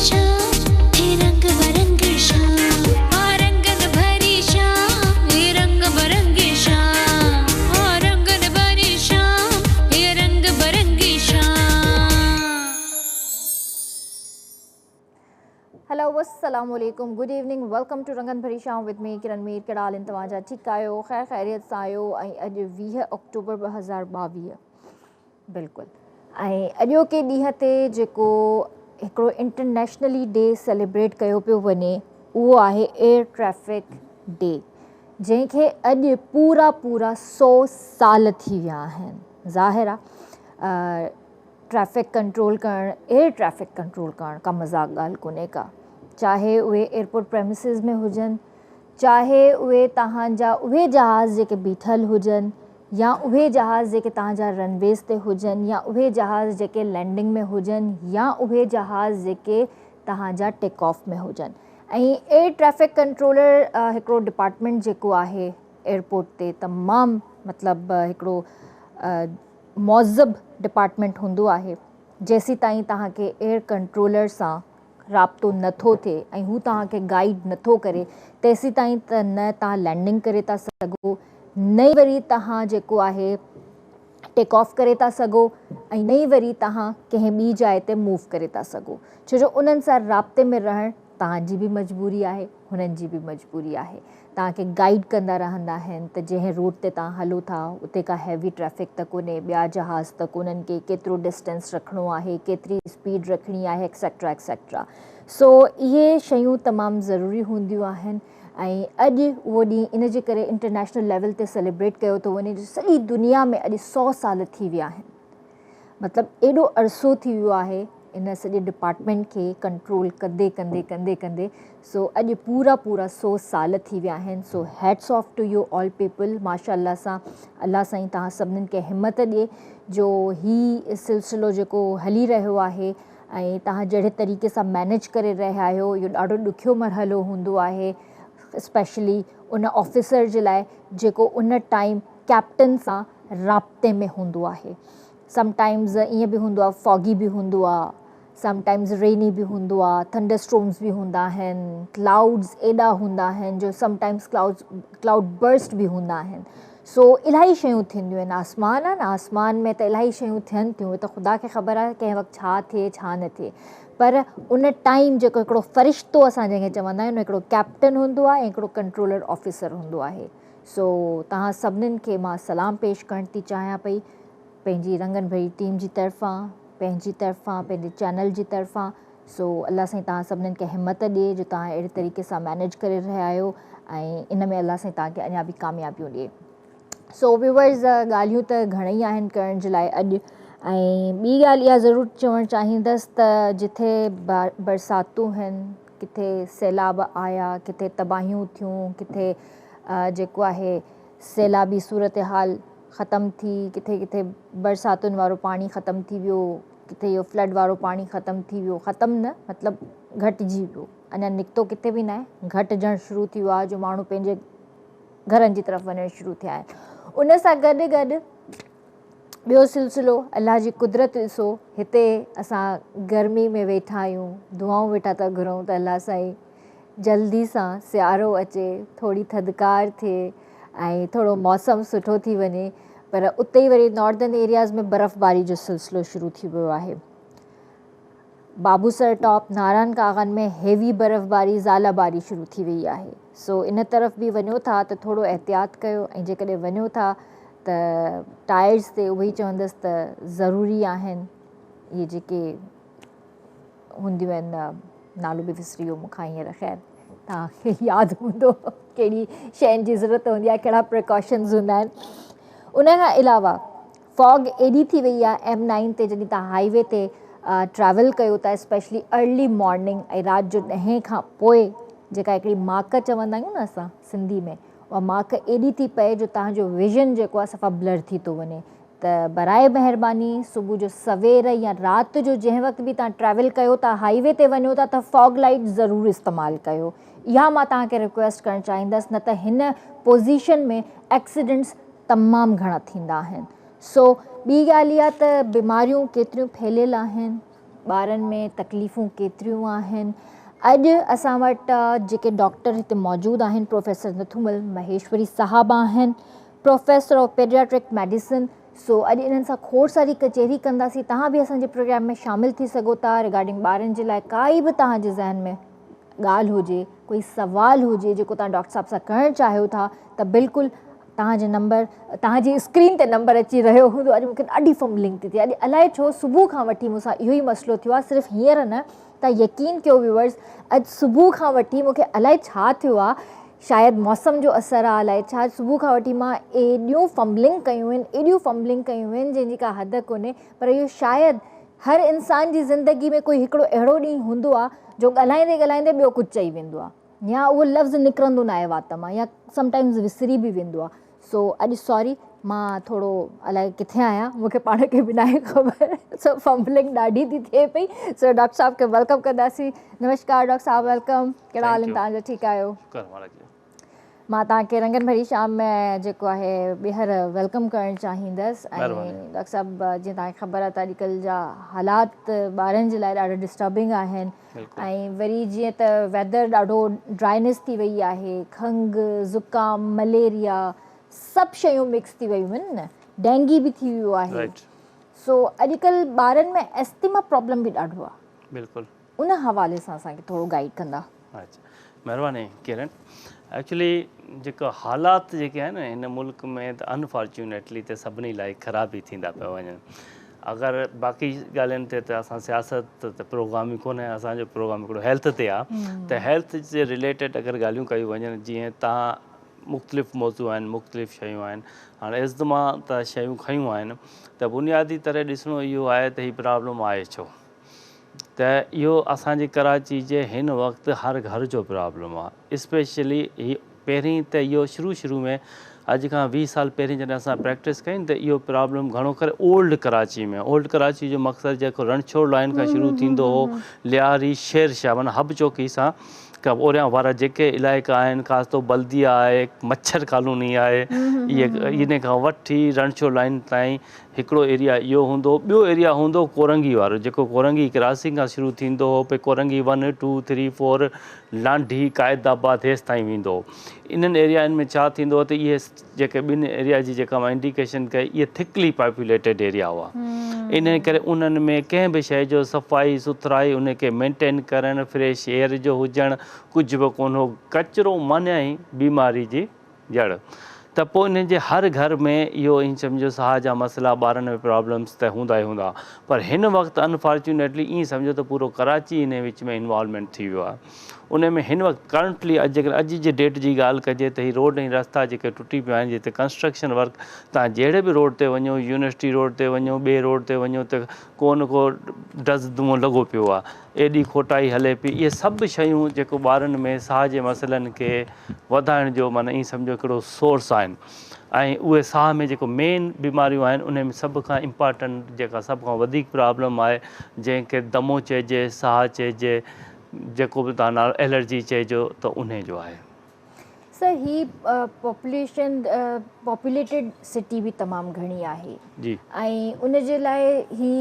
شام، هي رنگ برنگي شام. ها رنگن ڀري شام، هي رنگ برنگي شام. ها رنگن ڀري شام، هي رنگ برنگي شام. هيلو السلام عليڪم گڊ ايوننگ welcome two رنگن ڀري شام وٿ مي ڪرن مير. ڪهڙا حال آهن توهان جا؟ ٺيڪ آهيو؟ خير خيريت سان آهيو؟ ۽ اڄ 20 آڪٽوبر 2022 بلڪل ۽ اڄوڪي ڏينهن تي جيڪو هڪڙو انٽرنيشنلي ڊي سيليبريٽ ڪيو پيو وڃي اهو آهي ايئر ٽريفڪ ڊي، جنهن کي اڄ پورا پورا 100 سال ٿي ويا آهن. ظاهر آ ٽريفڪ ڪنٽرول ڪرڻ، ايئر ٽريفڪ ڪنٽرول ڪرڻ ڪا مذاق ڳالهه ڪونهي ڪا، چاهي اهي ايئرپورٽ پريمسز ۾ هجن، چاهي اهي توهان جا اهي جهاز جيڪي بيٺل هجن، يا اهي جهاز جيڪي توهان جا رن ويز تي هجن، يا اهي جهاز جيڪي لينڊنگ ۾ هجن، يا اهي جهاز جيڪي توهان جا ٽيڪ آف ۾ هجن. ۽ ايئر ٽريفڪ ڪنٽرولر هڪڙو ڊپارٽمينٽ جيڪو آهي ايئرپورٽ تي تمام مطلب هڪڙو معذب ڊپارٽمينٽ هوندو آهي. جيسيتائين توهان کي ايئر ڪنٽرولر سان رابطو نه ٿو ٿئي ۽ هو توهان کي گائيڊ نه ٿو ڪري تيسيتائين ته نه توهان لينڊنگ ڪري ٿا سگهو، نه ئي وري توهان جيڪو آهي ٽيڪ آف ڪري ٿا سگهو ۽ نه ئي وري توهان ڪنهن ٻي جاء تي موو ڪري ٿا سگهو، ڇو جو انهن سان رابطي ۾ رهڻ توهان جي به مجبوري آهي، هنن جي به مجبوري آهي. توهان کي گائيڊ ڪندا رهندا آهن ته جنهن روٽ تي توهان هلو ٿا اتي ڪا هيوي ٽريفڪ ته ڪونهي، ٻيا جهاز ته ڪونهن ڪي، ڪيترو ڊسٽنس رکڻو آهي، ڪيتري اسپيڊ رکڻي آهي ايڪسيٽرا ايڪسيٽرا. سو اهي شيون تمام ضروري هونديون آهن ۽ اڄ اهو ڏينهن ان جي ڪري انٽرنيشنل ليول تي سيليبريٽ ڪيو ٿو وڃي جو سڄي دنيا ۾ اڄ 100 سال ٿي ويا آهن. مطلب ايڏو عرصو ٿي ويو آهي ان سڄي ڊپارٽمينٽ کي ڪنٽرول ڪندي ڪندي ڪندي ڪندي، سو اڄ پورا پورا 100 سال ٿي ويا آهن. So hats off to you all people. ماشاء الله سان الله سائين توهان سڀنين کي همت ڏي جو هي سلسلو جيڪو هلي رهيو آهي ۽ توهان جهڙي طريقي سان مينيج ڪري رهيا آهيو، اهو ڏاڍو ڏکيو مرحلو هوندو آهي، اسپيشلي ان آفيسر جي لاء جيڪو ان ٽائيم ڪيپٽن سان رابطي ۾ هوندو آهي. سم ٽائمز ائين به هوندو آهي فاگي به هوندو آهي، سم ٽائمز ريني به هوندو آهي، ٿنڊر اسٽورمز به هوندا آهن، ڪلائوڊز ايڏا هوندا آهن جو سم ٽائمز ڪلائوڊز ڪلائوڊ برسٽ به هوندا آهن. سو الاهي شيون ٿينديون آهن. آسمان آهي نه، آسمان ۾ ته الاهي شيون ٿين ٿيون، اهي ته خدا کي خبر آهي ڪنهن وقت ڇا ٿئي ڇا نه ٿئي. پر ان ٽائيم جيڪو هڪڙو فرشتو اسان جنهن کي چوندا آهيون، هڪڙو ڪيپٽن هوندو آهي ۽ هڪڙو ڪنٽرولر آفيسر هوندو آهي. سو توهان سڀنين کي مان سلام پيش ڪرڻ ٿي چاهيان پئي، پنهنجي رنگن ڀري ٽيم جي طرفان، پنهنجي طرفان، پنهنجي چينل جي طرفان. سو الله سائين توهان سڀنين کي همت ڏي جو توهان اهڙي طريقي سان مينيج ڪري رهيا آهيو ۽ ان ۾ الله سائين توهان کي اڃا به ڪاميابيون ڏي. سو ويورز ڳالهيون ته گهڻئي آهن ڪرڻ جي لاء اڄ، ۽ ٻي ڳالهه اها ضرور چوڻ چاهيندس ته جٿي برساتون هن، ڪٿي سيلاب آيا، ڪٿي تباهيون ٿيون، ڪٿي جيڪو آهي سيلابي صورتحال ختم ٿي، ڪٿي ڪٿي برساتن وارو پاڻي ختم ٿي ويو، ڪٿي اهو فلڊ وارو پاڻي ختم ٿي ويو، ختم نه مطلب گهٽجي ويو، اڃا نڪتو ڪٿي به ناهي، گهٽجڻ شروع ٿي ويو آهي جو ماڻهو پنهنجي گهرن جي طرف وڃڻ شروع ٿيا آهن. ان سان گڏ گڏ ٻيو سلسلو الله جي قدرت ڏسو، هتي اسان گرمي ۾ ويٺا آهيون، دعائون ويٺا ٿا گهرون ته الله سائين جلدي سان سيارو اچي، ٿوري ٿڌڪار ٿئي ۽ ٿورو موسم سٺو ٿي وڃي، پر اتي ئي وري ناردرن ايرياز ۾ برفباري جو سلسلو شروع ٿي ويو آهي. بابوسر ٽاپ، ناران ڪاغان ۾ هيوي برفباري، زاله باري شروع ٿي وئي آهي. سو ان طرف به وڃو ٿا ته ٿورو احتياط ڪيو ۽ جيڪڏهن وڃو ٿا ته ٽائرز تي اهي ئي چوندس ته ضروري آهن اهي جيڪي هونديون آهن، نالو به وسري ويو مون کان هينئر، خير توهان کي ياد هوندو ڪهڙي شين جي ضرورت هوندي آهي، ڪهڙا پريڪاشنز هوندا آهن. ان کان علاوه فاگ ايڏي ٿي وئي آهي ايم نائن تي، جڏهن توهان هائي وي تي ٽريول ڪيو ٿا، اسپيشلي ارلي مارننگ ۽ رات جو ڏهين کان پوء جيڪا هڪڙي ماڪ چوندا آهيون نه اسان سنڌي ۾، اها ماڪ ايڏي ٿي پئي جو توهان جو ويزن جيڪو آهي صفا بلر ٿي ٿو وڃي. ته برائي مهرباني صبح جو سوير يا رات جو جنهن وقت به توهان ٽريول ڪيو ٿا، هائي وي تي وڃو ٿا ته فاگ لائيٽ ضرور استعمال ڪيو. اها مان توهان کي رڪويسٽ ڪرڻ چاهيندس، نه ته هن پوزيشن ۾ ايڪسيڊنٽس تمام گهڻا ٿيندا آهن. سو ٻي ڳالهه اها ته بيماريون ڪيتريون ڦهليل آهن. ٻارن ۾ تڪليفون ڪيتريون آهن. اڄ اسان وٽ جيڪي ڊاڪٽر هتي موجود آهن پروفيسر نٿومل مهيشوري صاحب آهن، پروفيسر آف پيڊياٽرڪ ميڊيسن، سو اڄ انهن سان کوڙ ساري ڪچهري ڪنداسين. توهان به اسان جي پروگرام ۾ شامل ٿي سگهو ٿا ريگارڊنگ ٻارن جي لاء ڪائي به توهان جي ذهن ۾ ڳالهه هجي، ڪوئي سوال هجي جيڪو توهان ڊاڪٽر صاحب سان ڪرڻ چاهيو ٿا ته بلڪل توهان جي نمبر توهان جي اسڪرين تي نمبر اچي رهيو هوندو. اڄ مونکي ڏاڍي فمبلنگ ٿي ٿئي، اڄ الائي ڇو صبح کان وٺي مون سان اهو ئي مسئلو ٿيو آهي، صرف هينئر نه، ته يقين ڪيو ويورز اڄ صبح کان وٺي مونکي الائي ڇا ٿيو آهي، شايد موسم جو اثر آهي الائي ڇا، صبح کان وٺي مان ايڏيون فمبلنگ ڪيون آهن، ايڏيون فمبلنگ ڪيون آهن جنهن جي ڪا حد ڪونهي، پر اهو شايد هر انسان جي زندگي ۾ ڪوئي هڪڙو اهڙو ڏينهن هوندو آهي جو ڳالهائيندي ڳالهائيندي ٻيو ڪجهه چئي ويندو آهي يا اهو لفظ نڪرندو ناهي وات مان يا سم ٽائمز وسري به ويندو آهي. سو اڄ سوري مان ٿورو الائي ڪٿي آهيان مون کي پاڻ کي به ناهي خبر، سو فمبلنگ ڏاڍي ٿي ٿئي پئي. سو ڊاڪٽر صاحب کي welcome ڪنداسين. نمشڪار ڊاڪٽر صاحب، welcome. ڪهڙا حال آهن توهان جا؟ ٺيڪ آهيو؟ مان توهان کي رنگن ڀري شام ۾ جيڪو آهي ٻيهر welcome ڪرڻ چاهيندس. ۽ ڊاڪٽر صاحب جيئن توهان کي خبر آهي ته اڄڪلهه جا حالات ٻارن جي لاء ڏاڍا ڊسٽربنگ آهن ۽ وري جيئن ته ويدر ڏاڍو ڊرائنس ٿي وئي آهي، کنگهه، زڪام، مليريا سڀ شيون مڪس ٿي ويون آهن نه، ڊينگي به ٿي ويو آهي، سو اڄڪلهه ٻارن ۾ ايسٿما پرابلم به ڏاڍو آهي. بلڪل. ان حوالي سان اسان کي ٿورو گائيڊ ڪندا. اڇا مهرباني ڪرن. ايڪچولي جيڪا حالات جيڪي آهن نه هن ملڪ ۾ ته انفارچونيٽلي ته سڀني لاء خراب ئي ٿيندا پيا وڃن. اگر باقي ڳالهين تي ته اسان سياست ته پروگرام ئي ڪونهي، اسان جو پروگرام هڪڙو هيلٿ تي آهي ته هيلٿ جي رليٽيڊ اگر ڳالهيون ڪيون وڃن جيئن تان مختلف موضوع آهن مختلف شيون آهن هاڻي ازدما ته شيون کنيون آهن ته بنيادي طرح ڏسڻو اهو آهي ته هي پرابلم آهي ڇو؟ ته اهو اسان جي ڪراچي جي هن وقت هر گهر جو پرابلم آ اسپيشلي هي پهرين ته اهو شروع شروع ۾ اڄ کان 20 سال پهرين جڏهن اسان پريڪٽس ڪئي ته اهو پرابلم گهڻو ڪري اولڊ ڪراچي ۾ اولڊ ڪراچي جو مقصد جيڪو رڻڇوڙ لائن کان شروع ٿيندو هو لياري شير شاهه معنيٰ حب چوڪي سان اوريان وارا جيڪي علائقا آهن خاص طور بلديه آهي مڇر ڪالوني آهي اهي ان کان وٺي رڻڇوڙ لائن تائين هڪڙو ايريا اهو هوندو هو، ٻيو ايريا هوندو هو ڪورنگي وارو جيڪو ڪورنگي ڪراسنگ کان شروع ٿيندو هو پوء ڪورنگي 1، 2، 3، 4 لانڍي، قائد آباد هيستائين ويندو هو. انهن ايريائن ۾ ڇا ٿيندو هو ته اهي جيڪي ٻن ايريا جي جيڪا مان انڊيڪيشن ڪئي اهي ٿڪلي پاپوليٽيڊ ايريا هئا انهي ڪري انهن ۾ ڪنهن به شيء جو صفائي سٿرائي ان کي مينٽين ڪرڻ فريش ايئر جو هجڻ ڪجهه به ڪونه هو ڪچرو معنيٰ ئي بيماري جي جڙ ته پوء انهن جي هر گهر ۾ اهو ائين سمجهو ساهه جا مسئلا ٻارن ۾ پرابلمس ته هوندا ئي هوندا پر هن وقت انفارچونيٽلي ائين سمجهو ته پورو ڪراچي انهي وچ ۾ انوالومينٽ ٿي ويو آهي انهي ۾ هن وقت ڪرنٽلي اڄ جيڪڏهن اڄ جي ڊيٽ جي ڳالهه ڪجي ته هي روڊ ۽ رستا جيڪي ٽٽي پيا آهن جتي ڪنسٽرڪشن ورڪ تان جهڙي به روڊ تي وڃو يونيورسٽي روڊ تي وڃو ٻئي روڊ تي وڃو ته ڪو نه ڪو ڊز دونهون لڳو پيو آهي ايڏي کوٽائي هلي پئي اهي سڀ شيون جيڪو ٻارن ۾ ساهه جي مسئلن کي وڌائڻ جو معنيٰ ائين سمجهو هڪڙو سورس آهن ۽ اهي ساهه ۾ جيڪو مين بيماريون آهن انهي ۾ سڀ کان امپارٽنٽ جيڪا سڀ کان وڌيڪ پرابلم آهي جنهن کي دمو چئجي ساهه چئجي جيڪو به تان نالو الرجي چئجو ته انهي جو آهي. سر هي پاپوليشن پاپوليٽيڊ سٽي به تمام گهڻي آهي جي ۽ ان جي لاء هي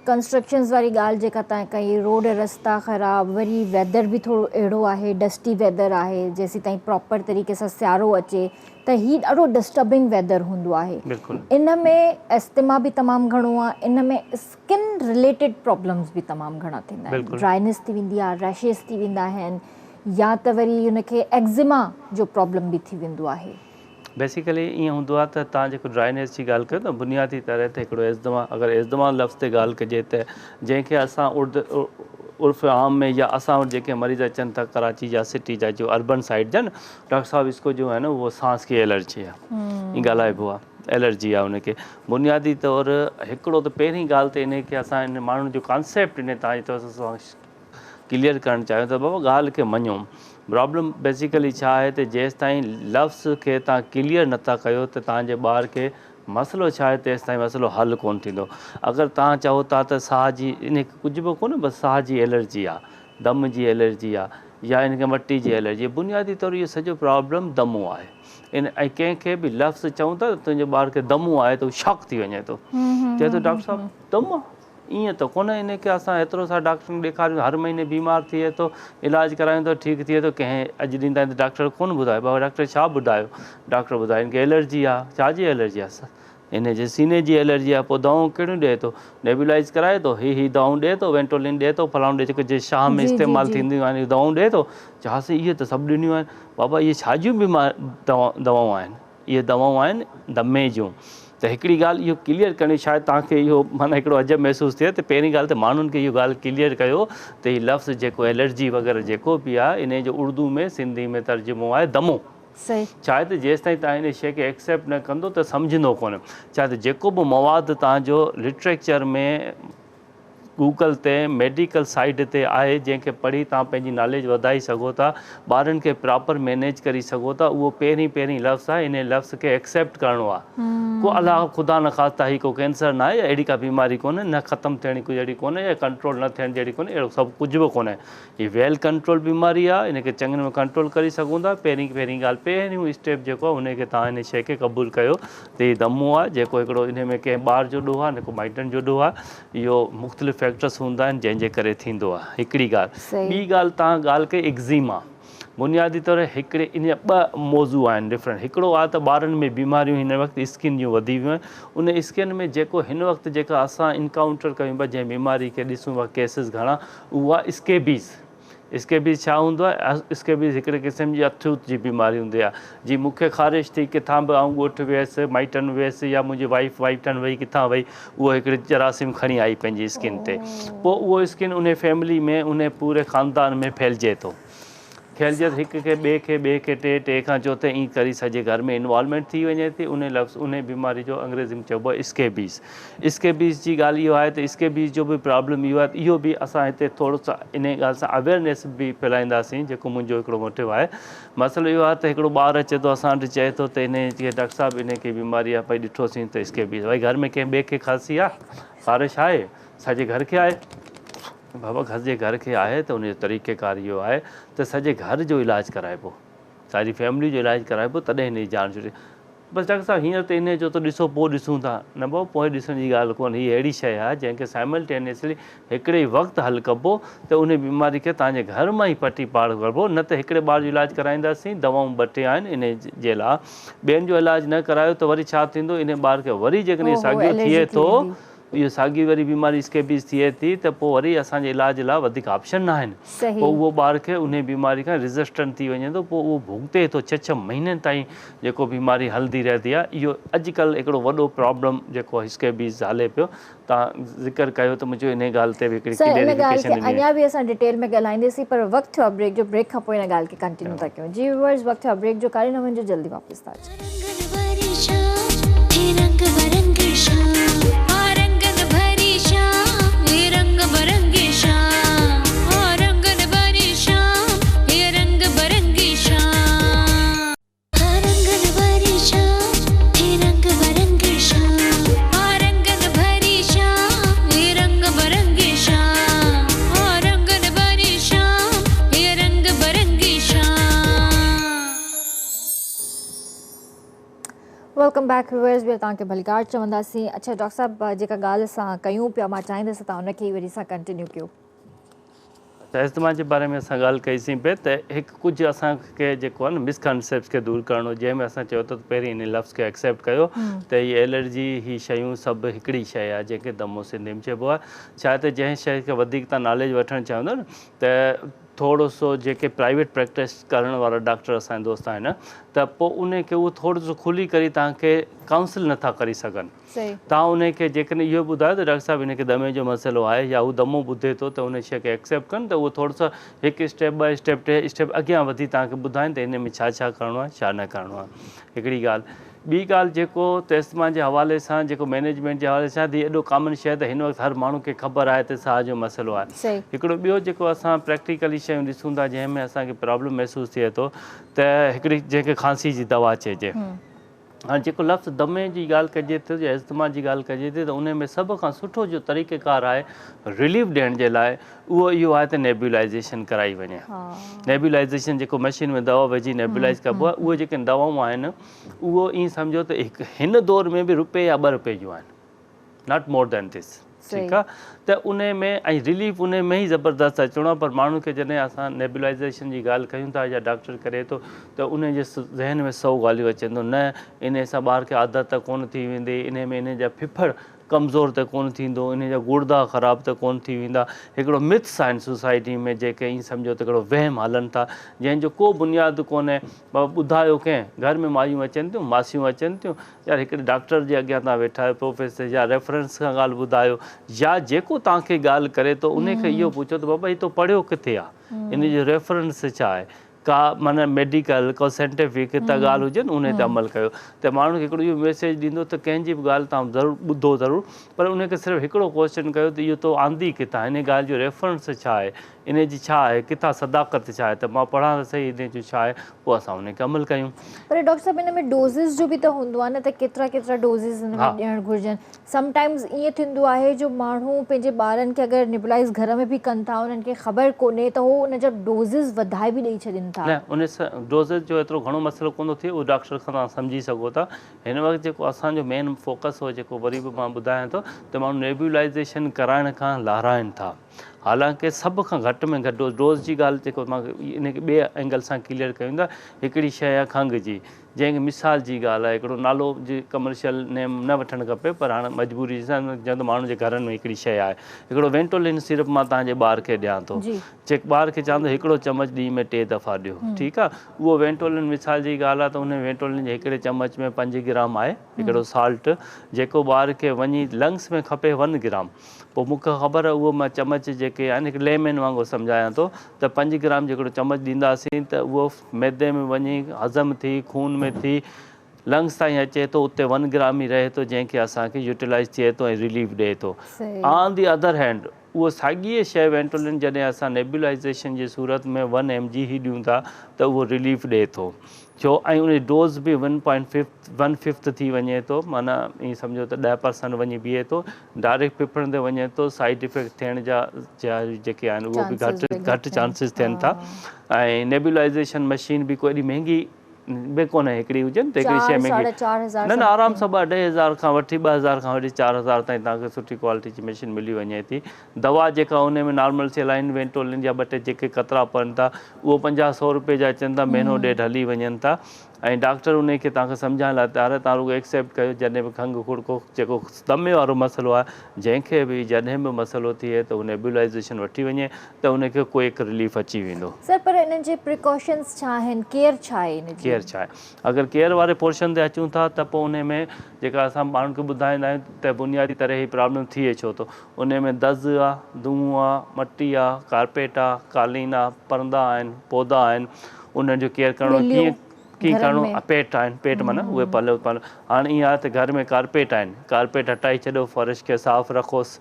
ڪنسٽرڪشنز واري ڳالهه جيڪا تان ڪئي روڊ رستا خراب وري ويدر به ٿورو اهڙو آهي ڊسٽي ويدر آهي جيسين تائين پراپر طريقي سان سيارو اچي ته هي ڏاڍو ڊسٽربنگ ويدر هوندو آهي بلڪل ان ۾ استما به تمام گهڻو آهي ان ۾ اسڪن رليٽيڊ پرابلمز به تمام گهڻا ٿيندا آهن ڊرائنس ٿي ويندي آهي ريشز ٿي ويندا آهن يا ته وري ان کي ايگزيما جو پرابلم به ٿي ويندو آهي. بيسيڪلي ائين هوندو آهي ته تان جيڪو ڊرائنيس جي ڳالهه ڪيو ته بنيادي طرح تي هڪڙو ايزدما اگر ايزدما لفظ تي ڳالهه ڪجي ته جنهن کي اسان ارد عرف عام ۾ يا اسان وٽ جيڪي مريض اچن ٿا ڪراچي جا سٽي جا جو اربن سائيڊ جا نه ڊاڪٽر صاحب اس ڪو جو هي نه وو سانس ڪي الرجي هي ائين ڳالهائبو آهي الرجي آهي ان کي بنيادي طور هڪڙو ته پهرين ڳالهه ته انهي کي اسان ان ماڻهن جو ڪانسيپٽ انهي تان جي طور ڪليئر ڪرڻ چاهيون ٿا بابا ڳالهه کي مڃو پرابلم بيسيڪلي ڇا آهي ته جيستائين لفظ کي تان ڪليئر نٿا ڪيو ته تان جي ٻار کي مسئلو ڇا آهي تيستائين مسئلو حل ڪون ٿيندو اگر تان چئو ٿا ته ساهه جي ان کي ڪجهه به ڪونه بس ساهه جي الرجي آ دم جي الرجي آ يا ان کي مٽي جي الرجي بنيادي طور اهو سڄو پرابلم دمو آهي ان ۽ ڪنهن کي به لفظ چئون ٿا ته تنهنجي ٻار کي دمو آهي ته هو شاڪ ٿي وڃي ٿو چئي ٿو ڊاڪٽر صاحب دم آ. ائين ته ڪونهي ان کي اسان ايترو سا ڊاڪٽرن کي ڏيکاريون هر مهيني بيمار ٿئي ٿو علاج ڪرايون ٿا ٺيڪ ٿئي ٿو ڪنهن اڄ ڏينهن تائين ته ڊاڪٽر ڪونه ٻڌايو بابا ڊاڪٽر ڇا ٻڌايو ڊاڪٽر ٻڌايو ان کي الرجي آ ڇا جي الرجي آ ان جي سيني جي الرجي آ پوء دوائون ڪهڙيون ڏئي ٿو نيبولائز ڪرائي ٿو هي هي دوائون ڏئي ٿو وينٽولين ڏئي ٿو فلاڻو ڏئي جيڪو جي شاهه ۾ استعمال ٿينديون آهن اهي دوائون ڏئي ٿو چياسين اهي ته سڀ ڏنيون آهن بابا اهي ڇا جون بيمار دوائون آهن اهي دوائون آهن دمي جون ته هڪڙي ڳالهه اهو ڪليئر ڪرڻي شايد توهان کي اهو معنيٰ هڪڙو عجب محسوس ٿئي ته پهرين ڳالهه ته ماڻهن کي اهو ڳالهه ڪليئر ڪيو ته هي لفظ جيڪو الرجي وغيره جيڪو به آهي انهي جو اردو ۾ سنڌي ۾ ترجمو آهي دمو. ڇا آهي ته جيستائين توهان انهي شيء کي ايڪسيپٽ نه ڪندو ته سمجهندو ڪونه. ڇا آهي ته جيڪو به مواد توهان جو لٽريچر ۾ گوگل تي ميڊيڪل سائيٽ تي آهي جنهن کي پڙهي توهان پنهنجي ناليج وڌائي سگهو ٿا ٻارن کي پراپر مينيج ڪري سگهو ٿا اهو پهرين پهرين لفظ آهي انهي لفظ کي ايڪسيپٽ ڪرڻو آهي ڪو الله خدا نخواسته هي ڪو ڪينسر ناهي يا اهڙي ڪا بيماري ڪونهي نه ختم ٿيڻ جهڙي ڪونهي يا ڪنٽرول نه ٿيڻ جهڙي ڪونهي اهڙو سڀ ڪجهه به ڪونهي هي ويل ڪنٽرول بيماري آهي ان کي چڱي نموني ڪنٽرول ڪري سگهون ٿا پهرين پهرين ڳالهه پهريون اسٽيپ جيڪو آهي ان کي توهان ان شيء کي قبول ڪيو ته هي دمو آهي جيڪو هڪڙو ان ۾ ڪنهن ٻار جو ڏوهه آهي نه ڪو مائٽن جو ڏوهه آهي اهو مختلف فيڪٽرس هوندا آهن جنهن جي ڪري ٿيندو آهي هڪڙي ڳالهه ٻي ڳالهه توهان ڳالهه ڪئي ايگزيما بنيادي طور هڪڙي ان جا ٻه موضوع آهن ڊفرنٽ هڪڙو آهي ته ٻارن ۾ بيماريون هن وقت اسڪن جون وڌي ويون آهن ان اسڪن ۾ جيڪو هن وقت جيڪا اسان انڪائونٽر ڪيون پيا جنهن بيماري کي ڏسون پيا ڪيسز گهڻا اهو آهي اسڪيبيز. اسڪيبيز ڇا هوندو آهي؟ اسڪيبيز هڪڙي قسم جي اٿوت جي بيماري هوندي آهي. جي مون کي خارش ٿي ڪٿان به آئون ڳوٺ ويس، مائٽن ويس يا منهنجي وائيف مائٽن وئي ڪٿان وئي اهو هڪڙي جراثيم کڻي آئي پنهنجي اسڪن تي پوء اهو اسڪن انهي فيملي ۾ انهي پوري خاندان ۾ ڦهلجي ٿو. ڦهلجي ته هڪ کي ٻئي کي ٻئي کي ٽي ٽي کان چوٿين ائين ڪري سڄي گهر ۾ انوالومينٽ ٿي وڃي ٿي انهي لفظ انهي بيماري جو انگريزي ۾ چئبو آهي اسڪيبيز اسڪيبيز جي ڳالهه اهو آهي ته اسڪيبيز جو به پرابلم اهو آهي ته اهو به اسان هتي ٿورو سو انهي ڳالهه سان اويئرنيس به ڦهلائينداسين جيڪو منهنجو هڪڙو موٽو آهي مسئلو اهو آهي ته هڪڙو ٻار اچي ٿو اسان وٽ چئي ٿو ته انهي کي ڊاڪٽر صاحب انهي کي بيماري آهي ڀئي ڏٺوسين ته اسڪيبيز ڀئي گهر ۾ ڪنهن ٻئي کي کانسي آهي خارش آهي سڄي گهر کي آهي بابا سڄي گهر کي آهي ته ان جو طريقه ڪار اهو آهي ته سڄي گهر جو علاج ڪرائبو ساري فيملي جو علاج ڪرائبو تڏهن هن جي جان ڇٽي. بس ڊاڪٽر صاحب هينئر ته انهي جو ته ڏسو پوء ڏسون ٿا. نه بابا پوء ڏسڻ جي ڳالهه ڪونهي هي اهڙي شيء آهي جنهن کي سائملٽينيسلي هڪڙي ئي وقت حل ڪبو ته انهي بيماري کي توهان جي گهر مان ئي پٽي پاڙ ڪربو نه ته هڪڙي ٻار جو علاج ڪرائينداسين دوائون ٻه ٽي آهن انهي جي لاء ٻين جو علاج نه ڪرايو ته وري ڇا ٿيندو انهي ٻار کي وري جيڪڏهن ساڳيو ٿئي ٿو اهو ساڳي وري بيماري اسڪيبيز ٿئي ٿي ته پوء وري اسان جي علاج لاء وڌيڪ آپشن ناهن پوء اهو ٻار کي انهي بيماري کان ريزسٽنٽ ٿي وڃي ٿو پوء اهو ڀوڳتي ٿو ڇهه ڇهه مهينن تائين جيڪو بيماري هلندي رهندي آهي اهو اڄڪلهه هڪڙو وڏو پرابلم جيڪو اسڪيبيز هلي پيو توهان ذڪر ڪيو ته منهنجو انهي ڳالهه تي به هڪڙي سر ان ڳالهه ڪليريفڪيشن کي ڏني اڃا به اسان ڊيٽيل ۾ ڳالهائينديسين پر وقت ٿيو آهي بريڪ جو بريڪ کان پوء ان ڳالهه کي ڪنٽينيو ٿا ڪيون جي ويورز وقت ٿيو آهي بريڪ جو ڪاڏي نه وڃجو جلدي واپس ٿا اچون. Welcome back viewers ٻيهر توهان کي ڀليڪار چونداسين اڇا ڊاڪٽر صاحب جيڪا ڳالهه اسان ڪيون پيا مان چاهيندس ته توهان ان کي ئي وري سان ڪنٽينيو ڪيو. اڇا اسٿما جي باري ۾ اسان ڳالهه ڪئي سين پئي ته هڪ ڪجهه اسان کي جيڪو آهي نه مسڪانسيپٽس کي دور ڪرڻو جنهن ۾ اسان چيو ته پهرين ان لفظ کي ايڪسيپٽ ڪيو ته هي الرجي هي شيون سڀ هڪڙي شيء آهي جنهن کي دمو سنڌي ۾ چئبو آهي ڇا ته جنهن شيء کي وڌيڪ توهان ناليج وٺڻ چاهيو ٿا نه ته ٿورو سو جيڪي پرائيويٽ پريڪٽس ڪرڻ وارا ڊاڪٽر اسان جا دوست آهن ته پوء انهي کي اهو ٿورو سو کلي ڪري توهان کي ڪائونسل نٿا ڪري سگهن توهان انهي کي جيڪڏهن اهو ٻڌايو ته ڊاڪٽر صاحب هن کي دمي جو مسئلو آهي يا هو دمو ٻڌي ٿو ته انهي شيء کي ايڪسيپٽ ڪن ته اهو ٿورو سو هڪ اسٽيپ ٻه اسٽيپ ٽي اسٽيپ اڳيان وڌي توهان کي ٻڌائين ته انهي ۾ ڇا ڇا ڪرڻو آهي ڇا نه ڪرڻو آهي هڪڙي ڳالهه ٻي ڳالهه جيڪو ته اسٿما جي حوالي سان جيڪو مئنيجمينٽ جي حوالي سان ته هي ايڏو ڪامن شيء ته هن وقت هر ماڻهو کي خبر آهي ته ساهه جو مسئلو آهي. هڪڙو ٻيو جيڪو اسان پريڪٽيڪلي شيون ڏسون ٿا جنهن ۾ اسان کي پرابلم محسوس ٿئي ٿو ته هڪڙي جنهن کي کانسي جي دوا چئجي. هاڻي جيڪو لفظ دمي جي ڳالهه ڪجي ٿي يا اسٿما جي ڳالهه ڪجي ٿي ته انهي ۾ سڀ کان سٺو جو طريقه ڪار آهي رليف ڏيڻ جي لاء اهو اهو آهي ته نيبيولائيزيشن ڪرائي وڃي. نيبيولائيزيشن جيڪو مشين ۾ دوا وجهي نيبيولائيز ڪبو آهي اهي جيڪي دوائون آهن اهو ائين سمجهو ته هڪ هن دور ۾ به رپئي يا ٻه رپئي جون آهن not more دين دس. ٺيڪ آ ته انهي ۾ ۽ رليف انهي ۾ ئي زبردست اچڻو آ پر ماڻهن کي جڏهن اسان نيبولائيزيشن جي ڳالهه ڪيون ٿا يا ڊاڪٽر ڪري ٿو ته انهي جي ذهن ۾ سئو ڳالهيون اچن ٿيون نه انهي سان ٻار کي عادت ته ڪونه ٿي ويندي انهي ۾ انهي جا ڦڦڙ ڪمزور ته ڪونه ٿيندو انهي جا گڙدا خراب ته ڪونه ٿي ويندا هڪڙو مٿس آهن سوسائٽي ۾ جيڪي ائين سمجهو ته هڪڙو وهم هلن ٿا جنهن جو ڪو بنياد ڪونهي بابا ٻڌايو ڪنهن گهر ۾ مايون اچن ٿيون ماسيون اچن ٿيون يار هڪڙي ڊاڪٽر جي اڳيان توهان ويٺا آهيو پروفيسر يا ريفرنس کان ڳالهه ٻڌايو يا جيڪو توهان کي ڳالهه ڪري ٿو انهي کي اهو پڇو ته بابا هي تو پڙهيو ڪٿي آ ان جو ريفرنس ڇا آهي ڪا معنيٰ ميڊيڪل ڪو سائنٽيفڪ ته ڳالهه هجي نه انهي تي عمل ڪيو ته ماڻهن کي هڪڙو اهو ميسيج ڏيندو ته ڪنهن جي به ڳالهه توهان ضرور ٻڌو ضرور پر انهي کي صرف هڪڙو ڪوئسچن ڪيو ته اهو تو آندي ڪٿان انهي ڳالهه جو ريفرنس ڇا آهي انهي جي ڇا آهي، ڪٿان صداقت ڇا آهي ته مان پڙهان ته سهي انهي جو ڇا آهي، پوء اسان انهي کي عمل ڪيون. پر ڊاڪٽر صاحب ان ۾ ڊوزز جو به ته هوندو آهي نه ته ڪيترا ڪيترا ڊوزز ان ۾ ڏيڻ گهرجن. سم ٽائمز ائين ٿيندو آهي جو ماڻهو پنهنجي ٻارن کي اگر نيبولائز گهر ۾ به ڪن ٿا انهن کي خبر ڪونهي ته هو ان جا ڊوزز وڌائي به ڏئي ڇڏين ٿا. نه ان سان ڊوزز جو ايترو گهڻو مسئلو ڪونه ٿو ٿئي اهو ڊاڪٽر کان توهان سمجهي سگهو ٿا. هن وقت جيڪو اسان جو مين فوڪس هو جيڪو وري به مان ٻڌايان ٿو ته ماڻهو نيبولائزيشن ڪرائڻ کان لارائن ٿا. حالانڪه سڀ کان گهٽ ۾ گهٽ ڊوز، ڊوز جي ڳالهه جيڪو مان ان کي ٻئي اينگل سان ڪليئر ڪيون ٿا، هڪڙي شيء آهي کنگهه جي، جنهن کي مثال جي ڳالهه آهي هڪڙو نالو جي ڪمرشل نيم نه وٺڻ کپي پر هاڻ مجبوري سان چون ته ماڻهن جي گهرن ۾ هڪڙي شيء آهي هڪڙو وينٽولين سيرپ مان توهان جي ٻار کي ڏيان ٿو چيڪ ٻار کي چوان ٿو هڪڙو چمچ ڏينهن ۾ ٽي دفعا ڏيو ٺيڪ آهي اهو وينٽولين مثال جي ڳالهه آهي ته ان وينٽولين جي هڪڙي چمچ ۾ پنج گرام آهي هڪڙو سالٽ جيڪو ٻار کي وڃي لنگس ۾ کپي ون گرام پوء مون کي خبر اهو مان چمچ جيڪي آهن هڪ لي مين وانگر سمجهايان ٿو ته پنج گرام جيڪڏهن چمچ ڏينداسين ته اهو معدي ۾ وڃي هضم ٿي خون ۾ ٿي لنگس تائين اچي ٿو اتي ون گرام ئي رهي ٿو جنهن کي اسان کي يوٽيلائز ٿئي ٿو ۽ رليف ڏئي ٿو آن the other hand اهو ساڳي شيء وينٽولين جڏهن اسان نيبولائزيشن جي صورت ۾ ون ايم جي هي ڏيون ٿا ته اهو رليف ڏئي ٿو ڇو ۽ ان جي ڊوز به one point fifth one fifth ٿي وڃي ٿو معنيٰ ائين سمجهو ته 10% وڃي بيهي ٿو ڊائريڪٽ ڦڦڙن تي وڃي ٿو سائيڊ افيڪٽ ٿيڻ جا جيڪي آهن اهو به گهٽ گهٽ چانسز ٿين ٿا ۽ نيبولائزيشن مشين به ڪو ايڏي مهنگي به ڪونهي هڪڙي هجي نه ته هڪڙي شيء مهنگي نه نه آرام سان ٻه اڍائي هزار کان وٺي 2000 کان وٺي 4000 تائين توهان کي سٺي ڪوالٽي جي مشين ملي وڃي ٿي دوا جيڪا ان ۾ نارمل سيلائن وينٽولين جا ٻه ٽي جيڪي قطرا پون ٿا اهو 50 سو روپيه جا اچن ٿا مهينو ڏيڍ هلي وڃن ٿا ۽ ڊاڪٽر انهي کي توهان کي سمجهائڻ لاء تيار آهي توهان رڳو ايڪسيپٽ ڪيو جڏهن به کنگهه کڙڪو جيڪو دمي وارو مسئلو آهي جنهن کي به جڏهن به مسئلو ٿئي ته هو نيبولائيزيشن وٺي وڃي ته ان کي ڪوئڪ رليف اچي ويندو. سر پر انهن جي پريڪاشنز ڇا آهن ڪيئر ڇا آهي ان جي؟ ڪيئر ڇا آهي اگر ڪيئر واري پورشن تي اچون ٿا ته پوء انهي ۾ جيڪا اسان ماڻهن کي ٻڌائيندا آهيون ته بنيادي طرح هي پرابلم ٿئي ڇو ٿو انهي ۾ دز آ دونهون آ مٽي آ ڪارپيٽ آ قالين آ پرندا آهن پودا آهن انهن جو ڪيئر ڪرڻو ڪيئن ڪيئن ڪرڻو پيٽ آهن پيٽ معنيٰ اهي پلو پلو هاڻ ائين آهي ته گهر ۾ ڪارپيٽ آهن ڪارپيٽ هٽائي ڇڏيو فرش کي صاف رکوس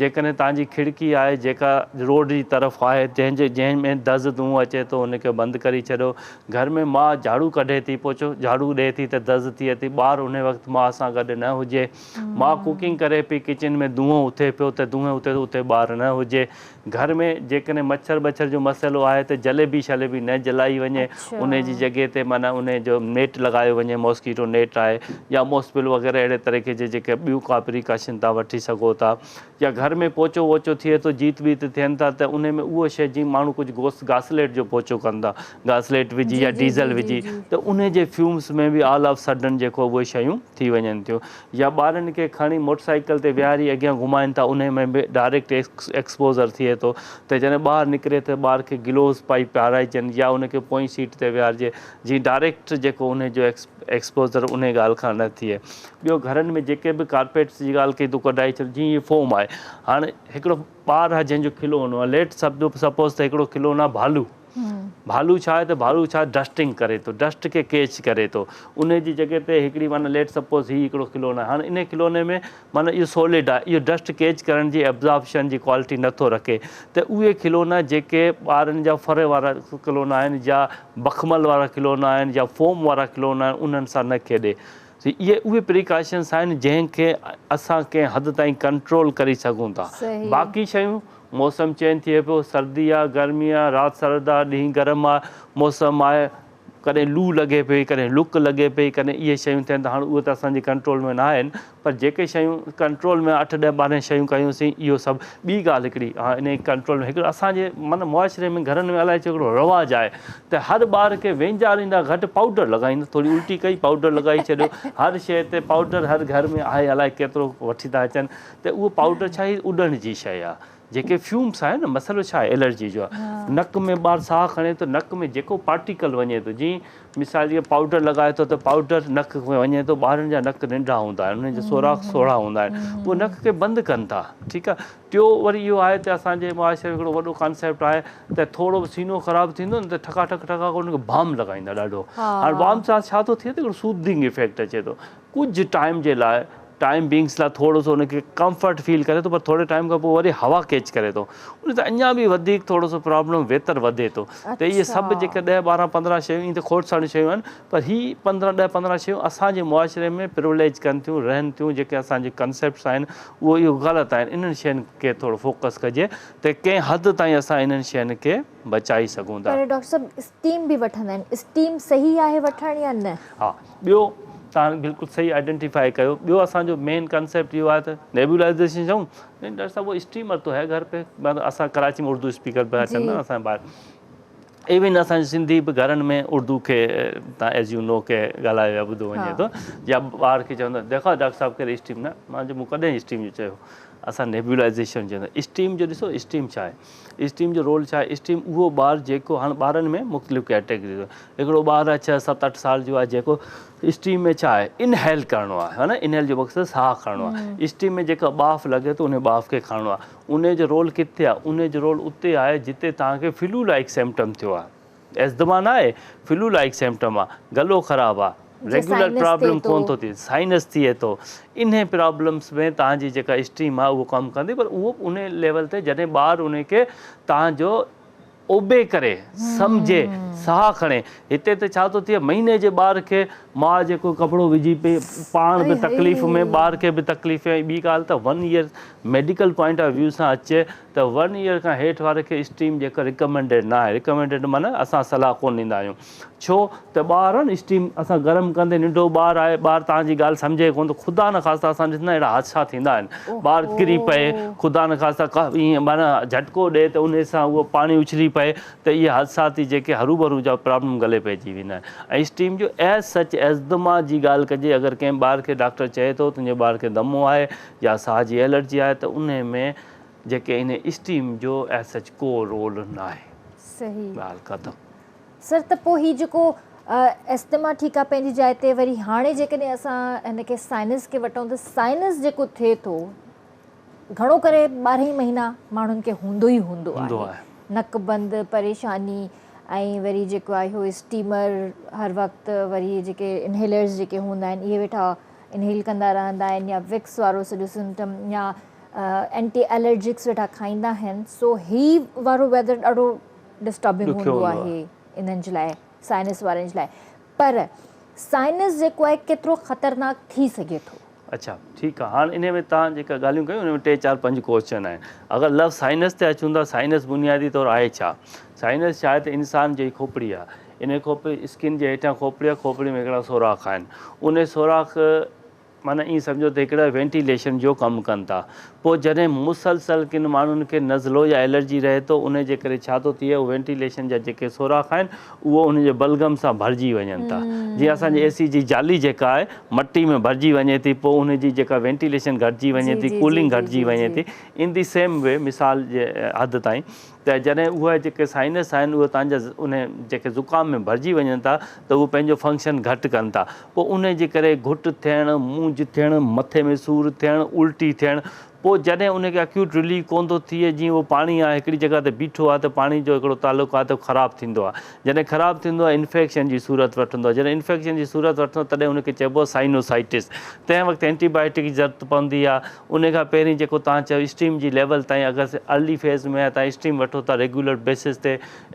جيڪڏهن توهان جي کڙڪي آهي جيڪا روڊ جي طرف آهي جنهن جي جنهن ۾ دز دونهون اچي ٿو ان کي بند ڪري ڇڏيو گهر ۾ ماء جهاڙو ڪڍي ٿي پوچو جهاڙو ڏئي ٿي ته دز ٿئي ٿي ٻار ان وقت ماء سان گڏ نه هجي ماء ڪوڪنگ ڪري پئي ڪچن ۾ دونهون اٿي پيو ته دونهين اٿي ٿو اتي ٻار نه هجي گهر ۾ جيڪڏهن مڇر ٻڇر جو مسئلو آهي ته جليبي شليبي نه جلائي وڃي انهي جي جڳهه تي معنيٰ انهي جو نيٽ لڳايو وڃي موسڪيٽو نيٽ آهي يا موسپل وغيره اهڙي طريقي جي جيڪي ٻيون ڪا پريڪاشن توهان وٺي سگهو ٿا يا گهر ۾ پوچو ووچو ٿئي ٿو جيت ويت ٿين ٿا ته انهي ۾ اهو شيء جيئن ماڻهو ڪجهه گوس گاسليٽ جو پوچو ڪن ٿا گاسليٽ وجهي يا ڊيزل وجهي ته انهي جي فيومس ۾ به آل آف سڊن جيڪو اهي شيون ٿي وڃن ٿيون يا ٻارن کي کڻي موٽر سائيڪل تي ويهاري اڳيان گهمائن ٿا انهي ۾ به ڊائريڪٽ ايڪسپوزر ٿئي ٿو ته جڏهن ٻار نڪري ته ٻار کي گلوز پائي پارائجن يا ان کي پوئين سيٽ تي ويهارجي جيئن ڊائريڪٽ جيڪو انهي جو ايڪسپوزر انهي ڳالهه کان نه ٿئي ٻيو گهرن ۾ جيڪي به ڪارپيٽس جي ڳالهه ڪئي تو ڪڍائي ڇڏ جيئن هي فوم آهي هاڻي هڪڙو ٻار آهي جنهن جو کلونو آهي ليٽ سپوز ته هڪڙو کلونو آهي ڀالو ڀالو ڇا آهي ته ڀالو ڇا ڊسٽنگ ڪري ٿو ڊسٽ کي ڪيچ ڪري ٿو ان جي جڳهه تي هڪڙي معنيٰ ليٽ سپوز هي هڪڙو کلونو آهي هاڻي ان کلوني ۾ معنيٰ اهو سولڊ آهي اهو ڊسٽ ڪيچ ڪرڻ جي ابزاربشن جي ڪوالٽي نٿو رکي ته اهي کلونا جيڪي ٻارن جا ڦر وارا کلونا آهن يا بخمل وارا کلونا آهن يا فوم وارا کلونا آهن انهن سان نه کيڏي اهي اهي پريڪاشنس آهن جنهن کي اسان ڪنهن حد تائين ڪنٽرول ڪري سگهون ٿا باقي شيون موسم چينج ٿئي پيو، سردي آ، گرمي آ، رات سرد آ، ڏينهن گرم آ، موسم آهي، ڪڏهن لو لڳي پئي، ڪڏهن لڪ لڳي پئي، ڪڏهن اهي شيون ٿين ته هاڻ اهي ته اسان جي ڪنٽرول ۾ نه آهن پر جيڪي شيون ڪنٽرول ۾ اٺ ڏهه ٻارنهن شيون ڪيون سين اهو سڀ ٻي ڳالهه هڪڙي ها انهي ڪنٽرول ۾ هڪڙو اسان جي معنيٰ معاشري ۾ گهرن ۾ الائي ڇو هڪڙو رواج آهي ته هر ٻار کي وينجاريندا گهٽ پائوڊر لڳائيندا ٿوري الٽي ڪئي پائوڊر لڳائي ڇڏيو هر شيء تي پائوڊر هر گهر ۾ آهي الائي ڪيترو وٺي ٿا اچن ته اهو پائوڊر ڇا هي اڏڻ جي شيء آهي جيڪي فيومس آهن نه مسئلو ڇا آهي الرجي جو آهي نڪ ۾ ٻار ساهه کڻي ٿو نڪ ۾ جيڪو پارٽيڪل وڃي ٿو جي مثال جي پائوڊر لڳائي ٿو ته پائوڊر نڪ ۾ وڃي ٿو ٻارن جا نڪ ننڍا هوندا آهن انهن جا سوراخ سوڙها هوندا آهن اهو نڪ کي بند ڪن ٿا ٺيڪ آهي ٽيو وري اهو آهي ته اسان جي معاشري ۾ هڪڙو وڏو ڪانسيپٽ آهي ته ٿورو به سينو خراب ٿيندو نه ته ٺڪا ٺڪ ٺڪا ان کي بام لڳائيندا ڏاڍو هاڻي بام سان ڇا ٿو ٿئي ته هڪڙو سودنگ افيڪٽ اچي ٿو ڪجهه ٽائيم جي لاء ٽائيم بينگس لاء ٿورو سو ان کي ڪمفرٽ فيل ڪري ٿو پر ٿوري ٽائيم کان پوء وري هوا ڪيچ ڪري ٿو ان سان اڃا به وڌيڪ ٿورو سو پرابلم ويتر وڌي ٿو ته اهي سڀ جيڪي ڏهه ٻارهن پندرهن شيون ائين ته کوڙ ساريون شيون آهن پر هي پندرهن ڏهه پندرهن شيون اسان جي معاشري ۾ پروليج ڪن ٿيون رهن ٿيون جيڪي اسان جي ڪنسيپٽس آهن اهو اهو غلط آهن انهن شين کي ٿورو فوڪس ڪجي ته ڪنهن حد تائين اسان انهن شين کي بچائي سگهون ٿا. پر ڊاڪٽر صاحب اسٽيم به وٺندا آهن اسٽيم صحيح آهي وٺڻ يا نه؟ ها ٻيو توهان بلڪل صحيح آئيڊينٽيفائي ڪيو ٻيو اسان جو مين ڪنسيپٽ اهو آهي ته نيبولائيزيشن چئون نہیں ڊاڪٽر صاحب وہ اسٽيمر تو هي گهر پي مطلب اسان ڪراچي ۾ اردو اسپيڪر به اچن ٿا اسان ٻاهر ايون اسان جي سنڌي به گهرن ۾ اردو کي تان ايز you نو کي ڳالهايو يا ٻڌو وڃي ٿو يا ٻار کي چوندا ديکو ڊاڪٽر صاحب ڪهڙي اسٽيم نه مان چيو مون ڪڏهن اسٽيم جو چيو اسان نيبولائيزيشن چوندا اسٽيم جو ڏسو اسٽيم ڇا آهي اسٽيم جو رول ڇا آهي؟ اسٽيم اهو ٻار جيڪو هاڻ ٻارن ۾ مختلف ڪيٽيگريز هڪڙو ٻار آهي ڇهه ست اٺ سال جو آهي جيڪو اسٽيم ۾ ڇا آهي انهيل ڪرڻو آهي ها نه انهيل جو مقصد ساهه کڻڻو آهي اسٽيم ۾ جيڪا ٻاڦ لڳي ٿو ان ٻاڦ کي کڻڻو آهي ان جو رول ڪٿي آهي ان جو رول اتي آهي جتي توهان کي فلو لائيڪ سيمپٽم ٿيو آهي ايزدما نه آهي فلو لائيڪ سيمپٽم آ گلو خراب آ ريگيولر پرابلم ڪون ٿو ٿئي سائنس ٿئي ٿو انهي پرابلمس ۾ توهان جي جيڪا اسٽيم آ اهو ڪم ڪندي پر اهو به انهي ليول تي جڏهن ٻار انهي کي توهان جو اوبي ڪري سمجهي ساهه کڻي هتي ته ڇا ٿو ٿئي مهيني جي ٻار کي ماء جيڪو ڪپڙو وجهي پئي پاڻ به تڪليف ۾ ٻار کي به تڪليف ۽ ٻي ڳالهه ته one year medical point of view سان اچي ته ون ايئر کان هيٺ واري کي اسٽيم جيڪر رڪمينڊيڊ نه آهي رڪمينڊيڊ معنيٰ اسان صلاح ڪونه ڏيندا آهيون ڇو ته ٻار آهي نه اسٽيم اسان گرم ڪندي ننڍو ٻار آهي ٻار توهان جي ڳالهه سمجهي ڪونه ته خدا نخواسته اسان ڏسندا اهڙا حادثا ٿيندا آهن ٻار ڪري پئي خدا نخواسته ڪا ائين معنيٰ جهٽڪو ڏئي ته انهي سان اهو پاڻي اڇلي پئي ته اهي حادثاتي جيڪي هروڀرو جا پرابلم گلي پئجي ويندا آهن ۽ اسٽيم جو ايز سچ ايزدما جي ڳالهه ڪجي اگر ڪنهن ٻار کي ڊاڪٽر چئي ٿو تنهنجي ٻار کي دمو آهي يا ساهه جي الرجي آهي ته انهي ۾ جيڪي انهي اسٽيم جو ايز سچ ڪو رول ناهي. صحيح. ڳالهه ختم. سر ته پوء هي جيڪو اسٿما ٺيڪ آ پنهنجي جاء تي وري هاڻي جيڪڏهن اسان هن کي سائنس کي وٺون ته سائنس جيڪو ٿئي ٿو گهڻو ڪري ٻارهن ئي مهينا ماڻهن کي هوندو ئي هوندو آهي نڪ بند پريشاني ۽ وري جيڪو آهي اهو اسٽيمر هر وقت وري جيڪي انهيلرز جيڪي هوندا آهن اهي ويٺا انهيل ڪندا رهندا آهن يا وڪس وارو سڄو سمپٽم يا اينٽي الرجڪس ويٺا کائيندا آهن سو هي وارو ويدر ڏاڍو ڊسٽربنگ هوندو آهي انهن جي لاء سائنس وارن جي لاء پر سائنس جيڪو آهي ڪيترو خطرناڪ ٿي سگهي ٿو. اڇا ٺيڪ آهي هاڻ انهي ۾ توهان جيڪا ڳالهيون ڪيون ان ۾ ٽي چار پنج ڪوئسچن آهن اگر لفظ سائنس تي اچون ٿا سائنس بنيادي طور آهي ڇا سائنس ڇا آهي ته انسان جي کوپڙي آهي انهي کوپڙي اسڪن جي هيٺيان کوپڙي آهي کوپڙي ۾ هڪڙا سوراخ آهن انهي سوراخ معنيٰ ائين سمجهو ته هڪڙا وينٽيليشن جو ڪم ڪن ٿا. پوء جڏهن مسلسل ڪن ماڻهن کي نزلو يا الرجي رهي ٿو انهي جي ڪري ڇا ٿو ٿئي اهو وينٽيليشن جا جيڪي سوراخ آهن اهو انهن جي بلغم سان ڀرجي وڃن ٿا جيئن اسان جي اي سي جي جالي جيڪا آهي مٽي ۾ ڀرجي وڃي ٿي پوء انهي جي جيڪا وينٽيليشن گهٽجي وڃي ٿي ڪولنگ گهٽجي وڃي ٿي ان the same V مثال جي حد تائين ته جڏهن اهي جيڪي سائنس آهن اهي توهان جا انهي جيڪي زڪام ۾ ڀرجي وڃن ٿا ته اهي پنهنجو فنڪشن گهٽ ڪن ٿا پوء انهي جي ڪري گهٽ ٿيڻ، مونجهه ٿيڻ، مٿي ۾ سور ٿيڻ، الٽي ٿيڻ پوء جڏهن انهي کي اڪيوٽ رليف ڪونه ٿو ٿئي جيئن اهو پاڻي آهي هڪڙي جڳهه تي بيٺو آهي ته پاڻي جو هڪڙو تعلق آهي ته خراب ٿيندو آهي جڏهن خراب ٿيندو آهي انفيڪشن جي صورت وٺندو آهي جڏهن انفيڪشن جي صورت وٺندو آهي تڏهن ان کي چئبو آهي سائنوسائٽس تنهن وقت اينٽي بايوٽڪ جي ضرورت پوندي آهي انهي کان پهرين جيڪو توهان چيو اسٽيم جي ليول تائين اگر ارلي فيز ۾ توهان اسٽيم وٺو ٿا ريگيولر بيسز تي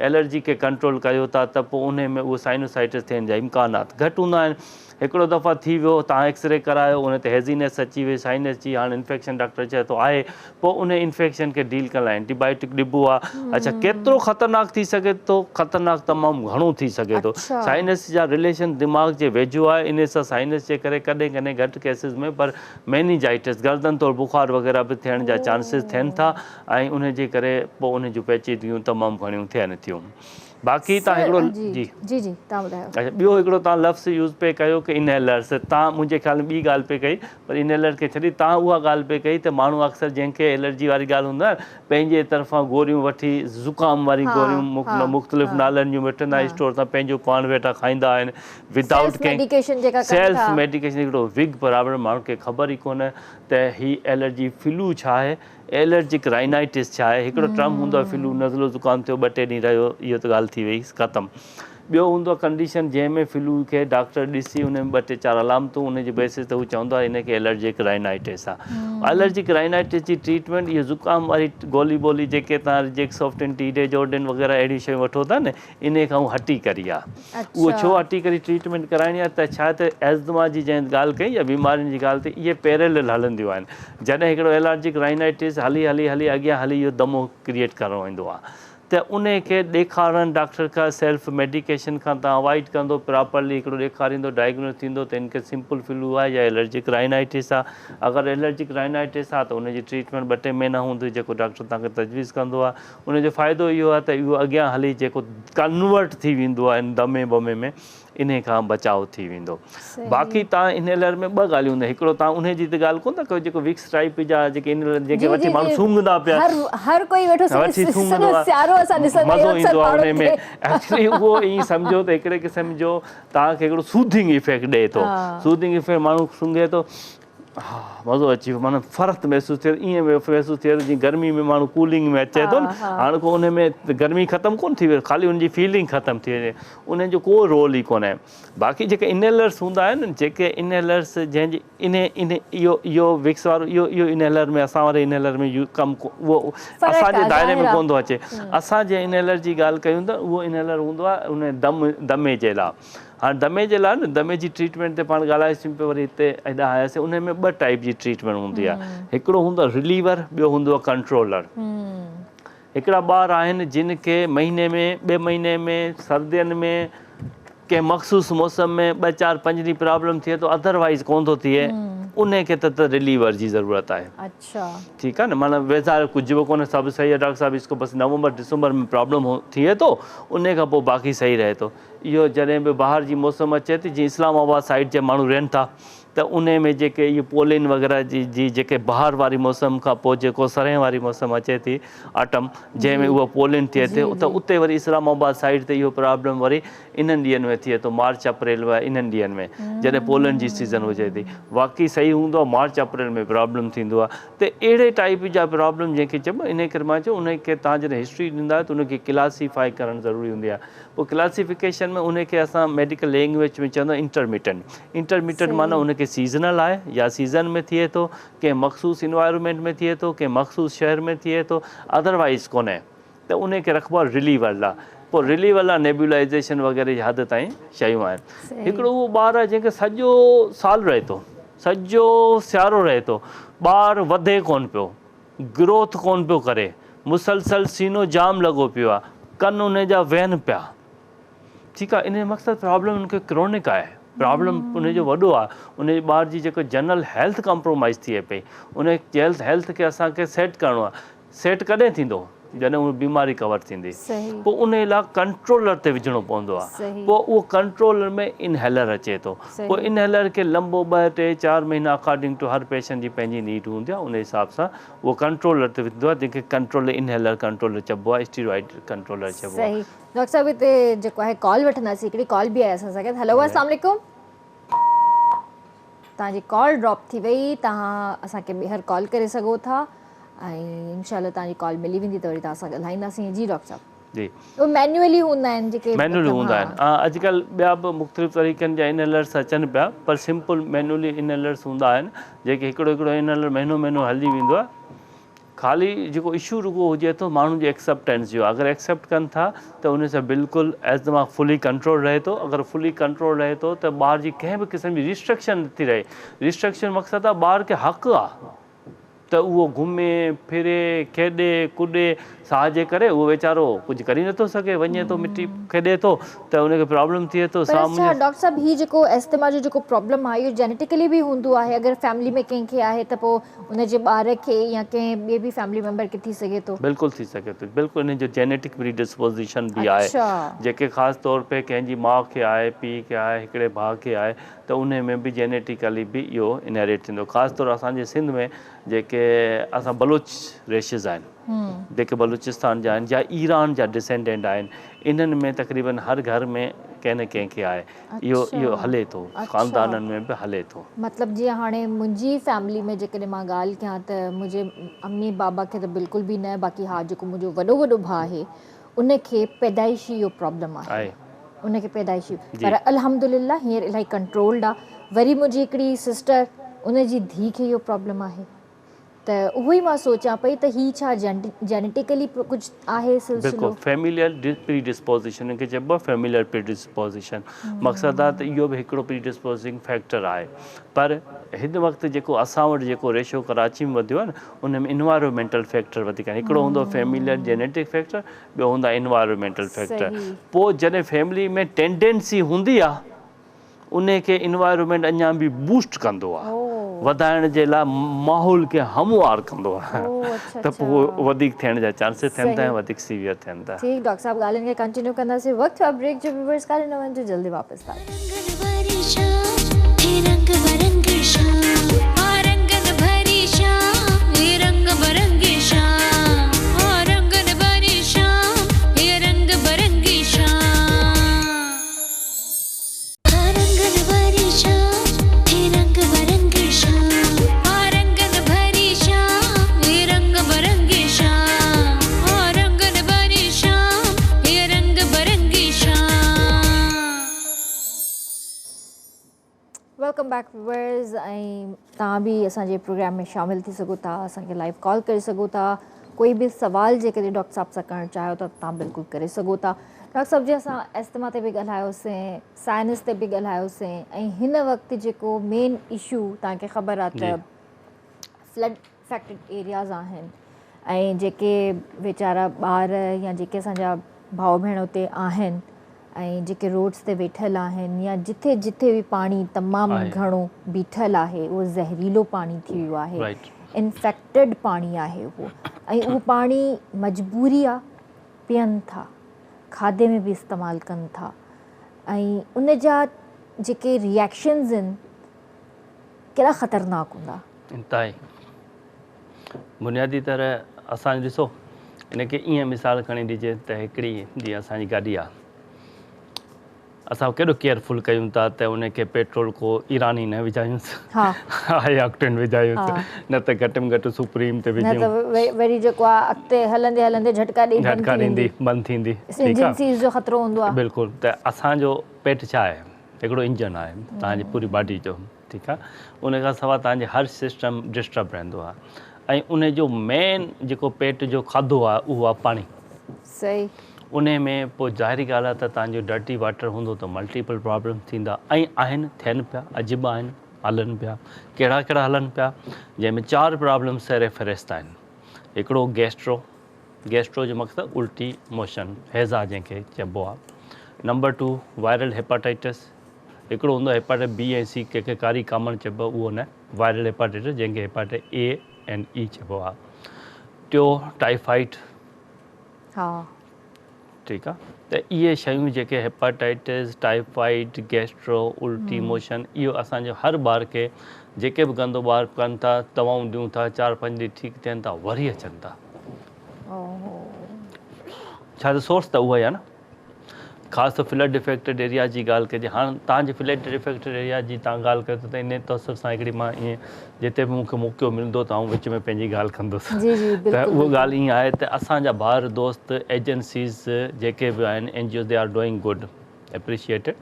الرجي کي ڪنٽرول ڪيو ٿا ته پوء انهي ۾ اهو سائنوسائٽس ٿيڻ جا امڪانات گهٽ هوندا آهن. هڪڙو دفعا ٿي ويو توهان ايڪسري ڪرايو ان تي هيزينيس اچي وئي سائنس جي هاڻ انفيڪشن ڊاڪٽر چئي ٿو آهي پوء ان انفيڪشن کي ڊيل ڪرڻ لاء اينٽي بائيوٽڪ ڏبو آهي اڇا ڪيترو خطرناڪ ٿي سگهي ٿو خطرناڪ تمام گهڻو ٿي سگهي ٿو سائنس جا رليشن دماغ جي ويجهو آهي ان سان سائنس جي ڪري ڪڏهن ڪڏهن گهٽ ڪيسز ۾ پر مينينجائٽس گردن توڙ بخار وغيره به ٿيڻ جا چانسز ٿين ٿا ۽ ان جي ڪري پوء ان جون پيچيدگيون تمام گهڻيون ٿين ٿيون باقي توهان هڪڙو جي جي جي توهان ٻڌايو. اڇا ٻيو هڪڙو توهان لفظ يوز پئي ڪيو ڪه انهيلرس توهان منهنجي خيال ۾ ٻي ڳالهه پئي ڪئي پر انهيلر کي ڇڏي توهان اها ڳالهه پئي ڪئي ته ماڻهو اڪثر جنهن کي الرجي واري ڳالهه هوندو آهي پنهنجي طرفان گوريون وٺي زڪام واري گوريون مختلف نالن جون وٺندا آهن اسٽور تان پنهنجو پاڻ ويٺا کائيندا آهن ودائوٽ ڪنهن سيلف ميڊيڪيشن هڪڙو بگ پرابلم ماڻهن کي خبر ئي ڪونه ته هي الرجي فلو ڇا آهي الرجڪ رائنائٽس ڇا آهي؟ هڪڙو ٽرم هوندو آهي فلو، نزلو زڪام ٿيو ٻه ٽي ڏينهن رهيو اهو ته ڳالهه ٿي وئي ختم. ٻيو هوندو آهي ڪنڊيشن جنهن ۾ فلو کي ڊاڪٽر ڏسي ان ۾ ٻه ٽي چار علامتون ان جي بيسس تي هو چوندو آهي ان کي الرجڪ رائنائٽس آهي. الرجڪ رائنائٽس جي ٽريٽمينٽ اهو زڪام واري گولي ٻولي جيڪي توهان ريجيڪسوفٽن، ٽي ڊي جورڊن وغيره اهڙيون شيون وٺو ٿا نه انهي کان هو هٽي ڪري آ. اهو ڇو هٽي ڪري ٽريٽمينٽ ڪرائڻي آ ته ڇا ته ايزما جي جنهن ڳالهه ڪئي يا بيمارين جي ڳالهه ٿي اهي پيريلل هلنديون آهن. جڏهن هڪڙو الرجڪ رائنائٽس هلي هلي هلي اڳيان هلي اهو دمو ڪريئيٽ ڪرڻو ايندو آ ته انهي کي ڏيکارڻ ڊاڪٽر کان سيلف ميڊيڪيشن کان توهان اوائڊ ڪندو پراپرلي هڪڙو ڏيکاريندو ڊائگنوز ٿيندو ته هن کي سمپل فلو آهي يا الرجڪ رائنائٽس آ اگر الرجڪ رائنائٽس آ ته ان جي ٽريٽمينٽ ٻه ٽي مهينا هوندي جيڪو ڊاڪٽر توهان کي تجويز ڪندو آ ان جو فائدو اهو آهي ته اهو اڳيان هلي جيڪو ڪنورٽ ٿي ويندو آهي دمي بمي ۾ انهي کان بچاء ٿي ويندو. باقي توهان انهيلر ۾ ٻه ڳالهيون هونديون هڪڙو توهان انهي جي ته ڳالهه ڪونه ٿا ڪيو جيڪو وڪس ٽائيپ جا جيڪي انهيلر جيڪي وٺي ماڻهو سونگهندا پيا هر ڪوئي ويٺو وٺي سونگهندو آهي سيارو اسان ڏسندا مزو ايندو آهي انهي ۾ ايڪچولي اهو ائين سمجهو ته هڪڙي قسم جو توهان کي هڪڙو سوڌنگ افيڪٽ ڏئي ٿو سوڌنگ افيڪٽ ماڻهو سونگهي ٿو ها مزو اچي ويو معنيٰ فرحت محسوس ٿئي ائين محسوس ٿئي ٿو جيئن گرمي ۾ ماڻهو ڪولنگ ۾ اچي ٿو نه هاڻ ڪو ان ۾ گرمي ختم ڪونه ٿي وئي خالي ان جي فيلنگ ختم ٿي وڃي ان جو ڪو رول ئي ڪونهي باقي جيڪي انهيلرس هوندا آهن جيڪي انهيلرس جنهن جي انهي انهي اهو اهو وڪس وارو اهو اهو انهيلر ۾ اسان واري انهيلر ۾ ڪم اهو اسان جي دائري ۾ ڪونه ٿو اچي اسان جنهن انهيلر جي ڳالهه ڪيون ٿا اهو انهيلر هوندو آهي ان دم دمي جي لاء هاڻ دمي جي لاء نه دمي جي ٽريٽمينٽ تي پاڻ ڳالهايوسين پيو وري هتي هيڏانهن آياسين انهي ۾ ٻه ٽائيپ جي ٽريٽمينٽ هوندي آهي هڪڙو هوندو آهي رليور ٻيو هوندو آهي ڪنٽرولر هڪڙا ٻار آهن جن کي مهيني ۾ ٻه مهيني ۾ سردين ۾ ڪنهن مخصوص موسم ۾ ٻه چار پنج ڏينهن پرابلم ٿئي ٿو ادروائز ڪونه ٿو ٿئي انهي کي ته رليور جي ضرورت آهي ٺيڪ آهي نه معنيٰ ويزار ڪجهه به ڪونهي سڀ صحيح آهي ڊاڪٽر صاحب اس ڪو بس نومبر ڊسمبر ۾ پرابلم ٿئي ٿو انهي کان پوء باقي صحيح رهي ٿو اهو جڏهن به بهار جي موسم اچي ٿي جيئن اسلام آباد سائيڊ جا ماڻهو رهن ٿا ته انهي ۾ جيڪي اهي پولين وغيره جي جي جيڪي بهار واري موسم کان پوء جيڪو سرهين واري موسم اچي ٿي آٽم جنهن ۾ اهو پولين ٿئي ٿي ته اتي وري اسلام آباد سائيڊ تي اهو پرابلم وري انهن ڏينهن ۾ ٿئي ٿو مارچ اپريل و انهن ڏينهن ۾ جڏهن پولن جي سيزن هجي ٿي واقعي صحيح هوندو آهي مارچ اپريل ۾ پرابلم ٿيندو آهي ته اهڙي ٽائيپ جا پرابلم جنهن کي چئبو انهي ڪري مان چيو انهي کي توهان جڏهن هسٽري ڏيندا آهيو ته ان کي ڪلاسيفائي ڪرڻ ضروري هوندي آهي پوء ڪلاسيفڪيشن ۾ ان کي اسان ميڊيڪل لينگويج ۾ چوندا آهيون انٽرميٽنٽ. انٽرميٽنٽ معنيٰ ان کي سيزنل آهي يا سيزن ۾ ٿئي ٿو، ڪنهن مخصوص انوائرمينٽ ۾ ٿئي ٿو، ڪنهن مخصوص شهر ۾ ٿئي ٿو، ادروائيز ڪونهي ته ان کي رکبو آهي رليور لاء. پوء رليور لاء نيبولائيزيشن وغيره جي حد تائين شيون آهن. هڪڙو اهو ٻار آهي جنهن کي سڄو سال رهي ٿو، سڄو سيارو رهي ٿو، ٻار وڌي ڪونه پيو، گروٿ ڪونه پيو ڪري، مسلسل سينو جام لڳو پيو آ، ڪن ان جا وهن پيا. ٺيڪ آ، ان جو مقصد پرابلم ان کي ڪرونڪ آهي، پرابلم ان جو وڏو آ، ان جي ٻار جي جيڪو جنرل هيلٿ ڪمپرومائز ٿئي پئي، ان هيلٿ هيلٿ کي اسان کي سيٽ ڪرڻو آ، سيٽ ڪڏهن ٿيندو؟ جڏهن اها بيماري ڪور ٿيندي. پوء ان لاء ڪنٽرولر تي وجهڻو پوندو آ، پوء اهو ڪنٽرولر ۾ انهيلر اچي ٿو. پوء انهيلر کي لنبو ٻه ٽي چار مهينا اڪارڊنگ ٽو هر پيشنٽ جي پنهنجي نيڊ هوندي آهي ان حساب سان اهو ڪنٽرولر تي وڌندو آهي جنهن کي ڪنٽرولر انهيلر ڪنٽرولر چئبو آهي اسٽيرائيڊ ڪنٽرولر چئبو آهي. صحيح ڊاڪٽر صاحب هتي جيڪو آهي ڪال وٺنداسين هڪڙي ڪال به آهي اسان سان گڏ هلو السلام عليڪم توهان جي ڪال ڊراپ ٿي وئي توهان اسان کي ٻيهر ڪال ڪري سگهو ٿا ۽ انشاء الله توهان جي ڪال ملي ويندي ته وري توهان سان ڳالهائينداسين جي ڊاڪٽر صاحب. جي. اهي مينوئلي هوندا آهن جيڪي مينوئلي هوندا آهن ها اڄڪلهه ٻيا به مختلف طريقن جا انهيلرس اچن پيا پر سمپل مينوئلي انهيلرس هوندا آهن جيڪي هڪڙو هڪڙو انهيلر مهينو مهينو هلي ويندو آهي. خالي جيڪو اشو رڳو هجي ٿو ماڻهن جي ايڪسپٽنس جو اگر ايڪسپٽ ڪن ٿا ته ان سان بلڪل ايزما فلي ڪنٽرول رهي ٿو اگر فلي ڪنٽرول رهي ٿو ته ٻار جي ڪنهن به قسم جي ريسٽرڪشن نٿي رهي ريسٽرڪشن مقصد آهي ٻار کي حق آهي ته اهو گهمي ڦري کيڏي ڪڏي ساهه جي ڪري اهو ويچارو ڪجهه ڪري نٿو سگهي وڃي ٿو مٽي کيڏي ٿو ته ان کي پرابلم ٿئي ٿو پر ساهه اڇا منجهه ڊاڪٽر صاحب هي جيڪو ايسٿما جو جيڪو پرابلم آهي اهو جينيٽيڪلي به هوندو آهي اگر فيملي ۾ ڪنهن کي آهي ته پوء ان جي ٻار کي يا ڪنهن ٻئي به فيملي ميمبر کي ٿي سگهي ٿو. بلڪل ٿي سگهي ٿو بلڪل ان جو جينيٽڪ پري ڊسپوزيشن به آهي اڇا. جيڪي خاص طور پي ڪنهن جي ماء کي آهي پيء کي آهي هڪڙي ڀاء کي آهي ته انهي ۾ به جينيٽيڪلي به اهو انهيرٽ ٿيندو خاص طور اسان جي سنڌ ۾ جيڪي اسان بلوچ ريشز آهن جيڪي بلوچستان جا آهن يا ايران جا ڊسينڊنٽ آهن انهن ۾ تقريبن هر گهر ۾ ڪنهن نه ڪنهن کي آهي اهو اهو هلي ٿو خاندانن ۾ به هلي ٿو. مطلب جيئن هاڻي منهنجي فيملي ۾ جيڪڏهن مان ڳالهه ڪيان ته منهنجي امي بابا کي ته بلڪل به نه باقي ها جيڪو منهنجو وڏو وڏو ڀاء آهي ان کي پيدائشي اهو پرابلم آهي ان کي پيدائشي پر الحمدلله هينئر الاهي ڪنٽرولڊ آ وري منهنجي هڪڙي سسٽر ان جي ڌي کي اهو پرابلم آهي ته اهو ئي مان سوچان پئي ته هي ڇا جينيٽيڪلي ڪجهه آهي سلسلو. بلڪل فيميليل پري ڊسپوزيشن ان کي چئبو آهي فيميليل پري ڊسپوزيشن مقصد آهي ته اهو به هڪڙو پري ڊسپوزنگ فيڪٽر آهي پر هن وقت جيڪو اسان وٽ جيڪو ريشو ڪراچي ۾ وڌيو آهي نه ان ۾ انوائرومينٽل فيڪٽر وڌيڪ آهن هڪڙو هوندو فيميليل جينيٽڪ فيڪٽر ٻيو هوندو آهي انوائرومينٽل فيڪٽر پوء جڏهن فيملي ۾ ٽينڊنسي هوندي آهي انهي کي انوائرومينٽ اڃا به بوسٽ ڪندو آهي وڌائڻ جي لاء ماحول کي هموار ڪندو آهي ته پوء وڌيڪ ٿيڻ جا چانسز ٿين ٿا ۽ وڌيڪ سيويئر ٿين ٿا. ٺيڪ ڊاڪٽر صاحب ڳالهين کي ڪنٽينيو ڪنداسين وقت ٿيو آهي بريڪ جو ويورز ڪاڏي نه وڃجو جلدي واپس ٿا اچون. Welcome back viewers ۽ توهان به اسان جي پروگرام ۾ شامل ٿي سگهو ٿا اسان کي لائيو ڪال ڪري سگهو ٿا ڪوئي به سوال جيڪڏهن ڊاڪٽر صاحب سان ڪرڻ چاهيو ته توهان بلڪل ڪري سگهو ٿا ڊاڪٽر صاحب جي اسان ايسٿما تي به ڳالهايوسين سائنس تي به ڳالهايوسين ۽ هن وقت جيڪو مين اشو توهان کي خبر آهي ته فلڊ افيڪٽيڊ ايرياز آهن ۽ جيڪي ويچارا ٻار يا جيڪي اسان جا ڀاء ڀيڻ اتي آهن ۽ جيڪي روڊس تي ويٺل آهن يا جٿي جٿي به پاڻي تمام گهڻو بيٺل آهي اهو زهريلو پاڻي ٿي ويو آهي انفيڪٽيڊ پاڻي آهي اهو ۽ اهو پاڻي مجبوري آهي پيئن ٿا، کاڌي ۾ به استعمال ڪن ٿا ۽ ان جا جيڪي ريئيڪشنز آهن ڪيڏا خطرناڪ هوندا. انتهائي بنيادي طرح اسان ڏسو ان کي ائين مثال کڻي ڏجي ته هڪڙي جيئن اسان جي گاڏي آ اسان ڪيڏو ڪيئرفل ڪيون ٿا ته ان کي پيٽرول ڪو ايراني نه وجهايونس هائي آڪٽين وجهايونس نه ته گهٽ ۾ گهٽ سپريم تي وجهون نه ته وري جيڪو آ اڳتي هلندي هلندي جهٽڪا ڏئي بند ٿي ويندي بند ٿيندي انجن سيز جو خطرو هوندو آ بلڪل ته اسان جو پيٽ ڇا آهي هڪڙو انجن آهي توهان جي پوري باڊي جو ٺيڪ آ ان کان سواء توهان جي هر سسٽم ڊسٽرب رهندو آ ۽ ان جو مين جيڪو پيٽ جو کاڌو آ اهو آ پاڻي صحيح انهي ۾ پوء ظاهري ڳالهه آ ته توهان جو ڊرٽي واٽر هوندو ته ملٽيپل پرابلم ٿيندا ۽ آهن ٿين پيا اڄ به آهن هلن پيا ڪهڙا ڪهڙا هلن پيا جنهن ۾ چار پرابلم سر فهرست آهن هڪڙو گيسٽرو گيسٽرو جو مقصد الٽي موشن هيضا جنهن کي چئبو آ نمبر ٽو وائرل هيپاٽائٽس هڪڙو هوندو آهي هيپاٽائٽس بي ۽ سي ڪنهن کي ڪاري ڪامڻ چئبو آهي اهو نه وائرل هيپاٽائٽس جنهن کي هيپاٽائٽس اي اينڊ اي چئبو آهي ٽيو ٽائيفائيڊ ها ٺيڪ آهي ته اهي شيون جيڪي هيپاٽائٽس ٽائيفائيڊ گيسٽرو الٽي موشن اهو اسان جو هر ٻار کي جيڪي به گندو ٻار ڪن ٿا دوائون ڏيون ٿا چار پنج ڏينهن ٺيڪ ٿين ٿا وري اچن ٿا ڇا ته سورس ته اهو ئي آهي نه خاص طور فلڊ افيڪٽيڊ ايريا جي ڳالهه ڪجي هاڻ توهان جي فلڊ افيڪٽيڊ ايريا جي توهان ڳالهه ڪيو ٿا ته انهي تاثر سان هڪڙي مان ائين جتي به مون کي موقعو ملندو ته آئون وچ ۾ پنهنجي ڳالهه ڪندس جي جي ته بلڪل اها بلڪل ڳالهه ائين آهي ته اسان جا ڀائر دوست ايجنسيز جيڪي به آهن N G Os they are doing good appreciated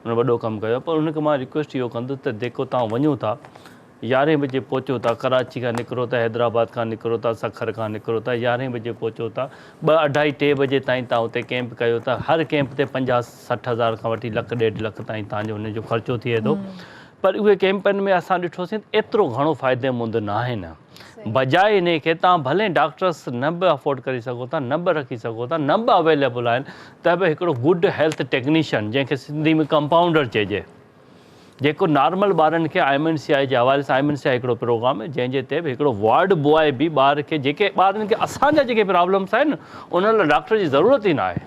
انهن وڏو ڪم ڪيو پر انهن کي مان ريڪويسٽ اهو ڪندس ته جيڪو توهان وڃو ٿا يارهين بجي پهچو ٿا، ڪراچي کان نڪرو ٿا، حيدرآباد کان نڪرو ٿا، سکر کان نڪرو ٿا، يارهين بجي پهچو ٿا، ٻه اڍائي ٽي بجي تائين توهان اتي ڪئمپ ڪيو ٿا، هر ڪئمپ تي پنجاهه 60 هزار کان وٺي لک ڏيڍ لک تائين توهان جو ان جو خرچو ٿئي ٿو. پر اهي ڪئمپن ۾ اسان ڏٺوسين ته ايترو گهڻو فائديمند ناهن. بجاء انهي کي توهان ڀلي ڊاڪٽرس نه به افورڊ ڪري سگهو ٿا، نه به رکي سگهو ٿا، نه به اويليبل آهن ته به هڪڙو گڊ هيلٿ ٽيڪنيشن جنهن کي سنڌي ۾ ڪمپائونڊر چئجي جيڪو نارمل ٻارن کي I M N C آء جي حوالي سان I M N C آء هڪڙو پروگرام آهي جنهن جي تحت هڪڙو وارڊ بواء به ٻار کي جيڪي ٻارن کي اسان جا جيڪي پرابلمس آهن انهن لاء ڊاڪٽر جي ضرورت ئي ناهي.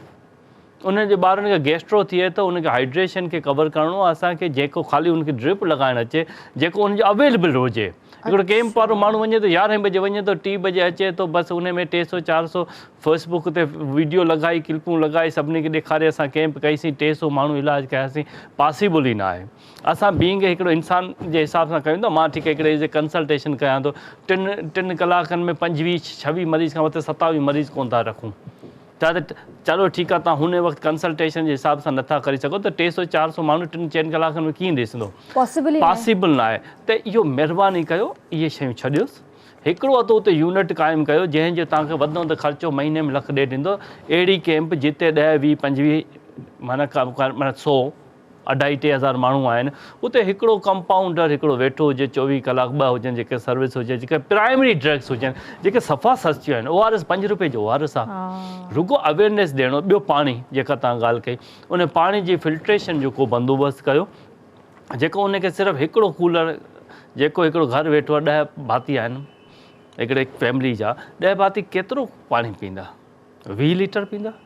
انهن جي ٻارن کي گيسٽرو ٿئي ته ان کي هائيڊريشن کي ڪور ڪرڻو آهي اسان کي جيڪو خالي ان کي ڊرپ لڳائڻ اچي جيڪو ان جو اويليبل هجي هڪڙو ڪيمپ وارو ماڻهو وڃي ٿو يارهين بجي وڃي ٿو ٽي بجي اچي ٿو بس ان ۾ ٽي سو چار سو فيس بڪ تي ويڊيو لڳائي ڪلپون لڳائي سڀني کي ڏيکاري اسان ڪيمپ ڪئيسين 300 ماڻهو علاج ڪياسين پاسيبل ئي نه آهي اسان بينگ هڪڙو انسان جي حساب سان ڪيون ٿا مان ٺيڪ هڪڙي ايز اي ڪنسلٽيشن ڪيان ٿو ٽن ٽن ڪلاڪن ۾ 25 26 مريض کان مٿي 27 مريض ڪون ٿا رکون ڇا ته چلو ٺيڪ آ توهان هن وقت ڪنسلٽيشن جي حساب سان نٿا ڪري سگهو ته 300 400 ماڻهو ٽن چئن ڪلاڪن ۾ ڪيئن ڏسندو؟ پاسيبل ئي ناهي. پاسيبل ناهي ته اهو مهرباني ڪيو اهي شيون ڇڏيوس هڪڙو اٿو اتي يونٽ قائم ڪيو جنهن جو توهان کي وڌ ۾ وڌ خرچو مهيني ۾ لک ڏيڍ ايندو اهڙي ڪيمپ جتي 10 20 25 معنيٰ سو اڍائي ٽي هزار ماڻهو آهن اتي هڪڙو ڪمپائونڊر هڪڙو ويٺو هجي 24 ڪلاڪ ٻه هجن جيڪي سروس هجي جيڪي پرائمري ڊرگس هجن جيڪي صفا سستيون آهن او آر ايس 5 روپئي جو او آر ايس آهي رڳو اويئرنيس ڏيڻو ٻيو پاڻي جيڪا توهان ڳالهه ڪئي ان پاڻي جي فلٽريشن جو ڪو بندوبست ڪيو جيڪو ان کي صرف هڪڙو ڪولر جيڪو هڪڙو گهر ويٺو آهي 10 ڀاتي آهن هڪڙي فيملي جا 10 ڀاتي ڪيترو پاڻي پيئندا 20 ليٽر پيئندا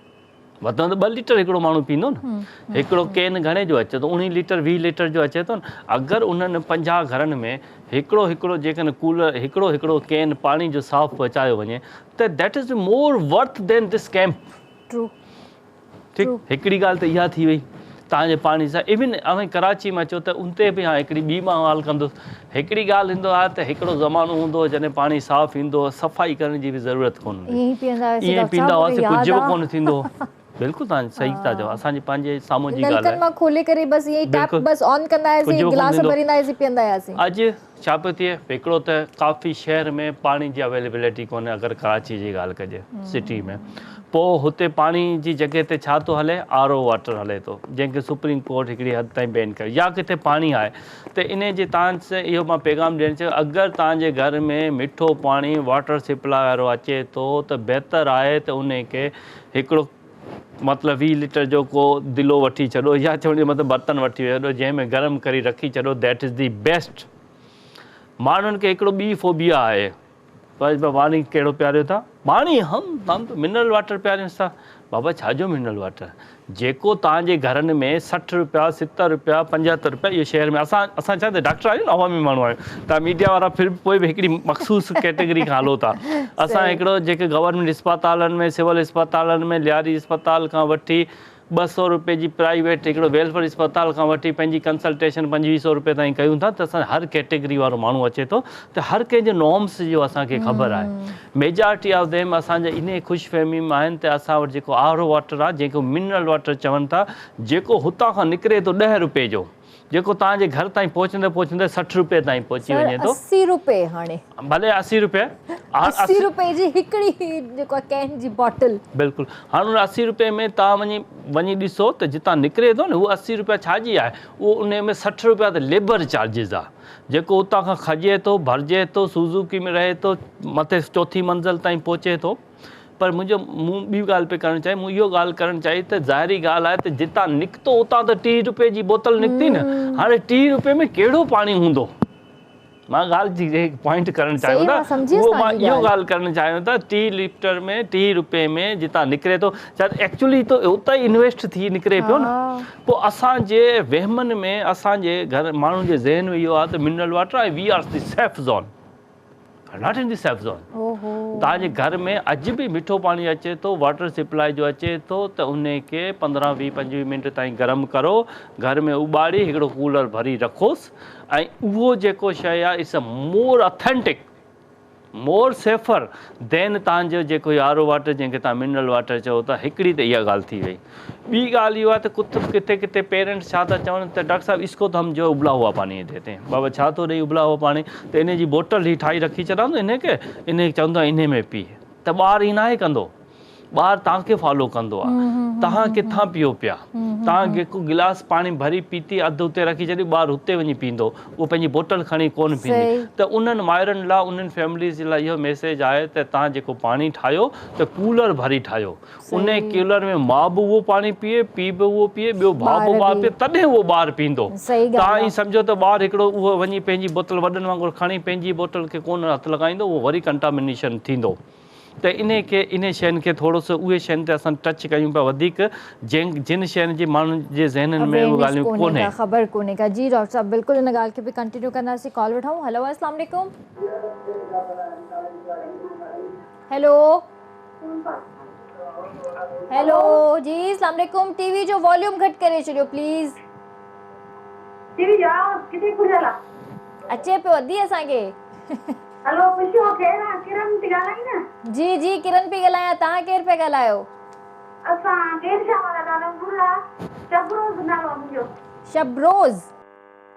وڌ ۾ وڌ ٻه ليٽر هڪڙو ماڻهو پيئندو نه هڪڙو ڪين گهڻي جو اچي ٿو 19 ليٽر 20 ليٽر جو اچي ٿو نه اگر انهن 50 گهرن ۾ هڪڙو هڪڙو جيڪڏهن ڪولر هڪڙو هڪڙو ڪين پاڻي جو صاف پهچايو وڃي ته that is more worth than this camp. True. ٺيڪ هڪڙي ڳالهه ته اها ٿي وئي توهان جي پاڻي سان ايون اوهين ڪراچي ۾ اچو ته اتي به هان هڪڙي ٻي مان ڳالهه ڪندس هڪڙي ڳالهه ايندو آهي ته هڪڙو زمانو هوندو هو جڏهن پاڻي صاف ايندو هو صفائي ڪرڻ جي به ضرورت ڪونه هوندي ائين ئي پيئندا هئاسين ائين ئي ڊاڪٽر پيئندا صاحب مونکي هئاسين ياد ڪجهه به آ ڪونه ٿيندو هو بلڪل توهان صحيح ٿا چئو اسان جي پنهنجي سامهون جي ڳالهه نلڪن آهي مان کولي ڪري بس ائين ئي ٽيپ بلڪل بس آن ڪندا ڪجهه هئاسين به ڪونه گلاس ٿيندو ڀريندا هئاسين پيئندا هئاسين. اڄ ڇا پيو ٿئي هڪڙو ته ڪافي شهر ۾ پاڻي جي اويليبلٽي ڪونهي اگر ڪراچي جي ڳالهه ڪجي سٽي ۾ پوء هتي پاڻي جي جڳهه تي ڇا ٿو هلي آر او واٽر هلي ٿو جنهن کي سپريم ڪورٽ هڪڙي حد تائين بين ڪيو يا ڪٿي پاڻي آهي ته انهي جي تان اهو مان پيغام ڏيڻ چاهيان اگر تان جي گهر ۾ مٺو پاڻي واٽر سپلاء وارو اچي ٿو ته بهتر آهي ته انهي کي هڪڙو مطلب 20 ليٽر جو ڪو دلو وٺي ڇڏو يا چوڻ جو مطلب برتن وٺي ڇڏو جنهن ۾ گرم ڪري رکي ڇڏو that is the best ماڻهن کي هڪڙو ٻي فوبيا آهي پر پاڻي ڪهڙو پياريو ٿا پاڻي هم تان ته منرل واٽر پياريونس ٿا بابا ڇا جو منرل واٽر جيڪو تان جي گهرن ۾ 60 روپيا 70 روپيا 75 روپيا اهو شهر ۾ اسان اسان ڇا ته ڊاڪٽر آهيون نه عوامي ماڻهو آهيون تان ميڊيا وارا پھر پوء به هڪڙي مخصوص ڪيٽيگري کان هلو ٿا اسان هڪڙو جيڪي گورنمينٽ اسپتالن ۾ سول اسپتالن ۾ لياري اسپتال کان وٺي 200 روپئي جي پرائيويٽ هڪڙو ويلفيئر اسپتال کان وٺي پنهنجي ڪنسلٽيشن 2500 روپئي تائين ڪيون ٿا ته اسان هر ڪيٽيگري وارو ماڻهو اچي ٿو ته هر ڪنهن جي نارمس جو اسان کي خبر آهي ميجارٽي آف ديم اسان جا انهي خوش فهمي ۾ آهن ته اسان وٽ جيڪو آر او واٽر آهي جنهن کي منرل واٽر چون ٿا جيڪو هتان کان نڪري ٿو 10 روپئي جو جيڪو توهان جي گهر تائين پهچندي پهچندي 60 روپئي تائين پهچي سر وڃي ٿو. 80 روپئي هاڻي. ڀلي 80 روپئي. 80 روپئي جي هڪڙي جيڪو آهي ڪين جي باٽل. بلڪل هاڻ ان 80 روپئي ۾ توهان وڃي وڃي ڏسو ته جتان نڪري ٿو نه هو 80 روپيا ڇا جي آهي اهو انهي ۾ 60 روپيا ته ليبر چارجز آهي جيڪو اتان کان کڄي ٿو ڀرجي ٿو سوزوڪي ۾ رهي ٿو مٿي چوٿين منزل تائين پهچي ٿو. پر منهنجو مون ٻي ڳالهه پئي ڪرڻ چاهي مون اهو ڳالهه ڪرڻ چاهي ته ظاهري ڳالهه آهي ته جتان نڪتو اتان ته 30 روپئي جي بوتل نڪتي نه هاڻي 30 روپئي ۾ ڪهڙو پاڻي هوندو مان ڳالهه جي هڪ پوائنٽ ڪرڻ چاهيان ٿا اهو مان اهو ڳالهه ڪرڻ چاهيان ٿا 30 ليٽر ۾ 30 روپئي ۾ جتان نڪري ٿو ڇا ايڪچولي ته اتان ئي انويسٽ ٿي نڪري پيو نه پوء اسان جي وهمن ۾ اسان جي گهر ماڻهن جي ذهن ۾ اهو آهي ته منرل واٽر آهي we are the safe zone not in the safe zone توهان جي گهر ۾ اڄ به مٺو پاڻي اچي ٿو واٽر سپلائي جو اچي ٿو ته ان کي 15 20 25 منٽ تائين گرم ڪرو گهر ۾ اٻاڙي هڪڙو ڪولر ڀري رکوس ۽ اهو جيڪو شيء آهي it's a more authentic more safer دين توهان جو جيڪو هي آر او واٽر جنهن کي توهان منرل واٽر چئو ٿا هڪڙي ته اها ڳالهه ٿي وئي ٻي ڳالهه اهو آهي ته ڪٿ ڪٿي ڪٿي پيرنٽس ڇا ٿا چون ته ڊاڪٽر صاحب اس ڪو ته هم جو ابلا هوا پاني هي ديتي هين بابا ڇا ٿو ڏئي ابلا هوا پاڻي ته انهي جي بوٽل هي ٺاهي رکي ڇڏان ٿو انهي کي انهي کي چوندو آهيان انهي ۾ پي ته ٻار ائين ناهي ڪندو ٻار توهان کي فالو ڪندو آهي توهان ڪٿان پيئو پيا توهان جيڪو گلاس پاڻي ڀري پيتي اڌ اتي رکي ڇڏي ٻار اتي وڃي پيئندو اهو پنهنجي بوٽل کڻي ڪونه پيئندي ته انهن مائرن لاء انهن فيمليز جي لاء اهو ميسيج آهي ته توهان جيڪو پاڻي ٺاهيو ته ڪولر ڀري ٺاهيو انهي ڪولر ۾ ماء به اهو پاڻي پيئي پيء به اهو پيئي ٻيو ڀاء به اهو پيئي تڏهن اهو ٻار پيئندو توهان ائين سمجهو ته ٻار هڪڙو اهو وڃي پنهنجي بوتل وڏن وانگر کڻي پنهنجي بوتل کي ڪونه هٿ لڳائيندو اهو وري ڪنٽامينيشن ٿيندو. ته انهي کي انهي شين کي ٿورو سو اهي شين تي اسان ٽچ ڪيون پيا وڌيڪ جنهن جن شين جي ماڻهن جي ذهنن ۾ اهي اويرنيس ڳالهيون ڪونهي ڪونهي. ڪا خبر ڪونهي ڪا جي ڊاڪٽر صاحب بلڪل ان ڳالهه کي به ڪنٽينيو ڪنداسين ڪال وٺون هيلو اسلام عليڪم هيلو هيلو جي اسلام عليڪم ٽي وي جو واليوم گهٽ ڪري ڇڏيو پليز. ٽي وي جو آواز ڪٿي کليل آ. اچي پيو ادي اسان کي. هلو خوشيو ڪير آ ڪرن ٿي ڳالهائين نه. جي جي ڪرن پئي ڳالهايان توهان ڪير پيا ڳالهايو. اسان ڪير شاھ وارا ڳالهايون گرلا شبروز نالو آ منهنجو. شبروز.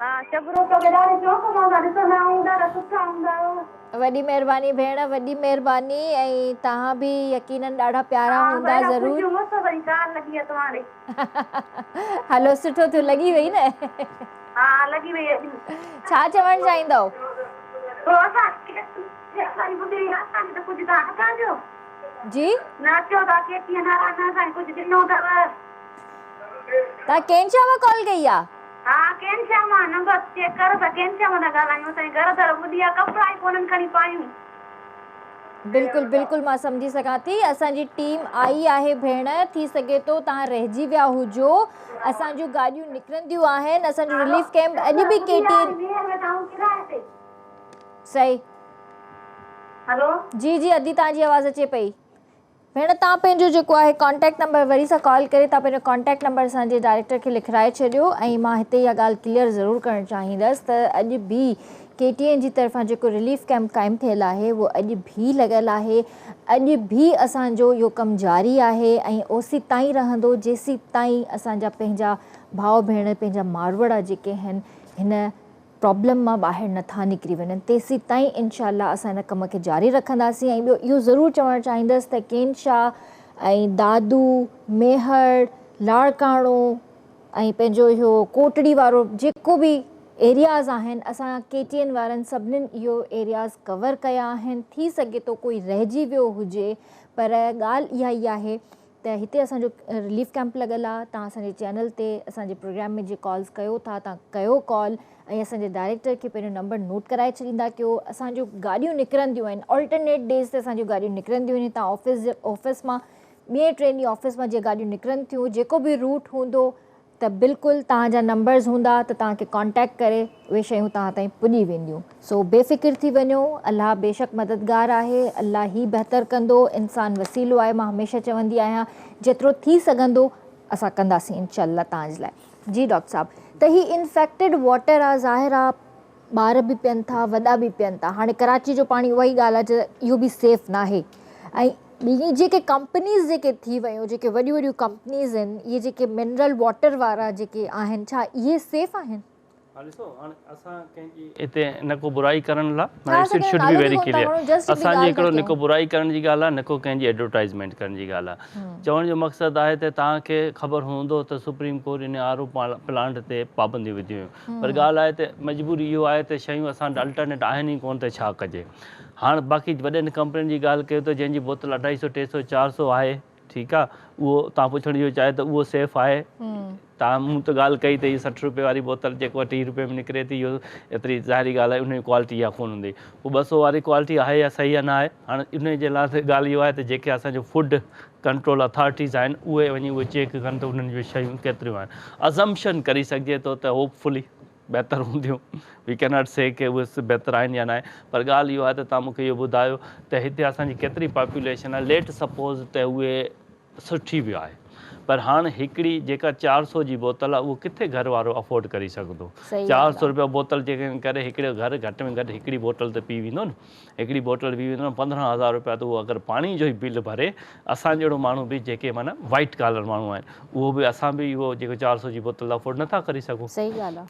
ها شبروز توکي ڏاڍي شوق مان اسان ڏسندا آهيون ڏاڍا سٺا هوندا آهيو. وڏي مهرباني ڀيڻ وڏي مهرباني ۽ توهان به يقينن ڏاڍا پيارا ها هوندا ڀيڻ ضرور. خوشيون مست اسان جي ڪال لڳي آ توهان ڏي. هلو سٺو ٿيو لڳي وئي نه. ها لڳي وئي اڄ. ڇا چوڻ چاهيندؤ؟ پوء اسان کي اسان جي ٻڌي اسان کي ته ڪجهه توهان نٿا ڏيو. جي. نه اچو ٿا ڪي ٽي اين وارا نه اسان کي ڪجهه ڏنو اٿو. توهان ڪين شاهه مان ڪال ڪئي آ؟ ها ڪين شاهه مان نمبر چيڪ ڪر اسان ڪين شاهه مان ٿا ڳالهايون اسان جي گهر در ٻڏي آ ڪپڙا ئي ڪونهن کڻي پايون. بلڪل بلڪل مان سمجهي سگهان ٿي اسان جي ٽيم آئي آهي ڀيڻ ٿي سگهي ٿو توهان رهجي ويا هجو اسان جون گاڏيون نڪرنديون آهن اسان جو رليف ڪيمپ اڄ به ڪي ٽي صحيح جي جي ادي توهان جي آواز اچي پئي. ڀيڻ توهان پنهنجو جيڪو آهي ڪانٽيڪٽ نمبر وري سان ڪال ڪري توهان پنهنجو ڪانٽيڪٽ نمبر اسان جي ڊائريڪٽر کي لکرائي ڇڏيو ۽ مان هتي اها ڳالهه ڪليئر ضرور ڪرڻ چاهيندس ته اڄ به ڪي ٽي اين جي طرفان جيڪو رليف ڪيمپ قائم ٿيل آهي اهو اڄ به لڳل آهي اڄ به اسان جو اهو ڪم جاري آهي ۽ اوسي تائين رهندو جيسي تائين اسان جا پنهنجا ڀاء ڀيڻ پنهنجا ماروئڙا جيڪي آهن هن پرابلم مان ٻاهر نه ٿا نڪري وڃن تيسيتائين انشاء الله اسان ان ڪم کي جاري رکنداسين ۽ ٻيو اهو ضرور چوڻ چاهيندس ته ڪين شاهه ۽ دادو، ميهڙ، لاڙڪاڻو ۽ پنهنجو اهو ڪوٽڙي وارو جيڪو به ايرياز آهن اسان ڪي ٽي اين وارن سڀنين اهو ايرياز ڪور ڪيا آهن ٿي سگهي ٿو ڪوئي رهجي ويو هجي پر ڳالهه اها ئي آهي ته هتي اسان جو رليف ڪيمپ لڳل آ توهان اسان جي چينل تي اسان جي پروگرام ۾ جي ڪالز ڪيو ٿا توهان ڪيو ڪال ۽ اسان جي ڊائريڪٽر کي پنهنجو نمبر نوٽ ڪرائي ڇڏيندا ڪيو اسان جو گاڏيون نڪرنديون آهن آلٽرنيٽ ڊيز تي اسان جون گاڏيون نڪرنديون آهن هتان آفيس آفيس مان ٻئي ٽئين ڏينهن آفيس مان جي گاڏيون نڪرن ٿيون جيڪو به روٽ هوندو ته بلڪل توهان جا نمبرز هوندا ته توهان کي ڪانٽيڪٽ ڪري اهي شيون توهان تائين پڄي وينديون سو بي فڪر ٿي وڃو الله بيشڪ مددگار آهي الله ئي بهتر ڪندو انسان وسيلو آهي مان هميشه چوندي آهيان جيترو ٿي سگهندو اسان ڪنداسين انشاء الله توهان جي لاء جي ڊاڪٽر صاحب ته هي انفيڪٽيڊ واٽر آ ظاهر آ ٻار به پين ٿا وڏا به پين ٿا هاڻي ڪراچي جو پاڻي اها ئي ڳالهه آهي ته اهو به سيف ناهي ۽ ٻي جيڪي ڪمپنيز جيڪي ٿي ويون جيڪي وڏيون وڏيون ڪمپنيز آهن اهي جيڪي منرل واٽر وارا جيڪي آهن ڇا اهي سيف آهن؟ ها ڏسو هاڻي اسان ڪنهن جي هتي نه ڪو برائي ڪرڻ لا it should be very clear اسان جي هڪڙو نه ڪو برائي ڪرڻ جي ڳالهه آهي نه ڪو ڪنهن جي ايڊورٽائزمينٽ ڪرڻ جي ڳالهه آهي چوڻ جو مقصد آهي ته توهان کي خبر هوندو ته سپريم ڪورٽ ان آر او پلانٽ تي پابنديون وڌيون هيون پر ڳالهه آهي ته مجبوري اهو آهي ته شيون اسان وٽ الٽرنيٽ آهن ئي ڪونه ته ڇا ڪجي هاڻ باقي وڏين ڪمپنين جي ڳالهه ڪيو ته جنهن جي بوتل اڍائي سو ٽي سو چار سو آهي ٺيڪ آ اهو توهان پڇڻ اهو چاهيو ته اهو سيف آهي توهان مون ته ڳالهه ڪئي ته هي 60 روپئي واري بوتل جيڪو 30 روپئي ۾ نڪري ٿي اهو ايتري ظاهري ڳالهه آهي ان جي ڪوالٽي اها ڪونه هوندي پوء 200 واري ڪوالٽي آهي يا صحيح يا نه آهي هاڻ ان جي لاء ته ڳالهه اهو آهي ته جيڪي اسان جو فوڊ ڪنٽرول اٿارٽيز آهن اهي وڃي اهي چيڪ ڪن ته انهن جون شيون ڪيتريون آهن ازمپشن ڪري سگهجي ٿو ته هوپ فلي بهتر هونديون وي ڪين not سي ڪي اهي بهتر آهن يا ناهي پر ڳالهه اهو آهي ته توهان مون کي اهو ٻڌايو ته هتي اسان جي ڪيتري پاپوليشن آهي ليٽ سپوز ته اهي سٺي به آهي پر هاڻ هڪڙي جيڪا 400 جي بوتل آهي اهو ڪٿي گهر وارو افورڊ ڪري سگهندو. 400 روپيا بوتل جي ڪري هڪڙو گهر گهٽ ۾ گهٽ هڪڙي بوتل ته پي ويندو نه. هڪڙي بوتل پي ويندو نه 15,000 روپيا ته اهو اگر پاڻي جو ئي بل ڀري اسان جهڙو ماڻهو به جيڪي معنيٰ وائيٽ ڪالر ماڻهو آهن اهو به اسان به اهو جيڪو 400 جي بوتل افورڊ نٿا ڪري سگهون.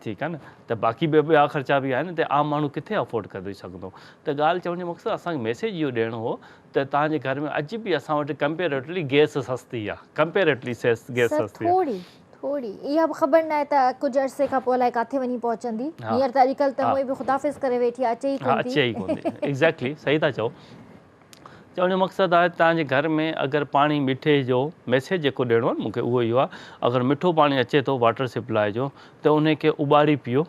ٺيڪ آهي نه ته باقي به ٻيا خرچا به آهن ته عام ماڻهو ڪٿي افورڊ ڪري سگهندو ته ڳالهه چوڻ جو مقصد اسان کي ميسيج اهو ڏيڻو هو ته توهان جي گهر ۾ اڄ به اسان وٽ ڪمپيريٽولي گئس سستي آ ڪمپيريٽولي گئس سستي آ. ٿوري ٿوري اها به خبر ناهي ته ڪجهه عرصي کان پوء الائي ڪاٿي وڃي پهچندي هينئر ته اڄڪلهه ته هونئن به خدا حافظ ڪري ويٺي آ اچي ئي ڪونه ٿي. اچي ئي ڪونه ٿي ايگزيڪٽلي صحيح ٿا چئو چوڻ جو مقصد آهي توهان جي گهر ۾ اگر پاڻي مٺي جو ميسيج جيڪو ڏيڻو آهي مون کي اهو اهو آهي اگر مٺو پاڻي اچي ٿو واٽر سپلاء جو ته ان کي اٻاري پيئو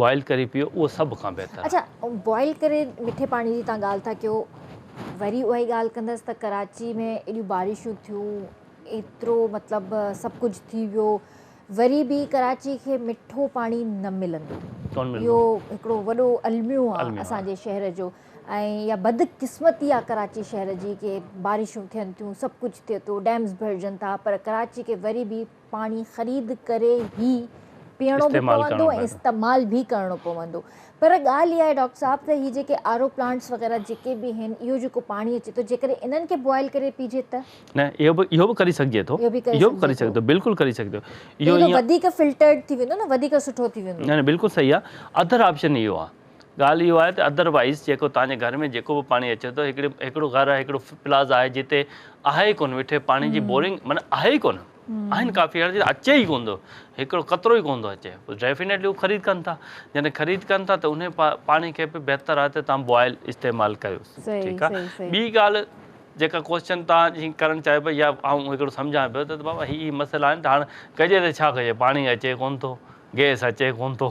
بوائل ڪري پيئو اهو سڀ کان بهتر آهي. اڇا بوائل ڪري مٺي پاڻي جي توهان ڳالهه ٿا ڪيو وري اها ئي ڳالهه ڪندس ته ڪراچي ۾ ايڏيون بارشون ٿيون ايترو مطلب سڀ ڪجهه ٿي ويو وري به ڪراچي کي مٺو پاڻي نه ملندو اهو هڪڙو وڏو الميو آهي اسان جي شهر جو ۽ اها بدقسمتي آهي ڪراچي شهر جي ڪي بارشون ٿين ٿيون سڀ ڪجهه ٿئي ٿو ڊيمز ڀرجن ٿا پر ڪراچي کي وري به پاڻي خريد ڪري ئي پيئڻو به پوندو ۽ استعمال به ڪرڻو پوندو پر ڳالهه اها آهي ڊاڪٽر صاحب ته هي جيڪي آر او پلانٽس وغيره جيڪي به آهن اهو جيڪو پاڻي اچي ٿو جيڪڏهن انهن کي بوائل ڪري پيئجي ته نه اهو به اهو به ڪري سگهجي ٿو اهو به ڪري سگهجي ٿو بلڪل ڪري سگهجي ٿو اهو وڌيڪ فلٽرڊ ٿي ويندو نه وڌيڪ سٺو ٿي ويندو نه نه بلڪل صحيح آهي اڌر آپشن اهو آهي ڳالهه اهو آهي ته ادر وائيز جيڪو توهان جي گهر ۾ جيڪو به پاڻي اچي ٿو هڪڙي هڪڙو گهر آهي هڪڙو پلازا آهي جتي آهي ئي ڪونه مٺي پاڻي جي بورنگ معنيٰ آهي ئي ڪونه آهن ڪافي اهڙا جتي اچي ئي ڪونه ٿو هڪڙو قطرو ئي ڪونه ٿو اچي پوء ڊيفينيٽلي هو خريد ڪن ٿا جڏهن خريد ڪن ٿا ته انهي پاڻي کي به بهتر آهي ته توهان بوائل استعمال ڪيو ٺيڪ آهي ٻي ڳالهه جيڪا ڪوسچن توهان جي ڪرڻ چاهيو پيا يا آئون هڪڙو سمجهان پيو ته بابا هي هي مسئلا آهن ته هاڻ ڪجي ته ڇا ڪجي پاڻي اچي ڪونه ٿو گئس اچي ڪونه ٿو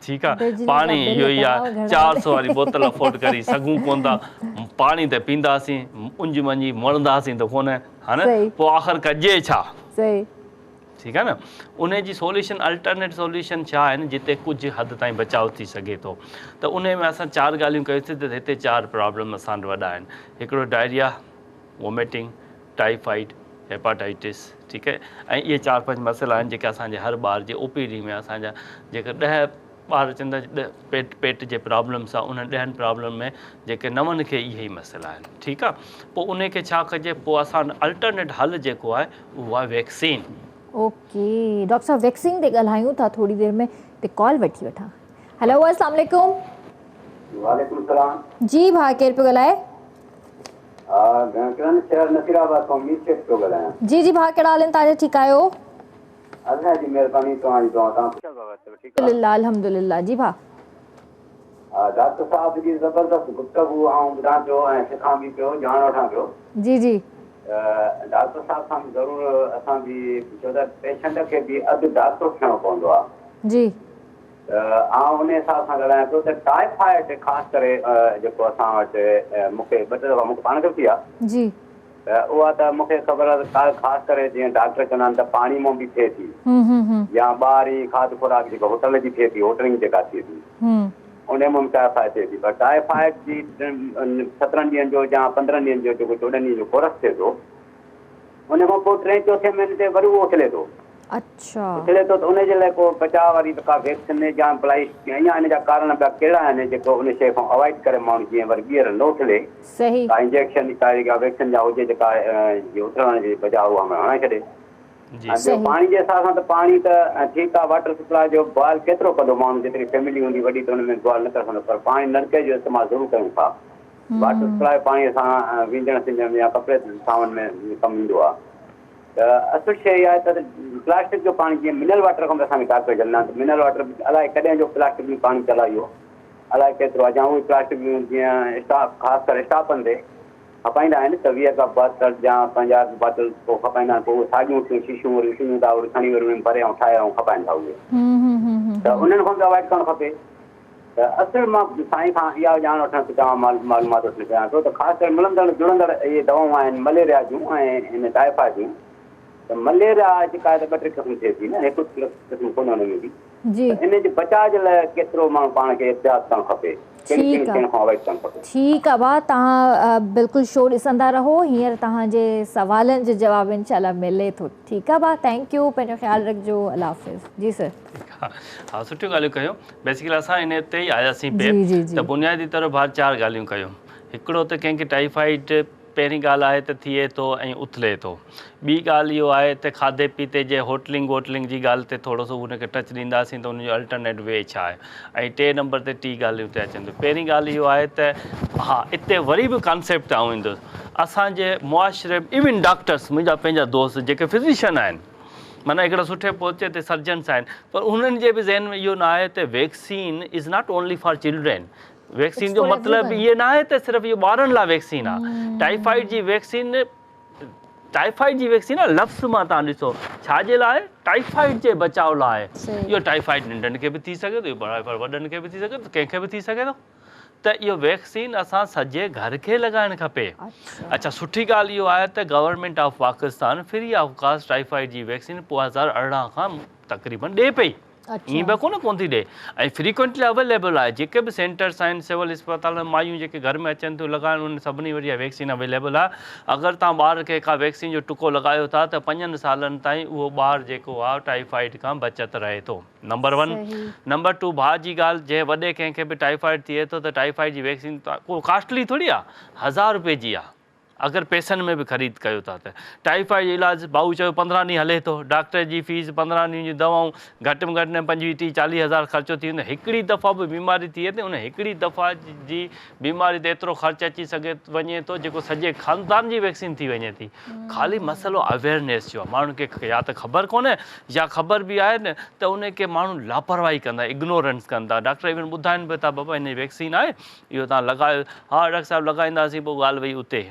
ٺيڪ آ پاڻي اهو ئي آ 400 واري بوتل افورڊ ڪري سگهون ڪون ٿا پاڻي ته پينداسين اڃ منجهي مرنداسين ته ڪونه ها نه پوء آخر ڪجي ڇا ٺيڪ آ نه ان جي سوليوشن الٽرنيٽ سوليوشن ڇا آهن جتي ڪجهه حد تائين بچاء ٿي سگهي ٿو ته ان ۾ اسان چار ڳالهيون ڪيون ته هتي چار پرابلم اسان وٽ وڏا آهن هڪڙو ڊائريا ووميٽنگ، ٽائيفائيڊ، هيپاٽائٽس، ٺيڪ آهي ۽ اهي چار پنج مسئلا آهن جيڪي اسان جي هر ٻار جي او پي ڊي ۾ اسان جا جيڪي 10 ٻار اچن ٿا 10 پيٽ پيٽ جي پرابلم سان انهن 10 پرابلم ۾ جيڪي نون کي اهي ئي مسئلا آهن ٺيڪ آهي پوء انهي کي ڇا ڪجي پوء اسان الٽرنيٽ حل جيڪو آهي اهو آهي ويڪسين. اوڪي ڊاڪٽر صاحب ويڪسين تي ڳالهايون ٿا ٿوري دير ۾ تي ڪال وٺي وٺان هلو السلام عليڪم. وعليڪم السلام. جي ڀاء ڪير پيو ڳالهائي؟ ها ڀيڻ ڪرن شهر نصير آباد کان مير شيخ پيو ڳالهايان. جي جي ڀاء ڪهڙا حال آهن توهان جا ٺيڪ آهيو. الله جي مهرباني توهان جي دعا توهان خوش آهيو سڀ ٺيڪ آهيو. الحمدلله الحمدلله جي ڀاء. ها ڊاڪٽر صاحب جي زبردست گفتگو آئون ٻڌان پيو ۽ سکان به پيو ڄاڻ وٺان پيو. جي جي. ته ڊاڪٽر صاحب کان به ضرور اسان به ڇو ته پيشنٽ کي به اڌ ڊاڪٽر ٿيڻو پوندو آهي. جي. ته آئون انهي حساب سان ڳالهايان پيو ته ٽائيفائيڊ خاص ڪري جيڪو اسان وٽ مون کي ٻه ٽي دفعا مون کي پاڻ کي به ٿي آهي. جي. ته اها ته مون کي خبر آهي ته خاص ڪري جيئن ڊاڪٽر چوندا آهن ته پاڻي مان به ٿئي ٿي يا ٻاهرين کاڌ خوراڪ جيڪا هوٽل جي ٿئي ٿي هوٽلنگ جيڪا ٿئي ٿي انهي مان به ٽائيفائيڊ ٿئي ٿي پر ٽائيفائيڊ جي 17 ڏينهن جو يا 15 ڏينهن جو جيڪو 14 ڏينهن جو ڪورس ٿئي ٿو ان کان پوء ٽئين چوٿين مهيني تي وري اهو اٿلي ٿو. اڇا. اٿلي ٿو ته ان جي لاء ڪو بچاء واري ڪا ويڪسين يا بلائي يا ان جا ڪارڻ ٻيا ڪهڙا آهن جيڪو ان شيء کان اوائڊ ڪري ماڻهو جيئن وري ٻيهر نه اٿلي. صحيح. ڪا انجيڪشن ڪا جيڪا ويڪسين جا هجي جيڪا جي اٿلڻ جي بجاء اها هڻائي ڇڏي. جي. ۽ ٻيو پاڻي جي حساب سان ته پاڻي ته ٺيڪ آهي واٽر سپلاء جو بوائل ڪيترو ڪندو ماڻهو جيتري فيملي هوندي وڏي ته ان ۾ بوائل نه ڪري سگهندو پر پاڻي نلڪي جو استعمال ضرور ڪيون ٿا. واٽر سپلاء پاڻي سان وهنجڻ سنجڻ ۾ يا ڪپڙي ٿانون ۾ ڪم ايندو آهي ته اصل شيء اها آهي ته پلاسٽڪ جو پاڻي جيئن منرل واٽر کان به اسان کي ڊاڪٽر چوندا آهن ته منرل واٽر به الائي ڪڏهن جو پلاسٽڪ ۾ پاڻي چلائي ويو الائي ڪيترو آهي يا اهي پلاسٽڪ جون جيئن اسٽاف خاص ڪري اسٽافن تي کپائيندا آهن ته 20 رپيا بوتل يا 50 رپيا بوتل پوء کپائيندا آهن پوء اهي ساڳيون ٿيون شيشيون وري اڇليون ٿا وري کڻي وري ان ۾ ڀري ۽ ٺاهي ۽ کپائين ٿا اهي ته انهن کان به اوائڊ ڪرڻ کپي. ته اصل مان سائين کان اها ڄاڻ وٺڻ ٿو چاهيان معلومات وٺڻ چاهيان ٿو ته خاص ڪري ملندڙ جڙندڙ اهي دوائون آهن مليريا جون ۽ هن ٽائيفائيڊ جون ته مليريا جيڪا آهي ته ٻه ٽي قسم ٿئي ٿي نه هڪ قسم ڪونهي ان ۾ به. جي. ته ان جي بچاء جي لاء ڪيترو ماڻهو پاڻ کي احتياط ڪرڻ کپي؟ ڪهڙين ٺيڪ ڪهڙين آ. شين کان اوائڊ ڪرڻ کپي؟ ٺيڪ آ ڀاء توهان بلڪل شو ڏسندا رهو هينئر توهان جي سوالن جو جواب انشاء الله ملي ٿو ٺيڪ آ ڀاء thank you پنهنجو خيال رکجو الله حافظ جي سر. ٺيڪ آ ها سٺيون ڳالهيون ڪيو بيسيڪلي اسان ان تي ئي آياسين پي جي جي جي. ته بنيادي طور ڀاء چار ڳالهيون ڪيو هڪڙو ته ڪنهن کي ٽائيفائيڊ پهرين ڳالهه آهي ته ٿئي ٿو ۽ اٿلي ٿو. ٻي ڳالهه اهو آهي ته کاڌي پيتي جي هوٽلنگ ووٽلنگ جي ڳالهه تي ٿورو سو ان کي ٽچ ڏينداسين ته ان جو الٽرنيٽ وي ڇا آهي ۽ ٽي نمبر تي ٽي ڳالهيون اتي اچن ٿيون. پهرين ڳالهه اهو آهي ته ها اتي وري به ڪانسيپٽ تي آئون ايندس. اسان جي معاشري ۾ ايون ڊاڪٽرس منهنجا پنهنجا دوست جيڪي فزيشن آهن معنيٰ هڪڙا سٺي پهچي تي سرجنس آهن پر انهن جي به ذهن ۾ اهو نه آهي ته vaccine is not only for children vaccine جو مطلب اهي نه آهي ته صرف اهو ٻارن لاء ويڪسين آهي ٽائيفائيڊ جي ويڪسين ٽائيفائيڊ جي ويڪسين آهي لفظ مان تان ڏسو ڇا جي لاء ٽائيفائيڊ جي بچاء لاء اهو ٽائيفائيڊ ننڍن کي به ٿي سگهي ٿو اهو ٽائيفائيڊ وڏن کي به ٿي سگهي ٿو ڪنهن کي به ٿي سگهي ٿو ته اهو ويڪسين اسان سڄي گهر کي لڳائڻ کپي اڇا سٺي ڳالهه اهو آهي ته government of Pakistan free of cost typhoid جي ويڪسين 2018 کان تقريبن ڏي پئي ائين به ڪونه ڪونه ٿي ڏي ۽ فريڪوئنٽلي اويليبل آهي جيڪي به سينٽرس آهن سول اسپتال ۾ مايون جيڪي گهر ۾ اچن ٿيون لڳائڻ انهن سڀني وٽ اها ويڪسين اويليبل آهي اگر توهان ٻار کي ڪا ويڪسين جو ٽڪو لڳايو ٿا ته پنجن سالن تائين اهو ٻار جيڪو آهي ٽائيفائيڊ کان بچت رهي ٿو نمبر ون نمبر ٽو ڀاء جي ڳالهه جنهن وڏي ڪنهن کي به ٽائيفائيڊ ٿئي ٿو ته ٽائيفائيڊ جي ويڪسين ڪو ڪاسٽلي ٿوري آهي هزار روپي جي آهي اگر پئسن ۾ به خريد ڪيو ٿا ته ٽائيفائيڊ جو علاج ڀائو چيو 15 ڏينهن هلي ٿو، ڊاڪٽر جي فيس، 15 ڏينهن جون دوائون، گهٽ ۾ گهٽ نه 25 30 40 هزار خرچو ٿي ويندو، هڪڙي دفعا به بيماري ٿئي ته ان هڪڙي دفعا جي بيماري تي ايترو خرچ اچي سگهي وڃي ٿو جيڪو سڄي خاندان جي ويڪسين ٿي وڃي ٿي. خالي مسئلو اويئرنيس جو آهي ماڻهن کي يا ته خبر ڪونهي يا خبر به آهي نه ته ان کي ماڻهو لاپرواهي ڪندا اگنورنس ڪن ٿا ڊاڪٽر ايون ٻڌائن به ٿا بابا هن جي ويڪسين آهي اهو توهان لڳايو. ها ڊاڪٽر صاحب لڳائينداسين پوء ڳالهه وئي اتي.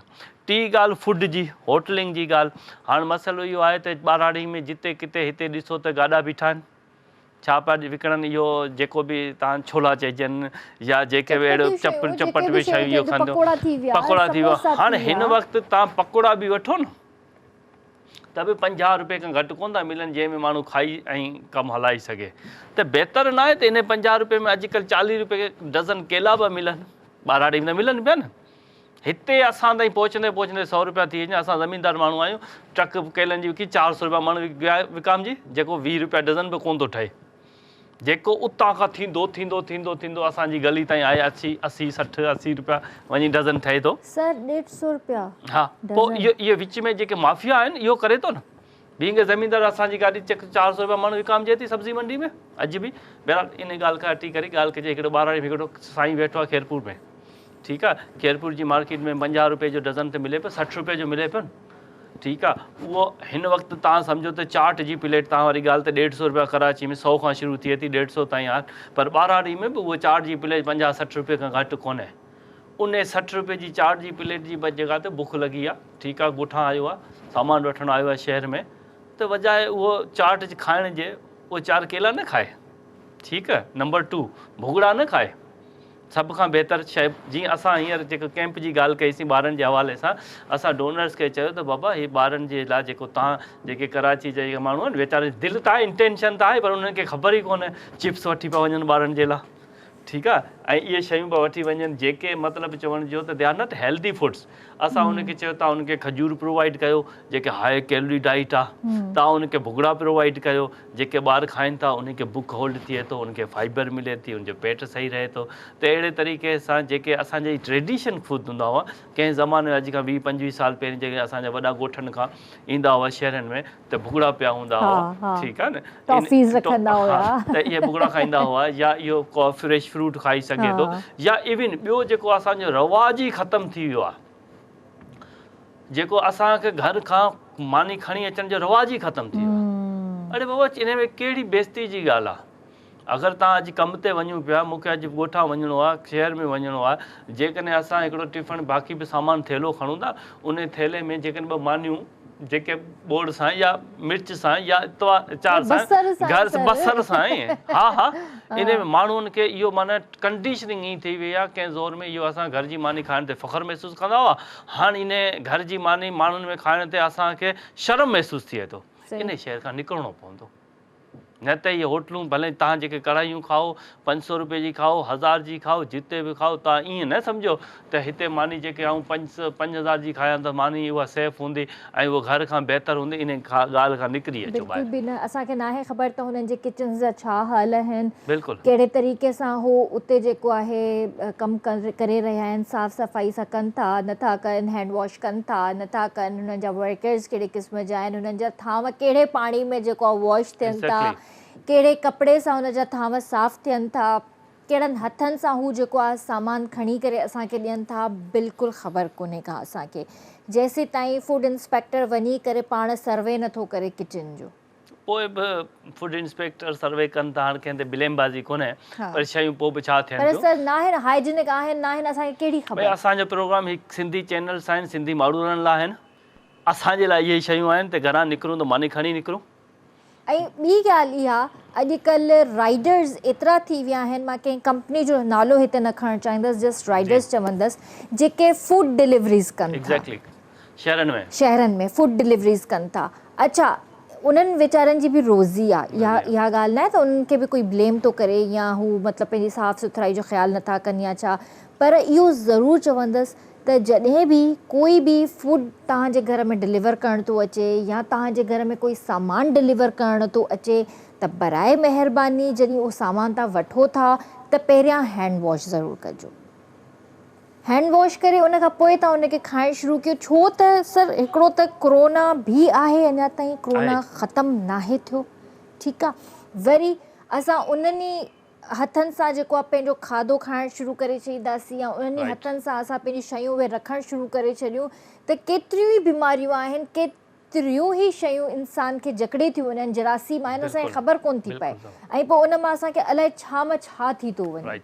ٽي ڳالهه فوڊ جي، هوٽلنگ جي ڳالهه. هاڻ مسئلو اهو آهي ته ٻهراڙي ۾ جتي ڪٿي هتي ڏسو ته گاڏا بيٺا آهن. ڇا پيا وڪڻن اهو جيڪو به توهان ڇولا چئجن يا جيڪي به اهڙو چپ چپٽ به شيون اهو کائن پڪوڙا ٿي ويا. هاڻ هن وقت توهان پڪوڙا به وٺو نه. ته به 50 روپيه کان گهٽ ڪونه ٿا ملن جنهن ۾ ماڻهو کائي ۽ ڪم هلائي سگهي ته بهتر ناهي ته انهي 50 روپيه ۾ اڄڪلهه 40 روپيه ڊزن ڪيلا به ملن ٻهراڙي ۾ ته ملن پيا نه هتي اسان تائين پهچندي پهچندي 100 روپيا ٿي وڃي اسان زميندار ماڻهو آهيون ٽرڪ ڪيلن جي وڪي 400 روپيا مڻ وڪامجي جيڪو 20 روپيا ڊزن به ڪونه ٿو ٺهي جيڪو اتان کان ٿيندو ٿيندو ٿيندو ٿيندو اسان جي گلي تائين آهي اسي اسي سٺ اسي روپيا وڃي ڊزن ٺهي ٿو. سر ڏيڍ سو روپيا ها پوء اهو اهي وچ ۾ جيڪي مافيا آهن اهو ڪري ٿو نه بينگ اي زميندار اسان جي گاڏي چڪ 400 روپيا مڻ وڪامجي ٿي سبزي منڊي ۾ اڄ به بهرحال ان ڳالهه کان هٽي ڪري ڳالهه ڪجي هڪڙو ٻهراڙي ۾ هڪڙو سائين ويٺو آهي خيرپور ۾ ٺيڪ آهي خيرپور جي مارڪيٽ ۾ 50 روپئي جو ڊزن ته ملي پيو 60 روپئي جو ملي پيو نه ٺيڪ آ اهو هن وقت توهان سمجهو ته چاٽ جي پليٽ توهان واري ڳالهه ته ڏيڍ سو روپيا ڪراچي ۾ سو کان شروع ٿئي ٿي ڏيڍ سو تائين آهي پر ٻهراڙي ۾ به اهو چاٽ جي پليٽ 50 60 روپئي کان گهٽ ڪونهي انهي 60 روپئي جي چاٽ جي پليٽ جي جڳهه تي بک لڳي آ ٺيڪ آ ڳوٺان آيو آ سامان وٺڻ آيو آ شهر ۾ ته بجاء اهو چاٽ کائڻ جي اهو چار ڪيلا نه کائي ٺيڪ نمبر ٽو ڀڳڙا نه کائي سڀ کان بهتر شيء جيئن اسان هينئر جيڪو ڪئمپ جي ڳالهه ڪئي سين ٻارن جي حوالي سان اسان ڊونرس کي چيو ته بابا هي ٻارن جي لاء جيڪو تان جيڪي ڪراچي جا جيڪي ماڻهو آهن ويچارن جي دل ته آهي انٽينشن ته آهي پر انهن کي خبر ئي ڪونهي چپس وٺي پيا وڃن ٻارن جي لاء ٺيڪ آهي ۽ اهي شيون پيا وٺي وڃن جيڪي مطلب چوڻ جو ته they are not healthy foods اسان ان کي چيو تان ان کي کجور پرووائيڊ ڪيو جيڪي هاء ڪيلري ڊائيٽ آهي تان ان کي ڀڳڙا پرووائيڊ ڪيو جيڪي ٻار کائن ٿا انهن کي بک هولڊ ٿئي ٿو انهن کي فائبر ملي ٿي انهن جو پيٽ صحيح رهي ٿو ته اهڙي طريقي سان جيڪي اسان جا ٽريڊيشن فوڊ هوندا هئا ڪنهن زماني ۾ اڄ کان 20 25 سال پهرين جيڪي اسان جا وڏا ڳوٺن کان ايندا هئا شهرن ۾ ته ڀڳڙا پيا هوندا هئا ٺيڪ آهي نه ٽافيز رکندا هئا ته اهي ڀڳڙا کائيندا هئا يا اهو ڪو فريش فروٽ کائي سگهي ٿو يا ايون ٻيو جيڪو اسان جو رواج ئي ختم ٿي ويو آهي جيڪو اسان کي گهر کان ماني کڻي اچڻ جو رواج ئي ختم ٿي ويو آهي. اڙي بابا ان ۾ ڪهڙي بيعزتي جي ڳالهه آهي. اگر توهان اڄ ڪم تي وڃون پيا، مون کي اڄ ڳوٺان وڃڻو آهي، شهر ۾ وڃڻو آهي، جيڪڏهن اسان هڪڙو ٽفن باقي به سامان ٿيلهو کڻون ٿا، ان ٿيلهي ۾ جيڪڏهن ٻه مانيون جيڪي ٻوڙ سان يا مرچ سان يا آچار سان گهر بصر سان ها ها ان ۾ ماڻهن کي اهو معنيٰ ڪنڊيشننگ ائين ٿي وئي آهي ڪنهن زور ۾ اهو اسان گهر جي ماني کائڻ تي فخر محسوس ڪندا هئا هاڻ ان گهر جي ماني ماڻهن ۾ کائڻ تي اسان کي شرم محسوس ٿئي ٿو ان شهر کان نڪرڻو پوندو. نه ته اهي هوٽلون ڀلي توهان جيڪي ڪڙهايون کائو 500 روپئي جي کائو هزار جي کائو جتي به کائو توهان ائين نه سمجهو ته هتي ماني جيڪي آئون 5000 جي کايان ته ماني اها سيف هوندي ۽ اهو گهر کان بهتر هوندي ان ڳالهه کان نڪري اچو بلڪل ٻاهر. به نه اسان کي ناهي خبر ته هنن جي ڪچنز جا ڇا حال آهن بلڪل. ڪهڙي طريقي سان هو اتي جيڪو آهي ڪم ڪري رهيا آهن صاف صفائي سان ڪن ٿا نٿا ڪن هينڊ واش ڪن ٿا نٿا ڪن هنن جا ورڪرز ڪهڙي قسم جا آهن هنن جا ٿانو ڪهڙي پاڻي ۾ جيڪو آهي واش ٿين ٿا ڪهڙي ڪپڙي سان هن جا ٿانو صاف ٿين ٿا ڪهڙن هٿن سان هو جيڪو آهي سامان کڻي ڪري اسان کي ڏين ٿا بلڪل خبر ڪونهي ڪا اسان کي جيسيتائين فوڊ انسپيڪٽر وڃي ڪري پاڻ سروي نٿو ڪري ڪچن جو. پوء به فوڊ انسپيڪٽر سروي ڪن ٿا هاڻ ڪنهن تي بليم بازي ڪونهي پر شيون پوء به ڇا ٿين پر ٿيون. سر ناهن هائيجينڪ آهن ناهن اسان کي ڪهڙي ڀئي خبر. اسان جو پروگرام هي سنڌي چينلز آهن سنڌي ماڻهن لاء آهن اسان جي لاء اهي شيون آهن ته گهران نڪرون ته ماني کڻي نڪرون. ۽ ٻي ڳالهه اها اڄڪلهه رائيڊرز ايترا ٿي ويا آهن مان ڪنهن ڪمپني جو نالو هتي نه کڻڻ چاهيندس جسٽ رائيڊرز چوندس جيڪي فوڊ ڊليوريز ڪن ٿا. ايگزيڪٽلي شهرن ۾. شهرن ۾ فوڊ ڊليوريز ڪن ٿا اڇا انهن ويچارن جي به روزي آ اها اها ڳالهه ناهي ته انهن کي به ڪوئي بليم ٿو ڪري يا هو مطلب پنهنجي صاف سٿرائي جو خيال نٿا ڪن يا ڇا پر اهو ضرور چوندس ته جڏهن به ڪوئي به فوڊ توهان جي گهر ۾ ڊليور ڪرڻ ٿو اچي يا توهان جي گهر ۾ ڪوئي سامان ڊليور ڪرڻ ٿو اچي ته برائي مهرباني جڏهن اهو سامان توهان وٺو ٿا ته پهريان هينڊ واش ضرور ڪجو. هينڊ واش ڪري ان کان پوء توهان ان کي کائڻ شروع ڪيو ڇو ته سر هڪڙو ته ڪرونا به آهي اڃا تائين ڪرونا ختم ناهي ٿيو ٺيڪ آ وري اسان انهن ئي هٿن سان جيڪو آ پنهنجو کاڌو کائڻ شروع ڪري ڇڏينداسين يا انهن ئي هٿن سان اسان پنهنجون شيون اهي رکڻ شروع ڪري ڇڏيون ته ڪيتريون ئي بيماريون آهن ڪيتريون ئي شيون انسان کي جڪڙي ٿيون وڃن جراثيم آهن اسان کي خبر ڪون ٿي پئي ۽ پوء ان مان اسان کي الائي ڇا مان ڇا ٿي ٿو وڃي.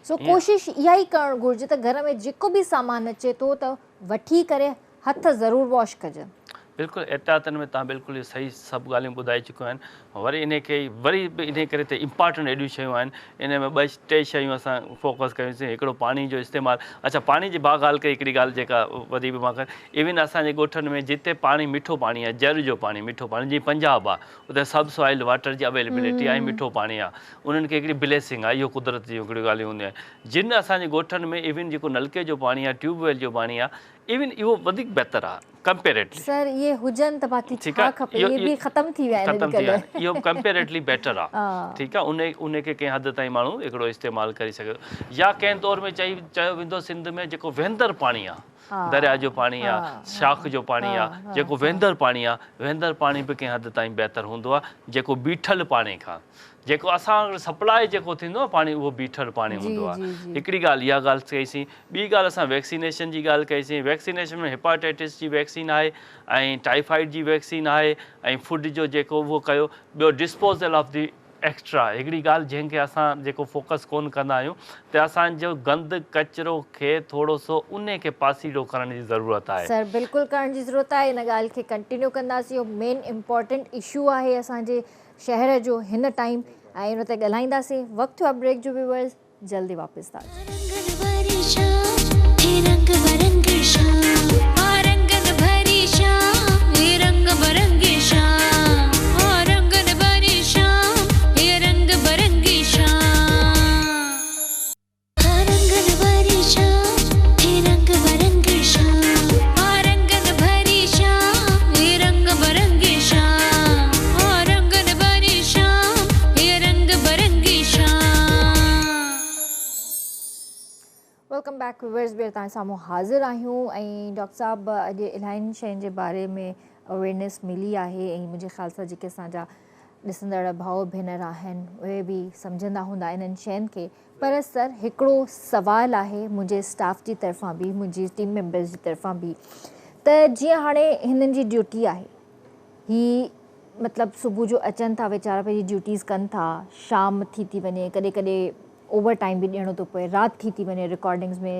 سو ڪوشش اها ئي ڪرڻ گهرجي ته گهر ۾ جيڪو به سامان اچي ٿو ته وٺي ڪري هٿ ضرور واش ڪجن. بلڪل احتياطن ۾ توهان بلڪل صحيح سڀ ڳالهيون ٻڌائي چڪيون آهن وري انهي کي وري به انهي ڪري ته امپارٽنٽ ايڏيون شيون آهن انهي ۾ ٻه ٽي شيون اسان فوڪس ڪيون سين هڪڙو پاڻي جو استعمال اڇا پاڻي جي با ڳالهه ڪئي هڪڙي ڳالهه جيڪا وڌي به مان ايون اسان جي ڳوٺن ۾ جتي پاڻي مٺو پاڻي آهي جر جو پاڻي مٺو پاڻي جيئن پنجاب آهي اتي سب سوائل واٽر جي اويلبلٽي آهي مٺو پاڻي آهي انهن کي هڪڙي بليسنگ آهي اهو قدرت جون هڪڙيون ڳالهيون هونديون آهن جن اسان جي ڳوٺن ۾ ايون جيڪو نلڪي جو پاڻي آهي ٽيوب ويل جو پاڻي آهي ايون اهو وڌيڪ بهتر آهي ڪمپيريٽلي. سر اهي هجن ته باقي ڇا کپي اهي به ختم ٿي ويا آهن ختم ٿي ويا آهن اهو ڪمپيريٽلي بيٽر آهي ٺيڪ آهي ان کي ڪنهن حد تائين ماڻهو هڪڙو استعمال ڪري سگهي ٿو يا ڪنهن دور ۾ چئي چيو ويندو سنڌ ۾ جيڪو وهندڙ پاڻي آهي درياء جو پاڻي آ، شاخ جو پاڻي آ، جيڪو وهندڙ پاڻي آ، وهندڙ پاڻي به ڪنهن حد تائين بهتر هوندو آ، جيڪو بيٺل پاڻي کان. جيڪو اسان وٽ سپلاء جيڪو ٿيندو آ پاڻي اهو بيٺل پاڻي هوندو آ. هڪڙي ڳالهه اها ڳالهه ڪئي سين. ٻي ڳالهه اسان ويڪسينيشن جي ڳالهه ڪئي سين. ويڪسينيشن ۾ هيپاٽائٽس جي ويڪسين آهي ۽ ٽائيفائيڊ جي ويڪسين آهي ۽ فوڊ جو جيڪو اهو ڪيو. ٻيو ڊسپوزل آف the extra هڪڙي ڳالهه جنهن کي اسان جيڪو فوڪس ڪون ڪندا آهيون ته اسان جو گند ڪچرو کي ٿورو سو انهي کي پاسيرو ڪرڻ جي ضرورت آهي. سر بلڪل ڪرڻ جي ضرورت آهي ان ڳالهه کي ڪنٽينيو ڪنداسين اهو مين امپارٽنٽ اشو آهي اسان جي شهر جو هن ٽائيم ۽ ان تي ڳالهائينداسين وقت ٿيو آهي بريڪ جو ويورز جلدي واپس ٿا اچون. Welcome back viewers ٻيهر توهان سامهون حاضر آهيون ۽ ڊاڪٽر صاحب اڄ الاهين شين جي باري ۾ اويرنيس ملي آهي ۽ منهنجي خيال سان جيڪي اسان جا ڏسندڙ ڀاء ڀينر آهن اهي به سمجهندا هوندا انهن شين کي پر سر هڪڙو سوال آهي منهنجي اسٽاف جي طرفان به منهنجي ٽيم ميمبرز جي طرفان به ته جيئن هاڻي هنن جي ڊيوٽي آهي هي مطلب صبح جو اچن ٿا ويچارا پنهنجي ڊيوٽيز ڪن ٿا شام ٿي ٿي وڃي ڪڏهن ڪڏهن اوور ٽائيم به ڏيڻو ٿو پوي رات ٿي ٿي وڃي رڪارڊنگز ۾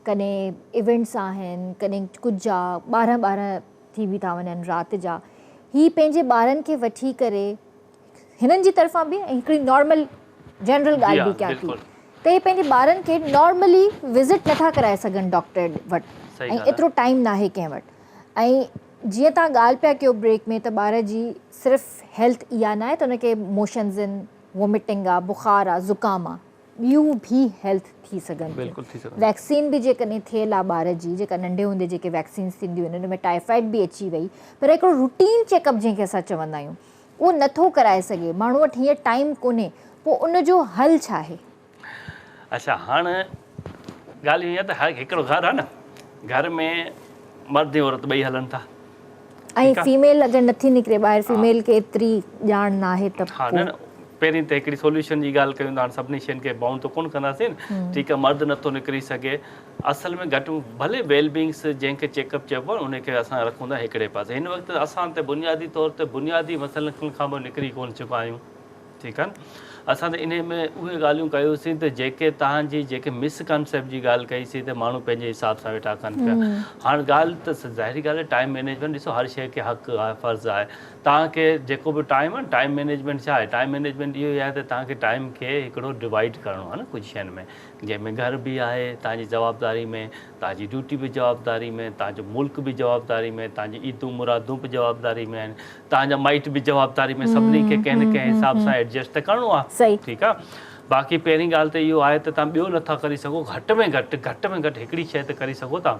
ڪڏهن ايونٽس آهن ڪڏهن ڪجهه آ ٻارهن ٻارهن ٿي به ٿا وڃن رات جا، هي پنهنجي ٻارن کي وٺي ڪري هنن جي طرفان به ۽ هڪڙي نارمل جنرل ڳالهه به ڪيان ٿي ته هي پنهنجي ٻارن کي نارملي وزٽ نٿا ڪرائي سگهن ڊاڪٽر وٽ ۽ ايترو ٽائيم ناهي ڪنهن وٽ ۽ جيئن توهان ڳالهه پيا ڪيو بريڪ ۾ ته ٻار جي صرف هيلٿ اها ناهي ته ان کي موشنز آهن وومٽنگ آ بخار آ زڪام آ ٻيون به هيلٿ ٿي سگهن ٿيون ويڪسين به جيڪڏهن ٿيل آ ٻار جي جيڪا ننڍي هوندي جيڪي ويڪسينز ٿينديون آهن ان ۾ ٽائيفائيڊ به اچي وئي پر هڪڙو روٽين چيڪ اپ جنهن کي اسان چوندا آهيون اهو نٿو ڪرائي سگهي ماڻهو وٽ هينئر ٽائيم ڪونهي پوء ان جو حل ڇا آهي؟ اڇا هاڻ ڳالهه ائين آهي ته هڪڙو گهر آهي نه گهر ۾ مرد ۽ عورت ٻئي هلن ٿا ۽ فيميل اگر نٿي نڪري ٻاهر فيميل کي ايتري ڄاڻ ناهي ته ها نه نه پهرين ته هڪڙي سوليوشن جي ڳالهه ڪيون ته هاڻ سڀني شين کي بائونڊ ته ڪونه ڪنداسين ٺيڪ آهي مرد نٿو نڪري سگهي اصل ۾ گهٽ ڀلي ويل بينگس جنهن کي چيڪ اپ چئبو آهي ان کي اسان رکون ٿا هڪڙي پاسي هن وقت اسان ته بنيادي طور تي بنيادي مسئلن کان به نڪري ڪونه چڪا آهيون ٺيڪ آهي نه اسان ته انهي ۾ اهي ڳالهيون ڪيوسين ته جيڪي توهان جي جيڪي مس ڪانسيپٽ جي ڳالهه ڪئي سين ته ماڻهو پنهنجي حساب سان ويٺا ڪن پيا هاڻ ڳالهه ته ظاهري ڳالهه آهي ٽائيم مينيجمينٽ ڏسو هر شيء کي حق آهي فرض آهي توهان کي جيڪو به ٽائيم آهي ٽائيم مينيجمينٽ ڇا آهي ٽائيم مينيجمينٽ اهو ئي آهي ته توهان کي ٽائيم کي هڪڙو ڊوائيڊ ڪرڻو آهي نه ڪجهه شين ۾ جنهن ۾ گهر به آهي توهان جي جوابداري ۾ توهان جي ڊيوٽي به جوابداري ۾ توهان جو ملڪ به جوابداري ۾ توهان جي عيدون مرادون به جوابداري ۾ آهن توهان جا مائٽ به جوابداري ۾ سڀني کي ڪنهن نه ڪنهن حساب سان ايڊجسٽ ته ڪرڻو آهي ٺيڪ آهي باقي پهرين ڳالهه ته اهو آهي ته توهان ٻيو نٿا ڪري سگهو گهٽ ۾ گهٽ گهٽ ۾ گهٽ هڪڙي شيء ته ڪري سگهو ٿا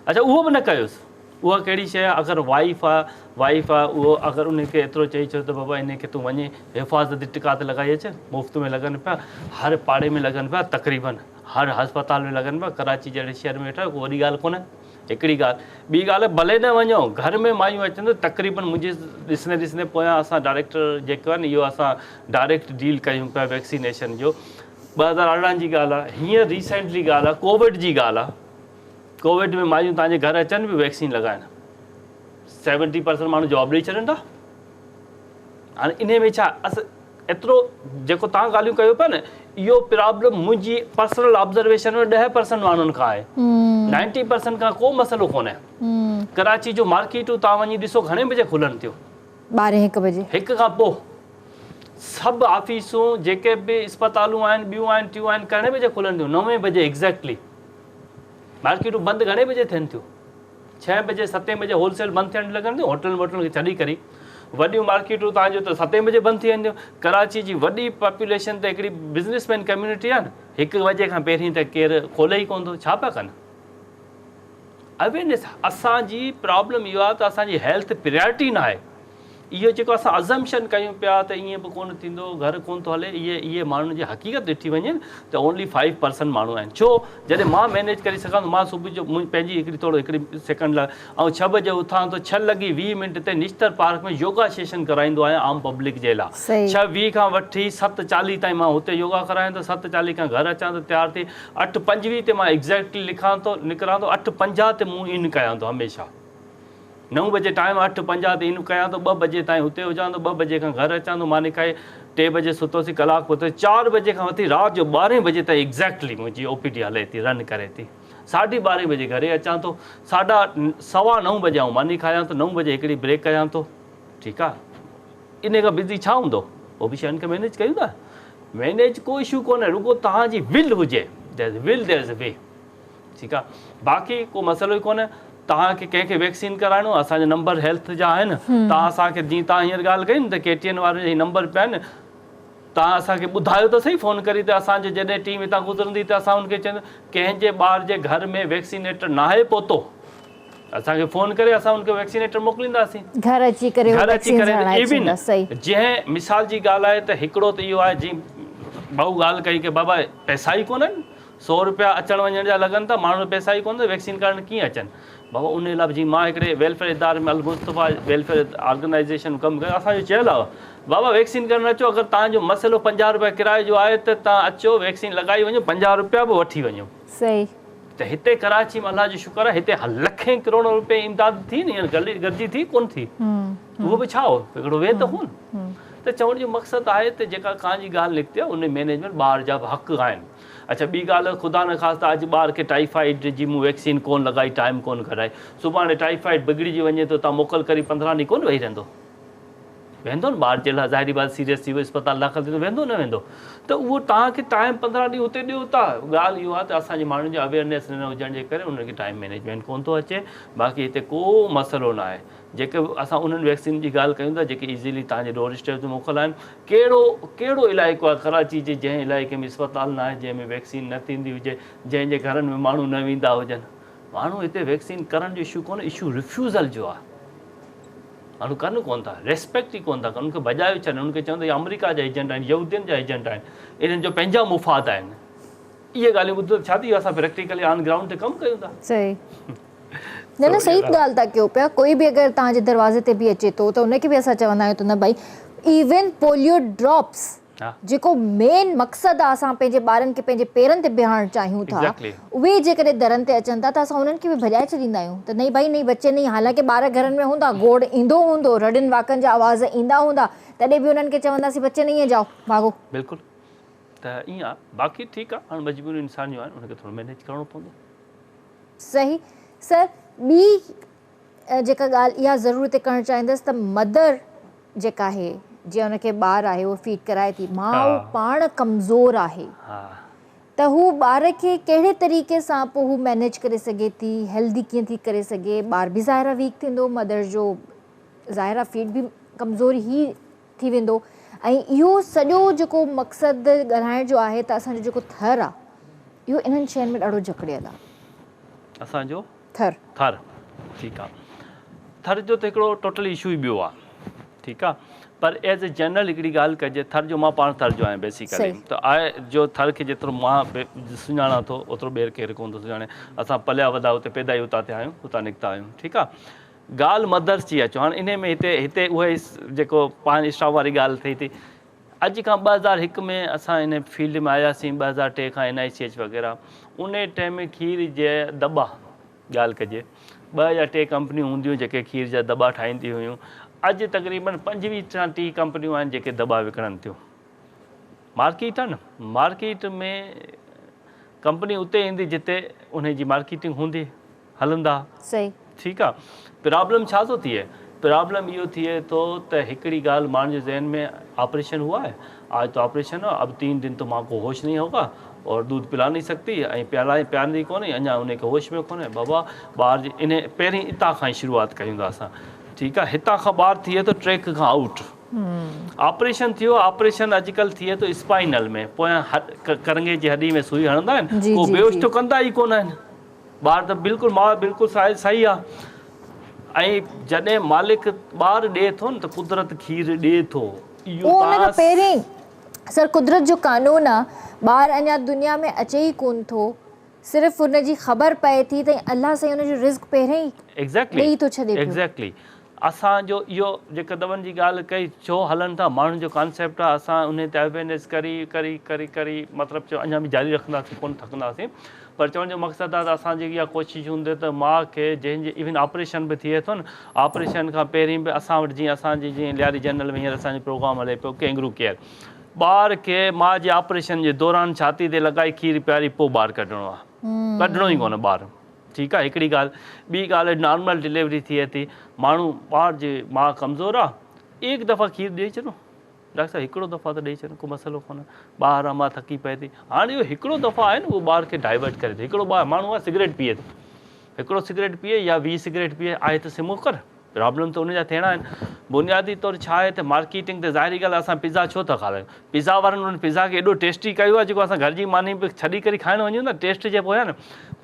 اڇا اهو به نه ڪيوس اها ڪهڙي شيء آهي اگر وائيف آهي وائيف آهي اهو اگر ان کي ايترو چئي ڇڏيو ته بابا ان کي تون وڃي حفاظتي ٽڪا ته لڳائي اچ مفت ۾ لڳن پيا هر پاڙي ۾ لڳن پيا تقريبن هر هسپتال ۾ لڳن پيا ڪراچي جهڙي شهر ۾ ويٺا آهيو ڪو وڏي ڳالهه ڪونهي هڪڙي ڳالهه، ٻي ڳالهه ڀلي نه وڃو، گهر ۾ مايون اچن ته تقريبن منهنجي ڏسندي ڏسندي پويان اسان ڊائريڪٽر جيڪو آهي نه اهو اسان ڊائريڪٽ ڊيل ڪيون پيا ويڪسينيشن جو 2018 جي ڳالهه آهي هينئر ريسينٽلي ڳالهه آهي ڪووڊ جي ڳالهه آهي ڪووڊ ۾ مايون توهان جي گهر اچن پيون ويڪسين لڳائڻ 70% ماڻهو جواب ڏئي ڇڏن ٿا. هاڻي انهي ۾ ڇا ايترو جيڪو توهان ڳالهيون ڪيو پيا نه اهو پرابلم منهنجي پرسنل آبزرويشن ۾ 10% ماڻهن کان آهي 90% کان ڪو مسئلو ڪونهي ڪراچي جو مارڪيٽون توهان وڃي ڏسو گهڻي بجي کلن ٿيون 12 1 بجي هڪ کان پوء سڀ آفيسون جيڪي به اسپتالون آهن ٻيون آهن ٽيون آهن گهڻي بجي کلن ٿيون 9 بجي ايگزيڪٽلي مارڪيٽون بند گهڻي بجي ٿين ٿيون ڇهين بجي ستين بجي هول سيل بند ٿيڻ لڳن ٿيون هوٽلن ووٽلن کي ڇڏي ڪري وڏيون مارڪيٽون توهان جو ته ستين بجي بند ٿي وينديون ڪراچي جي وڏي پاپوليشن ته هڪڙي بزنس مين ڪميونٽي آهي نه هڪ بجي کان پهرين ته ڪير کولي ئي ڪونه ٿو ڇا پيا ڪن اويرنيس اسان جي پرابلم اهو آهي ته اسان جي هيلٿ پريارٽي نه آهي اهو جيڪو اسان ازمپشن ڪيون پيا ته ائين به ڪونه ٿيندو گهر ڪونه ٿو هلي اهي اهي ماڻهن جي حقيقت ڏٺي وڃي ته اونلي فائيو پرسنٽ ماڻهو آهن ڇو جڏهن مان مينيج ڪري سگهان ٿو مان صبح جو پنهنجي هڪڙي ٿورو هڪڙي سيڪنڊ لاء آئون ڇهه بجي اٿان ٿو 6:20 منٽ تي نشتر پارڪ ۾ يوگا سيشن ڪرائيندو آهيان عام پبلڪ جي لاء 6:20 کان وٺي 7:40 تائين مان هتي يوگا ڪرايان ٿو 7:40 کان گهر اچان ٿو تيار ٿي 8:25 تي مان ايگزيڪٽلي لکان ٿو نڪران ٿو 8:50 تي مون ان ڪيان ٿو هميشه نو بجي ٽائيم 8:50 تي ان ڪيان ٿو ٻه بجي تائين هتي هجان ٿو ٻه بجي کان گهر اچان ٿو ماني کائي ٽي بجي ستوسين ڪلاڪ پوء چار بجي کان وٺي رات جو ٻارهين بجي تائين ايگزيڪٽلي منهنجي او پي ڊي هلي ٿي رن ڪري ٿي ساڍي ٻارهين بجي گهري اچان ٿو ساڍا سوا نو بجي آئون ماني کايان ٿو نو بجي هڪڙي بريڪ ڪيان ٿو ٺيڪ آ ان کان بزي ڇا هوندو پوء به شين کي مينيج ڪيون ٿا مينيج ڪو اشو ڪونهي رڳو توهان جي ول هجي there is will there is way ٺيڪ آ باقي ڪو مسئلو ئي ڪونهي توهان کي ڪنهن کي ويڪسين ڪرائڻو آ اسان جا نمبر هيلٿ جا آهن توهان اسان کي جيئن توهان هينئر ڳالهه ڪئي نه ته ڪي ٽي اين وارن جا هي نمبر پيا آهن توهان اسان کي ٻڌايو ته سهي فون ڪري ته اسان جي جڏهن ٽيم هتان گذرندي ته اسان ان کي چوندو ڪنهن جي ٻار جي گهر ۾ ويڪسينيٽر ناهي پهتو اسان کي فون ڪري اسان ان کي ويڪسينيٽر موڪلينداسين گهر اچي ڪري گهر اچي ڪري ايون جنهن مثال جي ڳالهه آهي ته هڪڙو ته اهو آهي جي ڀائو ڳالهه ڪئي ڪي بابا پئسا ئي ڪونهن سو روپيا اچڻ وڃڻ جا لڳن ٿا، ماڻهن وٽ پئسا ئي ڪونه ته ويڪسين ڪرائڻ ڪيئن اچن. بابا انهي لاء به جيئن مان هڪڙي ويلفيئر اداري ۾ المصطفيٰ ويلفيئر آرگنائيزيشن ڪم ڪيو اسان جو چيل آهي بابا ويڪسين ڪرڻ اچو اگر توهان جو مسئلو 50 روپيا ڪرائي جو آهي ته توهان اچو ويڪسين لڳائي وڃو 50 روپيا به وٺي وڃو. صحيح. ته هتي ڪراچي ۾ الله جو شڪر آهي هتي لکين ڪروڙين روپين جي امداد ٿي نه هينئر گڏجي ٿي ڪونه ٿي اهو به ڇا هو هڪڙو وي ته هو نه. ته چوڻ جو مقصد آهي ته جيڪا ڪان جي ڳالهه نڪتي آهي ان مينيجمينٽ ٻار جا به حق آهن. اڇا ٻي ڳالهه خدا نخواسته اڄ ٻار کي ٽائيفائيڊ جي مون ويڪسين ڪون لڳائي ٽائيم ڪون ڪڍائي سڀاڻي ٽائيفائيڊ بگڙجي وڃي ٿو تان موڪل ڪري 15 ڏينهن ڪون ويهي رهندو ويندو نه ٻار جي لاء ظاهري بات سيريس ٿي ويو اسپتال داخل ٿيندو ويندو نه ويندو ته اهو توهان کي ٽائيم 15 ڏينهن اتي ڏيو ٿا. ڳالهه اهو آهي ته اسان جي ماڻهن جو اويئرنيس نه هجڻ جي ڪري انهن کي ٽائيم مينيجمينٽ ڪون ٿو اچي باقي هتي ڪو مسئلو نه آهي. جيڪي به اسان انهن ويڪسين جي ڳالهه ڪيون ٿا جيڪي ايزيلي توهان جي ڊور اسٽيپ تي موڪل آهن. ڪهڙو ڪهڙو علائقو آهي ڪراچي جي جنهن علائقي ۾ اسپتال نه آهي جنهن ۾ ويڪسين نه ٿيندي هجي جنهن جي گهرن ۾ ماڻهو نه ويندا هجن. ماڻهو هتي ويڪسين ڪرڻ جو اشو ڪونهي اشو ريفيوزل جو آهي. ماڻهو ڪن ڪونه ٿا ريسپيڪٽ ئي ڪونه ٿا ڪن انهن کي ڀڄايو ڇڏن انهن کي چون ته اهي آمريڪا جا ايجنٽ آهن يهودين جا ايجنٽ آهن انهن جو پنهنجا مفاد آهن. اهي ڳالهيون ٻڌو ته ڇا ٿي ويو اسان پريڪٽيڪلي آن گرائونڊ تي ڪم ڪيون ٿا. صحيح نه نه صحيح ڳالهه ٿا ڪيو پيا ڪوئي به اگر توهان جي دروازي تي به اچي ٿو ته ان کي به اسان چوندا آهيون ته نه ڀائي ايون پوليو ڊراپس جيڪو مين مقصد آهي اسان پنهنجي ٻارن کي پنهنجي پيرن تي بيهارڻ چاهيون ٿا اهي جيڪڏهن درن تي اچن ٿا ته اسان انهن کي به ڀڄائي ڇڏيندا آهيون ته نهين ڀائي نهين بچي نهين حالانڪه ٻار گهرن ۾ هوندا گوڙ ايندو هوندو رڙين واڪن جا آواز ايندا هوندا تڏهن به انهن کي چونداسين بچي نهين جائو ڀاڳو. بلڪل ته ائين آ باقي ٺيڪ آ هاڻ مجبوريون انسان جون آهن ان کي ٿورو مينيج ڪرڻو پوندو. صحيح سر ٻي جيڪا ڳالهه اها ضرور هتي ڪرڻ چاهيندس ته مدر جيڪا آهي جنهن ان کي ٻار آهي اهو فيڊ ڪرائي ٿي ماء پاڻ ڪمزور آهي ته هو ٻار کي ڪهڙي طريقي سان پوء هو مينيج ڪري سگهي ٿي هيلدي ڪيئن ٿي ڪري سگهي ٻار به ظاهر آهي ويڪ ٿيندو مدر جو ظاهر آهي فيڊ به ڪمزور ئي ٿي ويندو ۽ اهو سڄو جيڪو مقصد ڳالهائڻ جو آهي ته اسان جو جيڪو ٿر آ اهو انهن شين ۾ ڏاڍو جڪڙيل آ. اسان جو ٿر. ٿر ٺيڪ آ ٿر جو ته هڪڙو ٽوٽل اشو ئي ٻيو آ ٺيڪ آ پر ايز اي جنرل هڪڙي ڳالهه ڪجي ٿر جو مان پاڻ ٿر جو آهيان بيسيڪلي ته آء جو ٿر کي جيترو مان سڃاڻان ٿو اوترو ٻير ڪير ڪونه ٿو سڃاڻي اسان پليا وڏا اتي پيدا ئي اتان ٿيا آهيون اتان نڪتا آهيون ٺيڪ آ ڳالهه مدرس جي اچو هاڻ انهي ۾ هتي هتي اهي جيڪو پاڻ اسٽاف واري ڳالهه ٿئي ٿي اڄ کان 2001 ۾ اسان ان فيلڊ ۾ آياسين 2003 کان اين آء سي ايڇ وغيره انهي ٽائيم ۾ کير جي دٻا ڳالهه ڪجي ٻه يا ٽي ڪمپنيون هونديون جيڪي کير جا دٻا ٺاهينديون هيون اڄ تقريبن 25 کان 30 ڪمپنيون آهن جيڪي دٻا وڪڻن ٿيون مارڪيٽ آهي نه مارڪيٽ ۾ ڪمپني اتي ايندي جتي انهي جي مارڪيٽنگ هوندي هلندا. صحيح. ٺيڪ آ. پرابلم ڇا ٿو ٿئي؟ پرابلم اهو ٿئي ٿو ته هڪڙي ڳالهه ماڻهن جي ذهن ۾ آپريشن هوا هي، آج تو آپريشن هوا اب تين دن تو ماء ڪو هوش نهين هوگا اور دودھ پلا نهين سگتي ۽ پيالائي پيارندي ڪونهي اڃا انهي کي هوش ۾ ڪونهي بابا ٻار جي انهي پهرين اتان کان ئي شروعات ڪيون ٿا اسان ٺيڪ آ هتان کان ٻار ٿئي ٿو ٽريڪ کان آئوٽ آپريشن ٿيو آپريشن اڄڪلهه ٿئي ٿو اسپائنل ۾ پويان ڪرنگهي جي هڏي ۾ سوئي هڻندا آهن ڪو بيهوش ته ڪندا ئي ڪونه آهن. ٻار ته بلڪل ماء بلڪل صحيح آ ۽ جڏهن مالڪ ٻار ڏي ٿو نه ته قدرت کير ڏي ٿو اهو ان کان پهرين سر قدرت جو قانون آ ٻار اڃا دنيا ۾ اچي ئي ڪون ٿو صرف ان جي خبر پئي ٿي ته الله سائين ان جو رزق پهرين ئي ڏئي ٿو ڇڏي پيو. ايگزيڪٽلي اسان جو اهو جيڪا دٻن جي ڳالهه ڪئي ڇو هلن ٿا ماڻهن جو ڪانسيپٽ آ اسان انهي تي اويئرنيس ڪري ڪري ڪري ڪري مطلب چيو اڃا به جاري رکنداسين ڪونه ٿڪنداسين پر چوڻ جو مقصد آ ته اسان جي اها ڪوشش هوندي ته ماء کي جنهن جي ايون آپريشن به ٿئي ٿو نه آپريشن کان پهرين به اسان وٽ جيئن اسان جي جيئن لياري جنرل ۾ هينئر اسان جو پروگرام هلي پيو ڪينگرو ڪيئر ٻار کي ماء جي آپريشن جي دوران ڇاتي تي لڳائي کير پياري پوء ٻار ڪڍڻو آ ڪڍڻو ئي ڪونه ٻار ٺيڪ آ هڪڙي ڳالهه ٻي ڳالهه نارمل ڊليوري ٿئي ٿي ماڻهو ٻار جي ماء ڪمزور آ ايڪ دفعا کير ڏئي ڇڏو ڊاڪٽر صاحب هڪڙو دفعا ته ڏئي ڇڏو ڪو مسئلو ڪونهي ٻار آ ماء ٿڪي پئي ٿي هاڻي اهو هڪڙو دفعا آهي نه اهو ٻار کي ڊائيورٽ ڪري ٿو هڪڙو ٻار ماڻهو آ سگريٽ پيئي ٿو هڪڙو سگريٽ پيئي يا 20 سگريٽ پيئي آهي ته سموڪر پرابلم ته ان جا ٿيڻا آهن. بنيادي طور ڇا آهي ته مارڪيٽنگ ته ظاهري ڳالهه آهي اسان پيزا ڇو ٿا کارايون. پيزا وارن ان پيزا کي ايڏو ٽيسٽي ڪيو آهي جيڪو اسان گهر جي ماني به ڇڏي ڪري کائڻ وڃون ٿا ٽيسٽ جي پويان نه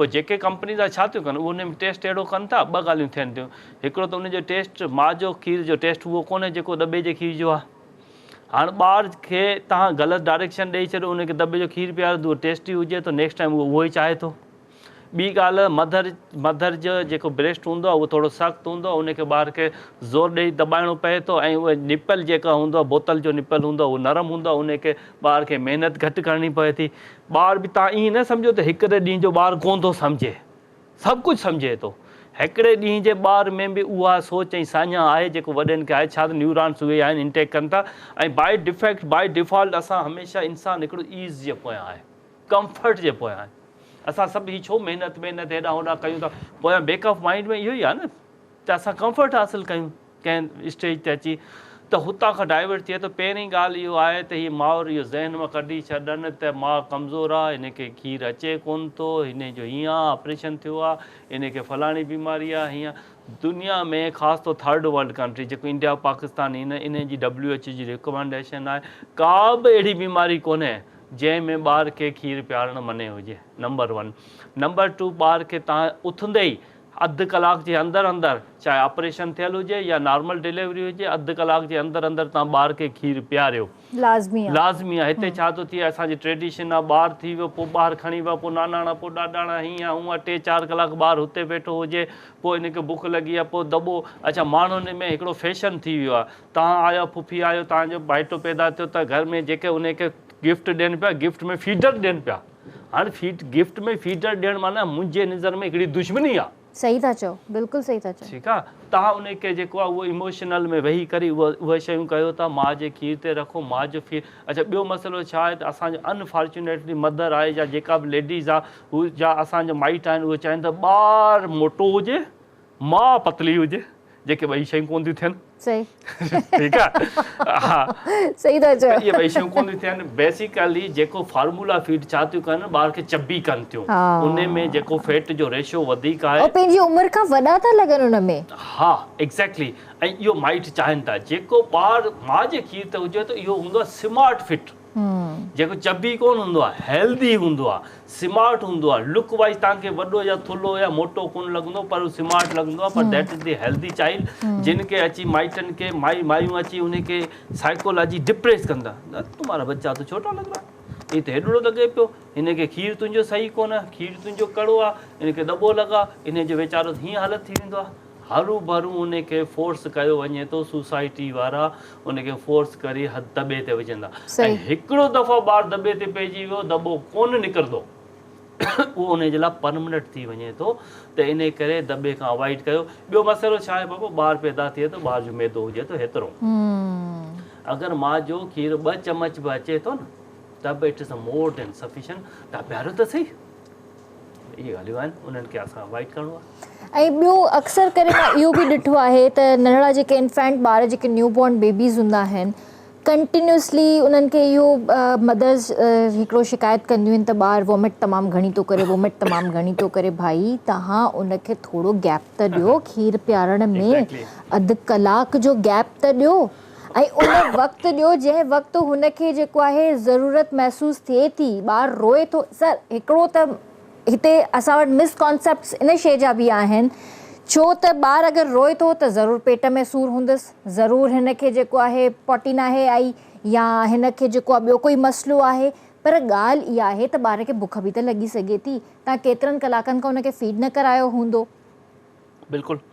پوء جيڪي ڪمپنيز آهي ڇا ٿيون ڪن اهو ان ۾ ٽيسٽ اهڙو ڪن ٿا ٻه ڳالهيون ٿين ٿيون هڪڙو ته ان جو ٽيسٽ ماء جو کير جو ٽيسٽ اهو ڪونهي جيڪو دٻي جي کير جو آهي هاڻ ٻار کي توهان غلط ڊائريڪشن ڏئي ڇڏيو ان کي دٻي جو کير پياريو ته اهو ٽيسٽي هجي ته نيڪسٽ ٽائيم اهو اهو ئي چاهي ٿو. ٻي ڳالهه مڌر مڌر جو جيڪو بريسٽ هوندو آهي اهو ٿورو سخت هوندو آهي ان کي ٻار کي زور ڏئي دٻائڻو پئي ٿو ۽ اهي نپل جيڪا هوندو آهي بوتل جو نپل هوندو آهي اهو نرم هوندو آهي ان کي ٻار کي محنت گهٽ ڪرڻي پئي ٿي ٻار به توهان ائين نه سمجهو ته هڪڙي ڏينهن جو ٻار ڪونه ٿو سمجهي سڀ ڪجهه سمجهي ٿو. هڪڙي ڏينهن جي ٻار ۾ به اها سوچ ۽ ساڃاهه آهي جيڪو وڏن کي آهي ڇا ته نيورانس اهي آهن انٽيڪ ڪن ٿا ۽ باء ڊفيڪٽ باء ڊيفالٽ اسان هميشه انسان هڪڙو ايز جي پويان آهي ڪمفرٽ جي پويان آهي اسان سڀ هي ڇو محنت محنت هيڏانهن هوڏانهن ڪيون ٿا پويان بيڪ آف مائنڊ ۾ اهو ئي آهي نه ته اسان ڪمفرٽ حاصل ڪيون ڪنهن اسٽيج تي اچي ته هتان کان ڊائيورٽ ٿئي ٿو پهرين ڳالهه اهو آهي ته هي مائر اهو ذهن مان ڪڍي ڇڏن ته ماء ڪمزور آ هن کي کير اچي ڪونه ٿو هن جو هيئن آ آپريشن ٿيو آ هن کي فلاڻي بيماري آ هيئن آ دنيا ۾ خاص طور ٿرڊ ورلڊ ڪنٽري جيڪو انڊيا پاڪستان هن انهن جي ڊبليو ايڇ او جي ريڪمنڊيشن آهي ڪا به اهڙي بيماري ڪونهي جنهن ۾ ٻار کي کير پيارڻ منع هجي نمبر ون نمبر ٽو ٻار کي تان اٿندي ئي اڌ ڪلاڪ جي اندر اندر چاهي آپريشن ٿيل هجي يا نارمل ڊليوري هجي اڌ ڪلاڪ جي اندر اندر توهان ٻار کي کير پياريو. لازمي آ. لازمي آ هتي ڇا ٿو ٿئي اسان جي ٽريڊيشن آ ٻار ٿي ويو پوء ٻاهر کڻي ويا پوء ناناڻا پوء ڏاڏاڻا هيئن آ هونئن آ ٽي چار ڪلاڪ ٻار هتي ويٺو هجي پوء ان کي بک لڳي آ پوء دٻو اڇا ماڻهن ۾ هڪڙو فيشن ٿي ويو آ توهان آيو ڦڦي آيو توهان جو ڀائٽو پيدا ٿيو ته گهر ۾ جيڪي ان کي گفٽ ڏين پيا گفٽ ۾ فيڊر ڏين پيا. هاڻ فيڊ گفٽ ۾ فيڊر ڏيڻ معنيٰ منهنجي نظر ۾ هڪڙي دشمني آ. صحيح ٿا چئو بلڪل صحيح ٿا چئو. ٺيڪ آ توهان ان کي جيڪو آ اهو ايموشنل ۾ ويهي ڪري اهو اهي شيون ڪيو ٿا ماء جي کير تي رکو ماء جو کير اڇا ٻيو مسئلو ڇا آهي ته اسان جو انفارچونيٽلي مدر آهي يا جيڪا به ليڊيز آ هو يا اسان جا مائٽ آهن اهي چاهين ٿا ٻار موٽو هجي ماء پتلي هجي جيڪي ٻئي شيون ڪونه ٿيون ٿين. صحيح. ٺيڪ آ ها. صحيح ٿا چئو. اهي ٻئي شيون ڪونه ٿيون ٿين بيسيڪلي جيڪو فارمولا فيڊ ڇا ٿيون ڪن ٻار کي چبي ڪن ٿيون ان ۾ جيڪو فيٽ جو ريشو وڌيڪ آهي. او پنهنجي عمر کان وڏا ٿا لڳن ان ۾. ها ايگزيڪٽلي ۽ اهو مائٽ چاهين ٿا جيڪو ٻار ماء جي کير تي هجي ته اهو هوندو آهي سمارٽ فٽ. جيڪو چبي ڪونه هوندو آهي هيلدي هوندو آهي سمارٽ هوندو آهي لڪ وائز توهان کي وڏو يا ٿلهو يا موٽو ڪونه لڳندو پر هو سمارٽ لڳندو آهي پر that is the healthy child جن کي اچي مائٽن کي مائي مايون اچي ان کي سائيڪولاجي ڊپريس ڪندا تمهارا بچا تو ڇوٽا لڳ رها هي ته هيڏڙو لڳي پيو هن کي کير تنهنجو صحيح ڪونه کير تنهنجو ڪڙو آهي هن کي دٻو لڳا ان جو ويچارو هيئن حالت ٿي ويندو آهي هروڀرو ان کي فورس ڪيو وڃي ٿو سوسائٽي وارا ان کي فورس ڪري دٻي تي وجهندا ۽ هڪڙو دفعو ٻار دٻي تي پئجي ويو دٻو ڪونه نڪرندو اهو ان جي لاء پرمننٽ ٿي وڃي ٿو ته ان ڪري دٻي کان اوائڊ ڪيو ٻيو مسئلو ڇا آهي بابا ٻار پيدا ٿئي ٿو ٻار جو معدو هجي ٿو هيترو اگر ماء جو کير ٻه چمچ به اچي ٿو نه ته به it is more than sufficient ته پياريو ته سهي اهي ڳالهيون آهن انهن کي اسان اوائڊ ڪرڻو آهي. ۽ ٻيو اڪثر ڪري مان اهو به ڏٺو آهي ته ننڍڙا جيڪي انفينٽ ٻار جيڪي نيو بورن بيبيز هوندا آهن ڪنٽينيوسلي انهن کي اهو مدرز هڪڙو شڪايت ڪنديون آهن ته ٻار وومٽ تمام گهڻي ٿو ڪري وومٽ تمام گهڻي ٿو ڪري ڀائي توهان ان کي ٿورو گيپ ته ڏيو کير پيارڻ ۾ اڌ ڪلاڪ جو گيپ ته ڏيو ۽ ان وقت ڏيو جنهن وقت هن کي جيڪو آهي ضرورت محسوس ٿئي ٿي ٻار روئي ٿو سر هڪڙو ته هتي اسان وٽ مس ڪانسيپٽس ان شيء جا به آهن ڇو ته ٻار اگر روئي ٿو ته ضرور پيٽ ۾ سور هوندس ضرور هن کي جيڪو آهي پوٽي ناهي آئي يا هن کي جيڪو آهي ٻيو ڪوئي مسئلو آهي پر ڳالهه اها آهي ته ٻار کي بک به ته لڳي سگهي ٿي توهان ڪيترن ڪلاڪن کان ان کي فيڊ نه ڪرايو هوندو. بلڪل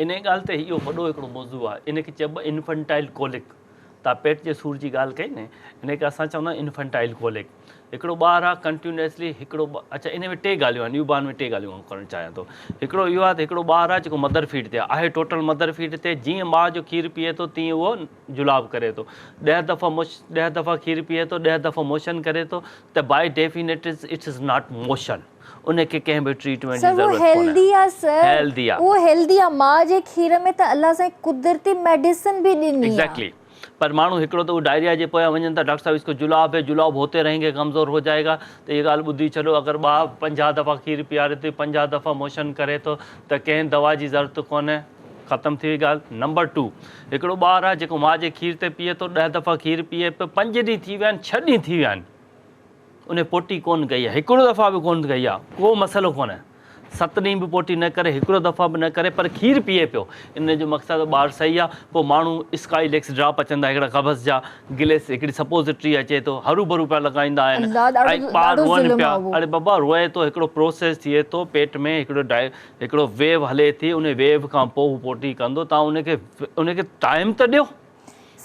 انهي ڳالهه تي اهو وڏو هڪڙو موضوع آهي ان کي چئبو آهي انفنٽائل ڪولڪ توهان پيٽ جي سور جي ڳالهه ڪئي نه ان کي اسان چوندا آهيون انفنٽائل ڪولڪ هڪڙو ٻار آهي ڪنٽينيوسلي هڪڙو اڇا ان ۾ ٽي ڳالهيون آهن نيو بارن ۾ ٽي ڳالهيون آئون ڪرڻ چاهيان ٿو هڪڙو اهو آهي ته هڪڙو ٻار آهي جيڪو مدر فيڊ تي آهي ٽوٽل مدر فيڊ تي جيئن ماء جو کير پيئي ٿو تيئن اهو جلاب ڪري ٿو ڏهه دفعا ڏهه دفعا کير پيئي ٿو ڏهه دفعا موشن ڪري ٿو ته by definite it is not motion ان کي ڪنهن به ٽريٽمينٽ جي ضرورت ڪونهي. سر اهو هيلدي آ سر هيلدي آ. اهو هيلدي آ ماء جي کير ۾ ته الله سائين قدرتي ميڊيسن به ڏني آ. ايگزيڪٽلي پر ماڻهو هڪڙو ته اهو ڊائريا جي پويان وڃن ٿا ڊاڪٽر صاحب اس ڪو جلاب هي جلاب هوتي رهين گي ڪمزور هو جائي گا ته اها ڳالهه ٻڌي ڇڏو اگر ماء 50 دفعا کير پياري ٿي 50 دفعا موشن ڪري ٿو ته ڪنهن دوا جي ضرورت ڪونهي ختم ٿي وئي ڳالهه نمبر ٽو هڪڙو ٻار آ جيڪو ماء جي کير تي پيئي ٿو 10 دفعا کير پيئي پيو پنج ڏينهن ٿي ويا آهن ڇهه ڏينهن ٿي ويا آهن ان پوٽي ڪونه ڪئي آهي، هڪڙو دفعا به ڪونه ڪئي آهي، ڪو مسئلو ڪونهي. ست ڏينهن به پوٽي نه ڪري، هڪڙو دفعا به نه ڪري، پر کير پيئي پيو. ان جو مقصد ٻار صحيح آهي. پوء ماڻهو اسڪائي ليڪس ڊراپ اچن ٿا هڪڙا قبض جا، گليس هڪڙي سپوزٽري اچي ٿو، هروڀرو پيا لڳائيندا آهن ۽ ٻار روئن پيا. اڙي بابا روئي ٿو، هڪڙو پروسيس ٿئي ٿو پيٽ ۾ هڪڙو ڊائي هڪڙو ويو هلي ٿي، ان ويو کان پوء هو پوٽي ڪندو، توهان ان کي ان کي ٽائيم ته ڏيو.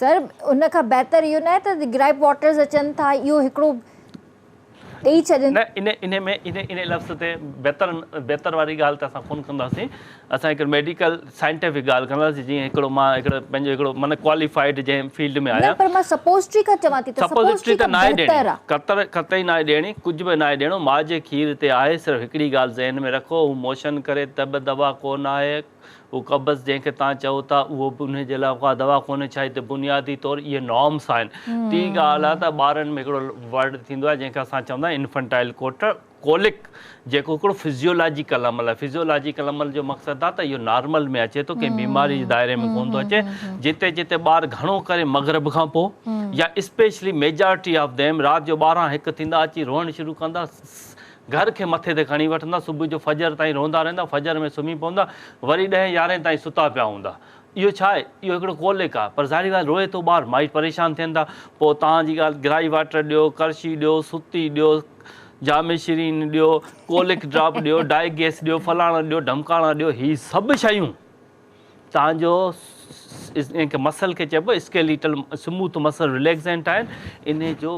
سر ان کان بهتر اهو ناهي ته گرائپ واٽرز اچن ٿا اهو هڪڙو. ڏيئي ڇڏين. نه ان ان ۾ ان ان لفظ تي بهتر بهتر واري ڳالهه ته اسان ڪونه ڪنداسين اسان هڪ ميڊيڪل سائنٽيفڪ ڳالهه ڪنداسين جيئن هڪڙو مان هڪڙو پنهنجو هڪڙو معنيٰ ڪواليفائيڊ جنهن فيلڊ ۾ نه آهيان پر مان سپوزٽري کان چوان ٿي ته سپوزٽري سپوزٽري ته کان ناهي ڏيڻي بهتر آ. قطر قطعي ناهي ڏيڻي ڪجهه به ناهي ڏيڻو ماء جي کير تي آهي صرف هڪڙي ڳالهه ذهن ۾ رکو هو موشن ڪري ته به دوا ڪونه آهي اهو قبض جنهن کي توهان چئو ٿا اهو به انهي جي لاء ڪا دوا ڪونهي ڇا هتي بنيادي طور اهي نارمس آهن. ٽين ڳالهه آهي ته ٻارن ۾ هڪڙو ورڊ ٿيندو آهي جنهن کي اسان چوندا آهيون انفنٽائل ڪوٽ ڪولڪ جيڪو هڪڙو فزيولاجيڪل عمل آهي فزيولاجيڪل عمل جو مقصد آهي ته اهو نارمل ۾ اچي ٿو ڪنهن بيماري جي دائري ۾ ڪونه ٿو اچي جتي جتي ٻار گهڻو ڪري مغرب کان پوء يا اسپيشلي ميجارٽي آف ديم رات جو 12 هڪ ٿيندا اچي روئڻ شروع ڪندا گهر کي مٿي تي کڻي وٺندا، صبح جو فجر تائين روئندا رهندا، فجر ۾ سمهي پوندا، وري ڏهين يارهين تائين ستا پيا هوندا. اهو ڇا آهي؟ اهو هڪڙو ڪولڪ آهي. پر ظاهري ڳالهه روئي ٿو ٻار، مائٽ پريشان ٿين ٿا. پوء توهان جي ڳالهه گرائي واٽر ڏيو، ڪرشي ڏيو، ستي ڏيو، جام شيرين ڏيو، ڪولڪ ڊراپ ڏيو، ڊائي گيس ڏيو، فلاڻا ڏيو، ڍمڪاڻا ڏيو، هي سڀ شيون توهان جو ان کي مسل کي چئبو اسڪيليٽل سموٿ مسل رليڪزنٽ آهن انهي جو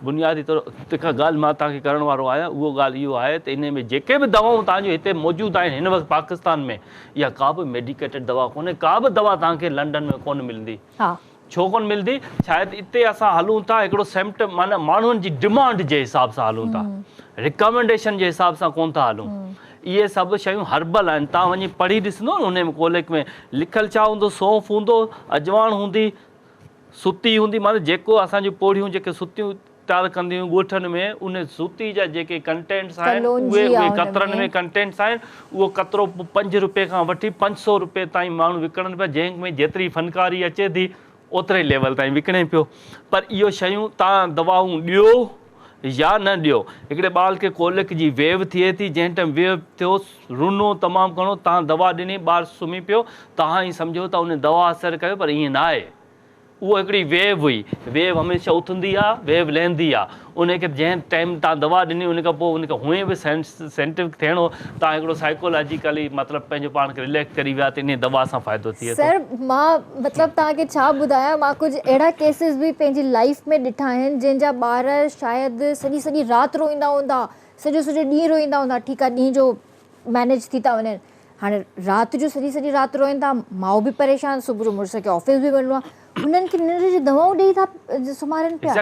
بنيادي طور جيڪا ڳالهه مان توهان کي ڪرڻ وارو آهيان اهو ڳالهه اهو آهي ته انهي ۾ جيڪي به دوائون توهان جون هتي موجود آهن هن وقت پاڪستان ۾ اها ڪا به ميڊيڪيٽڊ دوا ڪونهي ڪا به دوا توهان کي لنڊن ۾ ڪونه ملندي ڇو ڪونه ملندي؟ شايد اتي اسان هلون ٿا هڪڙو سيمٽ معنيٰ ماڻهن جي ڊمانڊ جي حساب سان هلون ٿا رڪمينڊيشن جي حساب سان ڪونه ٿا هلون. اهي سڀ شيون هربل آهن توهان وڃي پڙهي ڏسندو نه انهي ۾ ڪولڪ ۾ لکيل ڇا هوندو سونف هوندو اجواڻ هوندي ستي هوندي معنيٰ جيڪو اسان جون پوڙهيون جيڪي ستيون تيار ڪنديون هيون ڳوٺن ۾ ان ستي جا جيڪي ڪنٽينٽس آهن ڪلونجي اهي آ اهي ان قطرن ۾. ۾ ڪنٽينٽس آهن اهو قطرو 5 روپئي کان وٺي 500 روپئي تائين ماڻهو وڪڻن پيا جنهن ۾ جيتري فنڪاري اچي ٿي اوتري ليول تائين وڪڻي پيو پر اهو شيون توهان دوائون ڏيو يا نه ڏيو هڪڙي ٻار کي ڪولڪ جي ويو ٿئي ٿي جنهن ٽائيم ويو ٿيو رنو تمام گهڻو توهان دوا ڏني ٻار سمهي پيو توهان ائين سمجهو ته ان دوا اثر ڪيو پر ائين ناهي اهو هڪڙي ويو هئي. ويو هميشه اٿندي آ، ويو لهندي آ. ان کي جنهن ٽائيم توهان دوا ڏني ان کان پوء ان کي هونئن به سائنٽيفڪ ٿيڻو توهان هڪڙو سائيڪولاجيڪلي مطلب پنهنجو پاڻ کي رليڪس ڪري ويا ته انهي دوا سان فائدو ٿئي ٿو. سر مان مطلب توهان کي ڇا ٻڌايان مان ڪجهه اهڙا ڪيسز به پنهنجي لائيف ۾ ڏٺا آهن جنهن جا ٻار شايد سڄي سڄي رات روئيندا هوندا سڄو سڄو ڏينهن روئيندا هوندا ٺيڪ آ ڏينهن جو مينيج ٿي ٿا وڃن هاڻي رات جو سڄي سڄي رات روئن ٿا، ماء به پريشان، صبح جو مڙس کي آفيس به وڃڻو آهي، هنن کي ننڊ جون دوائون ڏيئي ٿا سمهارين پيا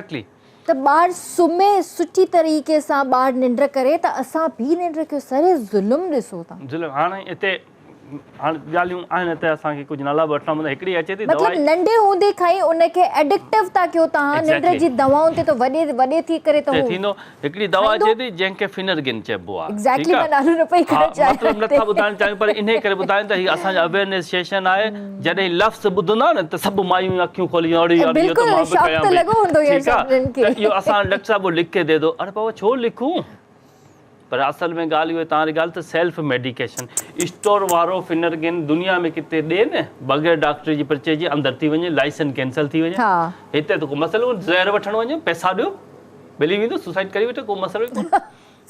ته ٻار سمهي سٺي طريقي سان ٻار ننڊ ڪري ته اسان به ننڊ ڪيون سر هي ظلم ڏسو ٿا. ظلم هاڻي هتي هاڻي ڳالهيون آهن ته اسان کي ڪجهه نالا به وٺڻا پوندا هڪڙي اچي ٿي مطلب ننڍي هوندي کان ئي ان کي ايڊڪٽو ٿا ڪيو توهان ننڊ جي دوائن تي ته وڏي وڏي ٿي ڪري ته هو ٿيندو هڪڙي دوا اچي ٿي جنهن کي فنرگن چئبو آهي ايگزيڪٽلي مان نالو نه پئي کڻڻ چاهيان مطلب نٿا ٻڌائڻ چاهيون پر انهي ڪري ٻڌايون ته هي اسان جو اويئرنيس سيشن آهي جڏهن لفظ ٻڌندا نه ته سڀ مايون اکيون کولي اڙي يار اهو ته مان به ڪيان پئي ٺيڪ آهي ته اهو اسان ڊاڪٽر صاحب لکي ڏي ٿو اڙي بابا ڇو لکون پر اصل ۾ ڳالهه اهو توهان جي ڳالهه ته سيلف ميڊيڪيشن اسٽور وارو فنرگن دنيا ۾ ڪٿي ڏي نه بغير ڊاڪٽر جي پرچي جي اندر ٿي وڃي لائسنس ڪينسل ٿي وڃي هتي ته ڪو مسئلو ڪونهي زهر وٺڻ وڃو پئسا ڏيو ملي ويندو سوسائيڊ ڪري وٺو ڪو مسئلو ئي ڪونهي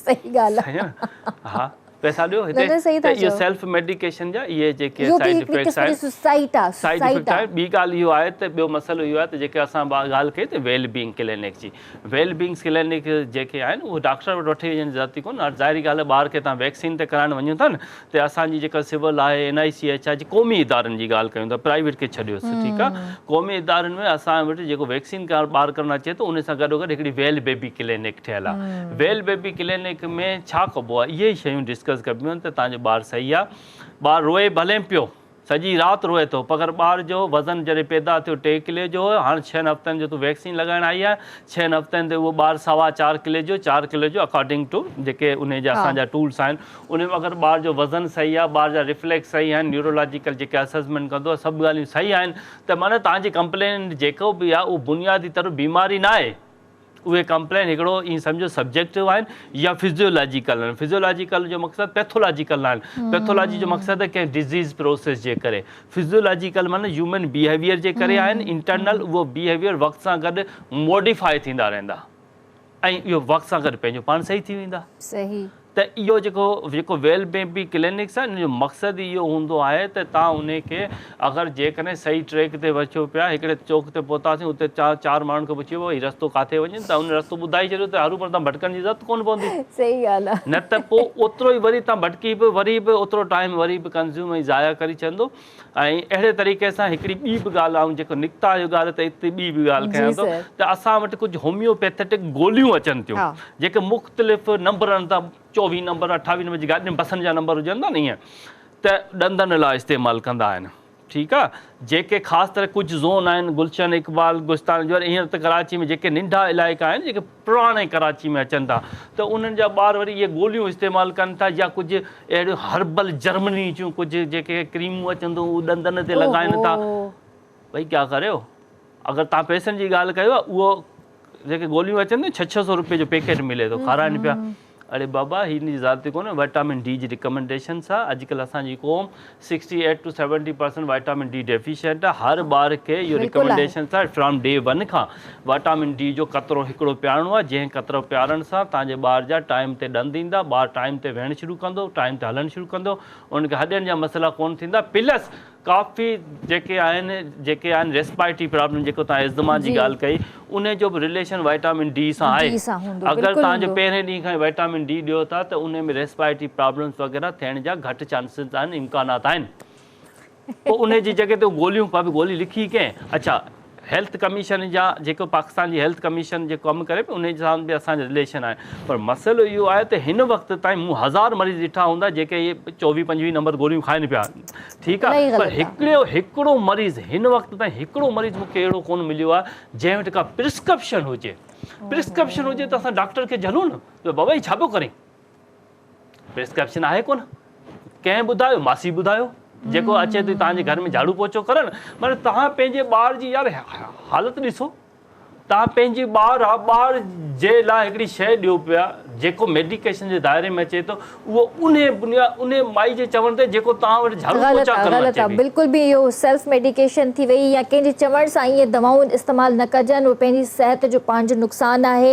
صحيح ڳالهه آهي ها پئسا ڏيو هتي ته اهو سيلف ميڊيڪيشن جا اهي جيڪي سائيڊ افيڪٽس آهن سوسائيڊ آهي سائيڊ افيڪٽ آهي ٻي ڳالهه اهو آهي ته ٻيو مسئلو اهو آهي ته جيڪي اسان ڳالهه ڪئي ته ويل بينگ ڪلينڪ جي ويل بينگس ڪلينڪ جيڪي آهن اهي ڊاڪٽر وٽ وٺي وڃڻ جي ضرورت ئي ڪونهي ظاهري ڳالهه آهي ٻار کي توهان ويڪسين ته ڪرائڻ وڃو ٿا نه ته اسان جي جيڪا سول آهي اين آء سي ايڇ آهي جي قومي ادارن جي ڳالهه ڪيون ٿا پرائيويٽ کي ڇڏيوس ٺيڪ آهي قومي ادارن ۾ اسان وٽ جيڪو ويڪسين ڪرائڻ ٻار ڪرڻ اچي ٿو ان سان گڏو گڏ هڪڙي ويل بيبي ڪلينڪ ٺهيل آهي ويل بيبي ڪلينڪ ۾ ڇا ڪبو آهي اهي ئي شيون ڊسڪس ڪبيون آهن ته توهان جو ٻار صحيح آهي ٻار روئي ڀلي پيو سڄي رات روئي ٿو پگر ٻار جو وزن جڏهن پيدا ٿيو ٽي ڪلي جو هو هاڻ ڇهن هفتن جو تون ويڪسين لڳائڻ آئي آهين ڇهن هفتن تي اهو ٻار سوا چار ڪلي جو چار ڪلي جو اڪارڊنگ ٽو جيڪي انهي جا اسان جا ٽولس آهن انهي ۾ اگر ٻار جو وزن صحيح آهي ٻار جا ريفليڪس صحيح آهن نيورولاجيڪل جيڪي اسسمينٽ ڪندو آهي سڀ ڳالهيون صحيح آهن ته معنيٰ توهان جي ڪمپلين جيڪو به آهي اهو بنيادي طور بيماري ناهي اهي ڪمپلين هڪڙو ائين سمجهو سبجيڪٽو آهن يا فزيولاجيڪل آهن. فزيولاجيڪل جو مقصد پيٿولاجيڪل ناهن. پيٿولاجي جو مقصد آهي ڪنهن ڊزيز پروسيس جي ڪري. فزيولاجيڪل معنيٰ هيومن بيهيويئر جي ڪري آهن. انٽرنل اهو بيهيويئر وقت سان گڏ موڊيفائي ٿيندا رهندا ۽ اهو وقت سان گڏ پنهنجو پاڻ صحيح ٿي ويندا. صحيح. ته اهو جيڪو جيڪو ويل بيبي ڪلينڪس آهن ان جو مقصد ئي اهو هوندو آهي ته تان انهي کي اگر جيڪڏهن صحيح ٽريڪ تي وٺيو پيا هڪڙي چوڪ تي پهتاسين اتي چار چار ماڻهن کان پڇيو هي رستو ڪاٿي وڃي ته ان رستو ٻڌائي ڇڏيو ته هروڀرو تان ڀٽڪڻ جي ضرورت ڪونه پوندي صحيح ڳالهه آهي نه ته پوء اوترو ئي وري تان ڀٽڪي به وري به اوترو ٽائيم وري به ڪنزيوم ۽ ضايع ڪري ڇڏندو ۽ اهڙي طريقي سان هڪڙي ٻي به ڳالهه آئون جيڪو نڪتا آهيو ڳالهه ته اتي ٻي به ڳالهه ڪيان ٿو ته اسان وٽ ڪجهه هوميوپيٿٽڪ گوليون اچن ٿيون جيڪي مختلف نمبرن تان 24 نمبر 28 نمبر جي گاڏين بسن جا نمبر هجن ٿا نه ائين ته ڏندن لاء استعمال ڪندا آهن ٺيڪ آ جيڪي خاص طرح ڪجهه زون آهن گلشن اقبال گلستان جوهر هينئر ته ڪراچي ۾ جيڪي ننڍا علائقا آهن جيڪي پراڻي ڪراچي ۾ اچن ٿا ته انهن جا ٻار وري اهي گوليون استعمال ڪن ٿا يا ڪجهه اهڙيون هربل جرمني جون ڪجهه جيڪي ڪريمون اچن ٿيون اهي ڏندن تي لڳائن ٿا. ڀئي ڪيا ڪريو اگر توهان پئسن جي ڳالهه ڪيو اهو جيڪي گوليون اچن ٿيون ڇهه ڇهه سو روپيه جو پيڪيٽ ملي ٿو کارائن پيا. اڙي بابا هي ان جي زيادتي ڪونهي وائٽامن ڊي جي ريڪمنڊيشنس آ اڄڪلهه اسان جي قوم 68 ٽو 70 پرسنٽ وائٽامن ڊي ڊيفيشنٽ آ هر ٻار کي اهو ريڪمنڊيشنس آ فرام ڊي ون کان وائٽامن ڊي جو قطرو هڪڙو پيارڻو آ جنهن قطرو پيارڻ سان توهان جي ٻار جا ٽائيم تي ڏند ايندا ٻار ٽائيم تي ويهڻ شروع ڪندو ٽائيم تي هلڻ شروع ڪندو ان کي هڏين جا مسئلا ڪونه ٿيندا پلس ڪافي جيڪي آهن جيڪي آهن ريسپائرٽري پرابلم جيڪو توهان ازدما جي ڳالهه ڪئي انهي جو به رليشن وائٽامن ڊي سان آهي اگر توهان جو پهرين ڏينهن کان ئي وائٽامن ڊي ڏيو ٿا ته انهي ۾ ريسپائرٽري پرابلمس وغيره ٿيڻ جا گهٽ چانسز آهن امڪانات آهن پوء انهي جي جڳهه تي گوليون ڀاڀي گولي لکي ڪنهن اڇا هيلٿ ڪميشن جا جيڪو پاڪستان جي هيلٿ ڪميشن جيڪو ڪم ڪري پيو انهي سان به اسان جو رليشن آهي پر مسئلو اهو آهي ته هن وقت تائين مون هزار مريض ڏٺا هوندا جيڪي اهي چوويهه پنجويهه نمبر گوليون کائن پيا ٺيڪ آهي پر هڪڙو هڪڙو مريض هن وقت تائين هڪڙو مريض مون کي اهڙو ڪونه مليو آهي جنهن وٽ ڪا پرسڪرپشن هجي پرسڪرپشن هجي ته اسان ڊاڪٽر کي جهلون نه ته بابا هي ڇا پيو ڪرين پرسڪرپشن آهي ڪونه ڪنهن ٻڌايو ماسي ٻڌايو جيڪو اچي ٿي توهان جي گهر ۾ جهاڙو پوچو ڪرڻ معنيٰ توهان پنهنجي ٻار جي يار حالت ڏسو توهان پنهنجي ٻار آ ٻار جي لاء هڪڙي شيء ڏيو پيا جيڪو ميڊيڪيشن جي دائري ۾ اچي ٿو اهو انهي بنياد انهي مائي جي چوڻ تي جيڪو توهان وٽ جهاڙو غلط پوچا آ ڪرڻ غلط اچي آ پئي. بلڪل به اهو سيلف ميڊيڪيشن ٿي وئي يا ڪنهن جي چوڻ سان اهي دوائون استعمال نه ڪجن اهو پنهنجي صحت جو پنهنجو نقصان آهي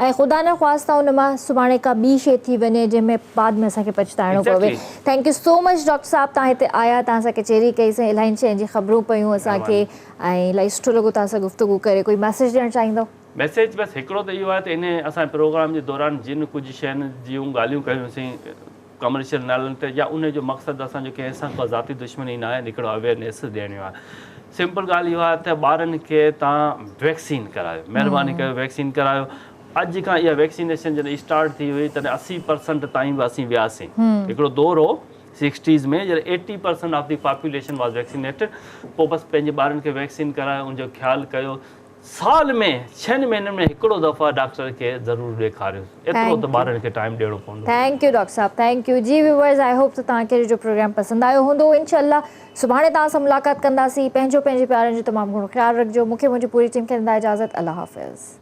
۽ خدا نخواسته ان مان سڀاڻي ڪا ٻي شيء ٿي وڃي جنهن ۾ بعد ۾ اسان کي پڇتائڻو پوي. Exactly. Thank you so much doctor صاحب توهان هتي آيا توهان سان ڪچهري ڪئي سين الاهين شين جي خبرون پيون اسان کي مهرباني. ۽ الاهي سٺو لڳو توهان سان گفتگو ڪري ڪوئي ميسيج ڏيڻ چاهيندو. ميسيج بس هڪڙو ته اهو آهي ته انهي اسان پروگرام جي دوران جن ڪجهه شين جون ڳالهيون ڪيون سين ڪمرشل نالن تي يا انهي جو مقصد اسان جو ڪنهن سان ڪا ذاتي دشمني ناهي هڪڙو اويئرنيس ڏيڻ آهي سمپل ڳالهه اها آهي ته ٻارن کي توهان ويڪسين ڪرايو مهرباني ڪيو ويڪسين ڪرايو اڄ کان اها ويڪسينيشن جڏهن اسٽارٽ ٿي هئي تڏهن 80 پرسنٽ تائين به اسين وياسين هڪڙو دور هو سڪسٽيز ۾ جڏهن 80 percent of the population was vaccinated پوء بس پنهنجي ٻارن کي ويڪسين ڪرايو ان جو خيال ڪيو سال ۾ ڇهن مهينن ۾ هڪڙو دفعا ڊاڪٽر کي ضرور ڏيکاريو ايترو ته ٻارن کي ٽائيم ڏيڻو پوندو. Thank you doctor صاحب thank you جي ويوئرز I hope ته توهان کي اڄ جو پروگرام پسند آيو هوندو انشاء الله سڀاڻي توهان سان ملاقات ڪنداسين پنهنجو پنهنجي پيارن جو تمام گهڻو خيال رکجو مون کي منهنجي پوري ٽيم کي ڏيندا اجازت الله حافظ.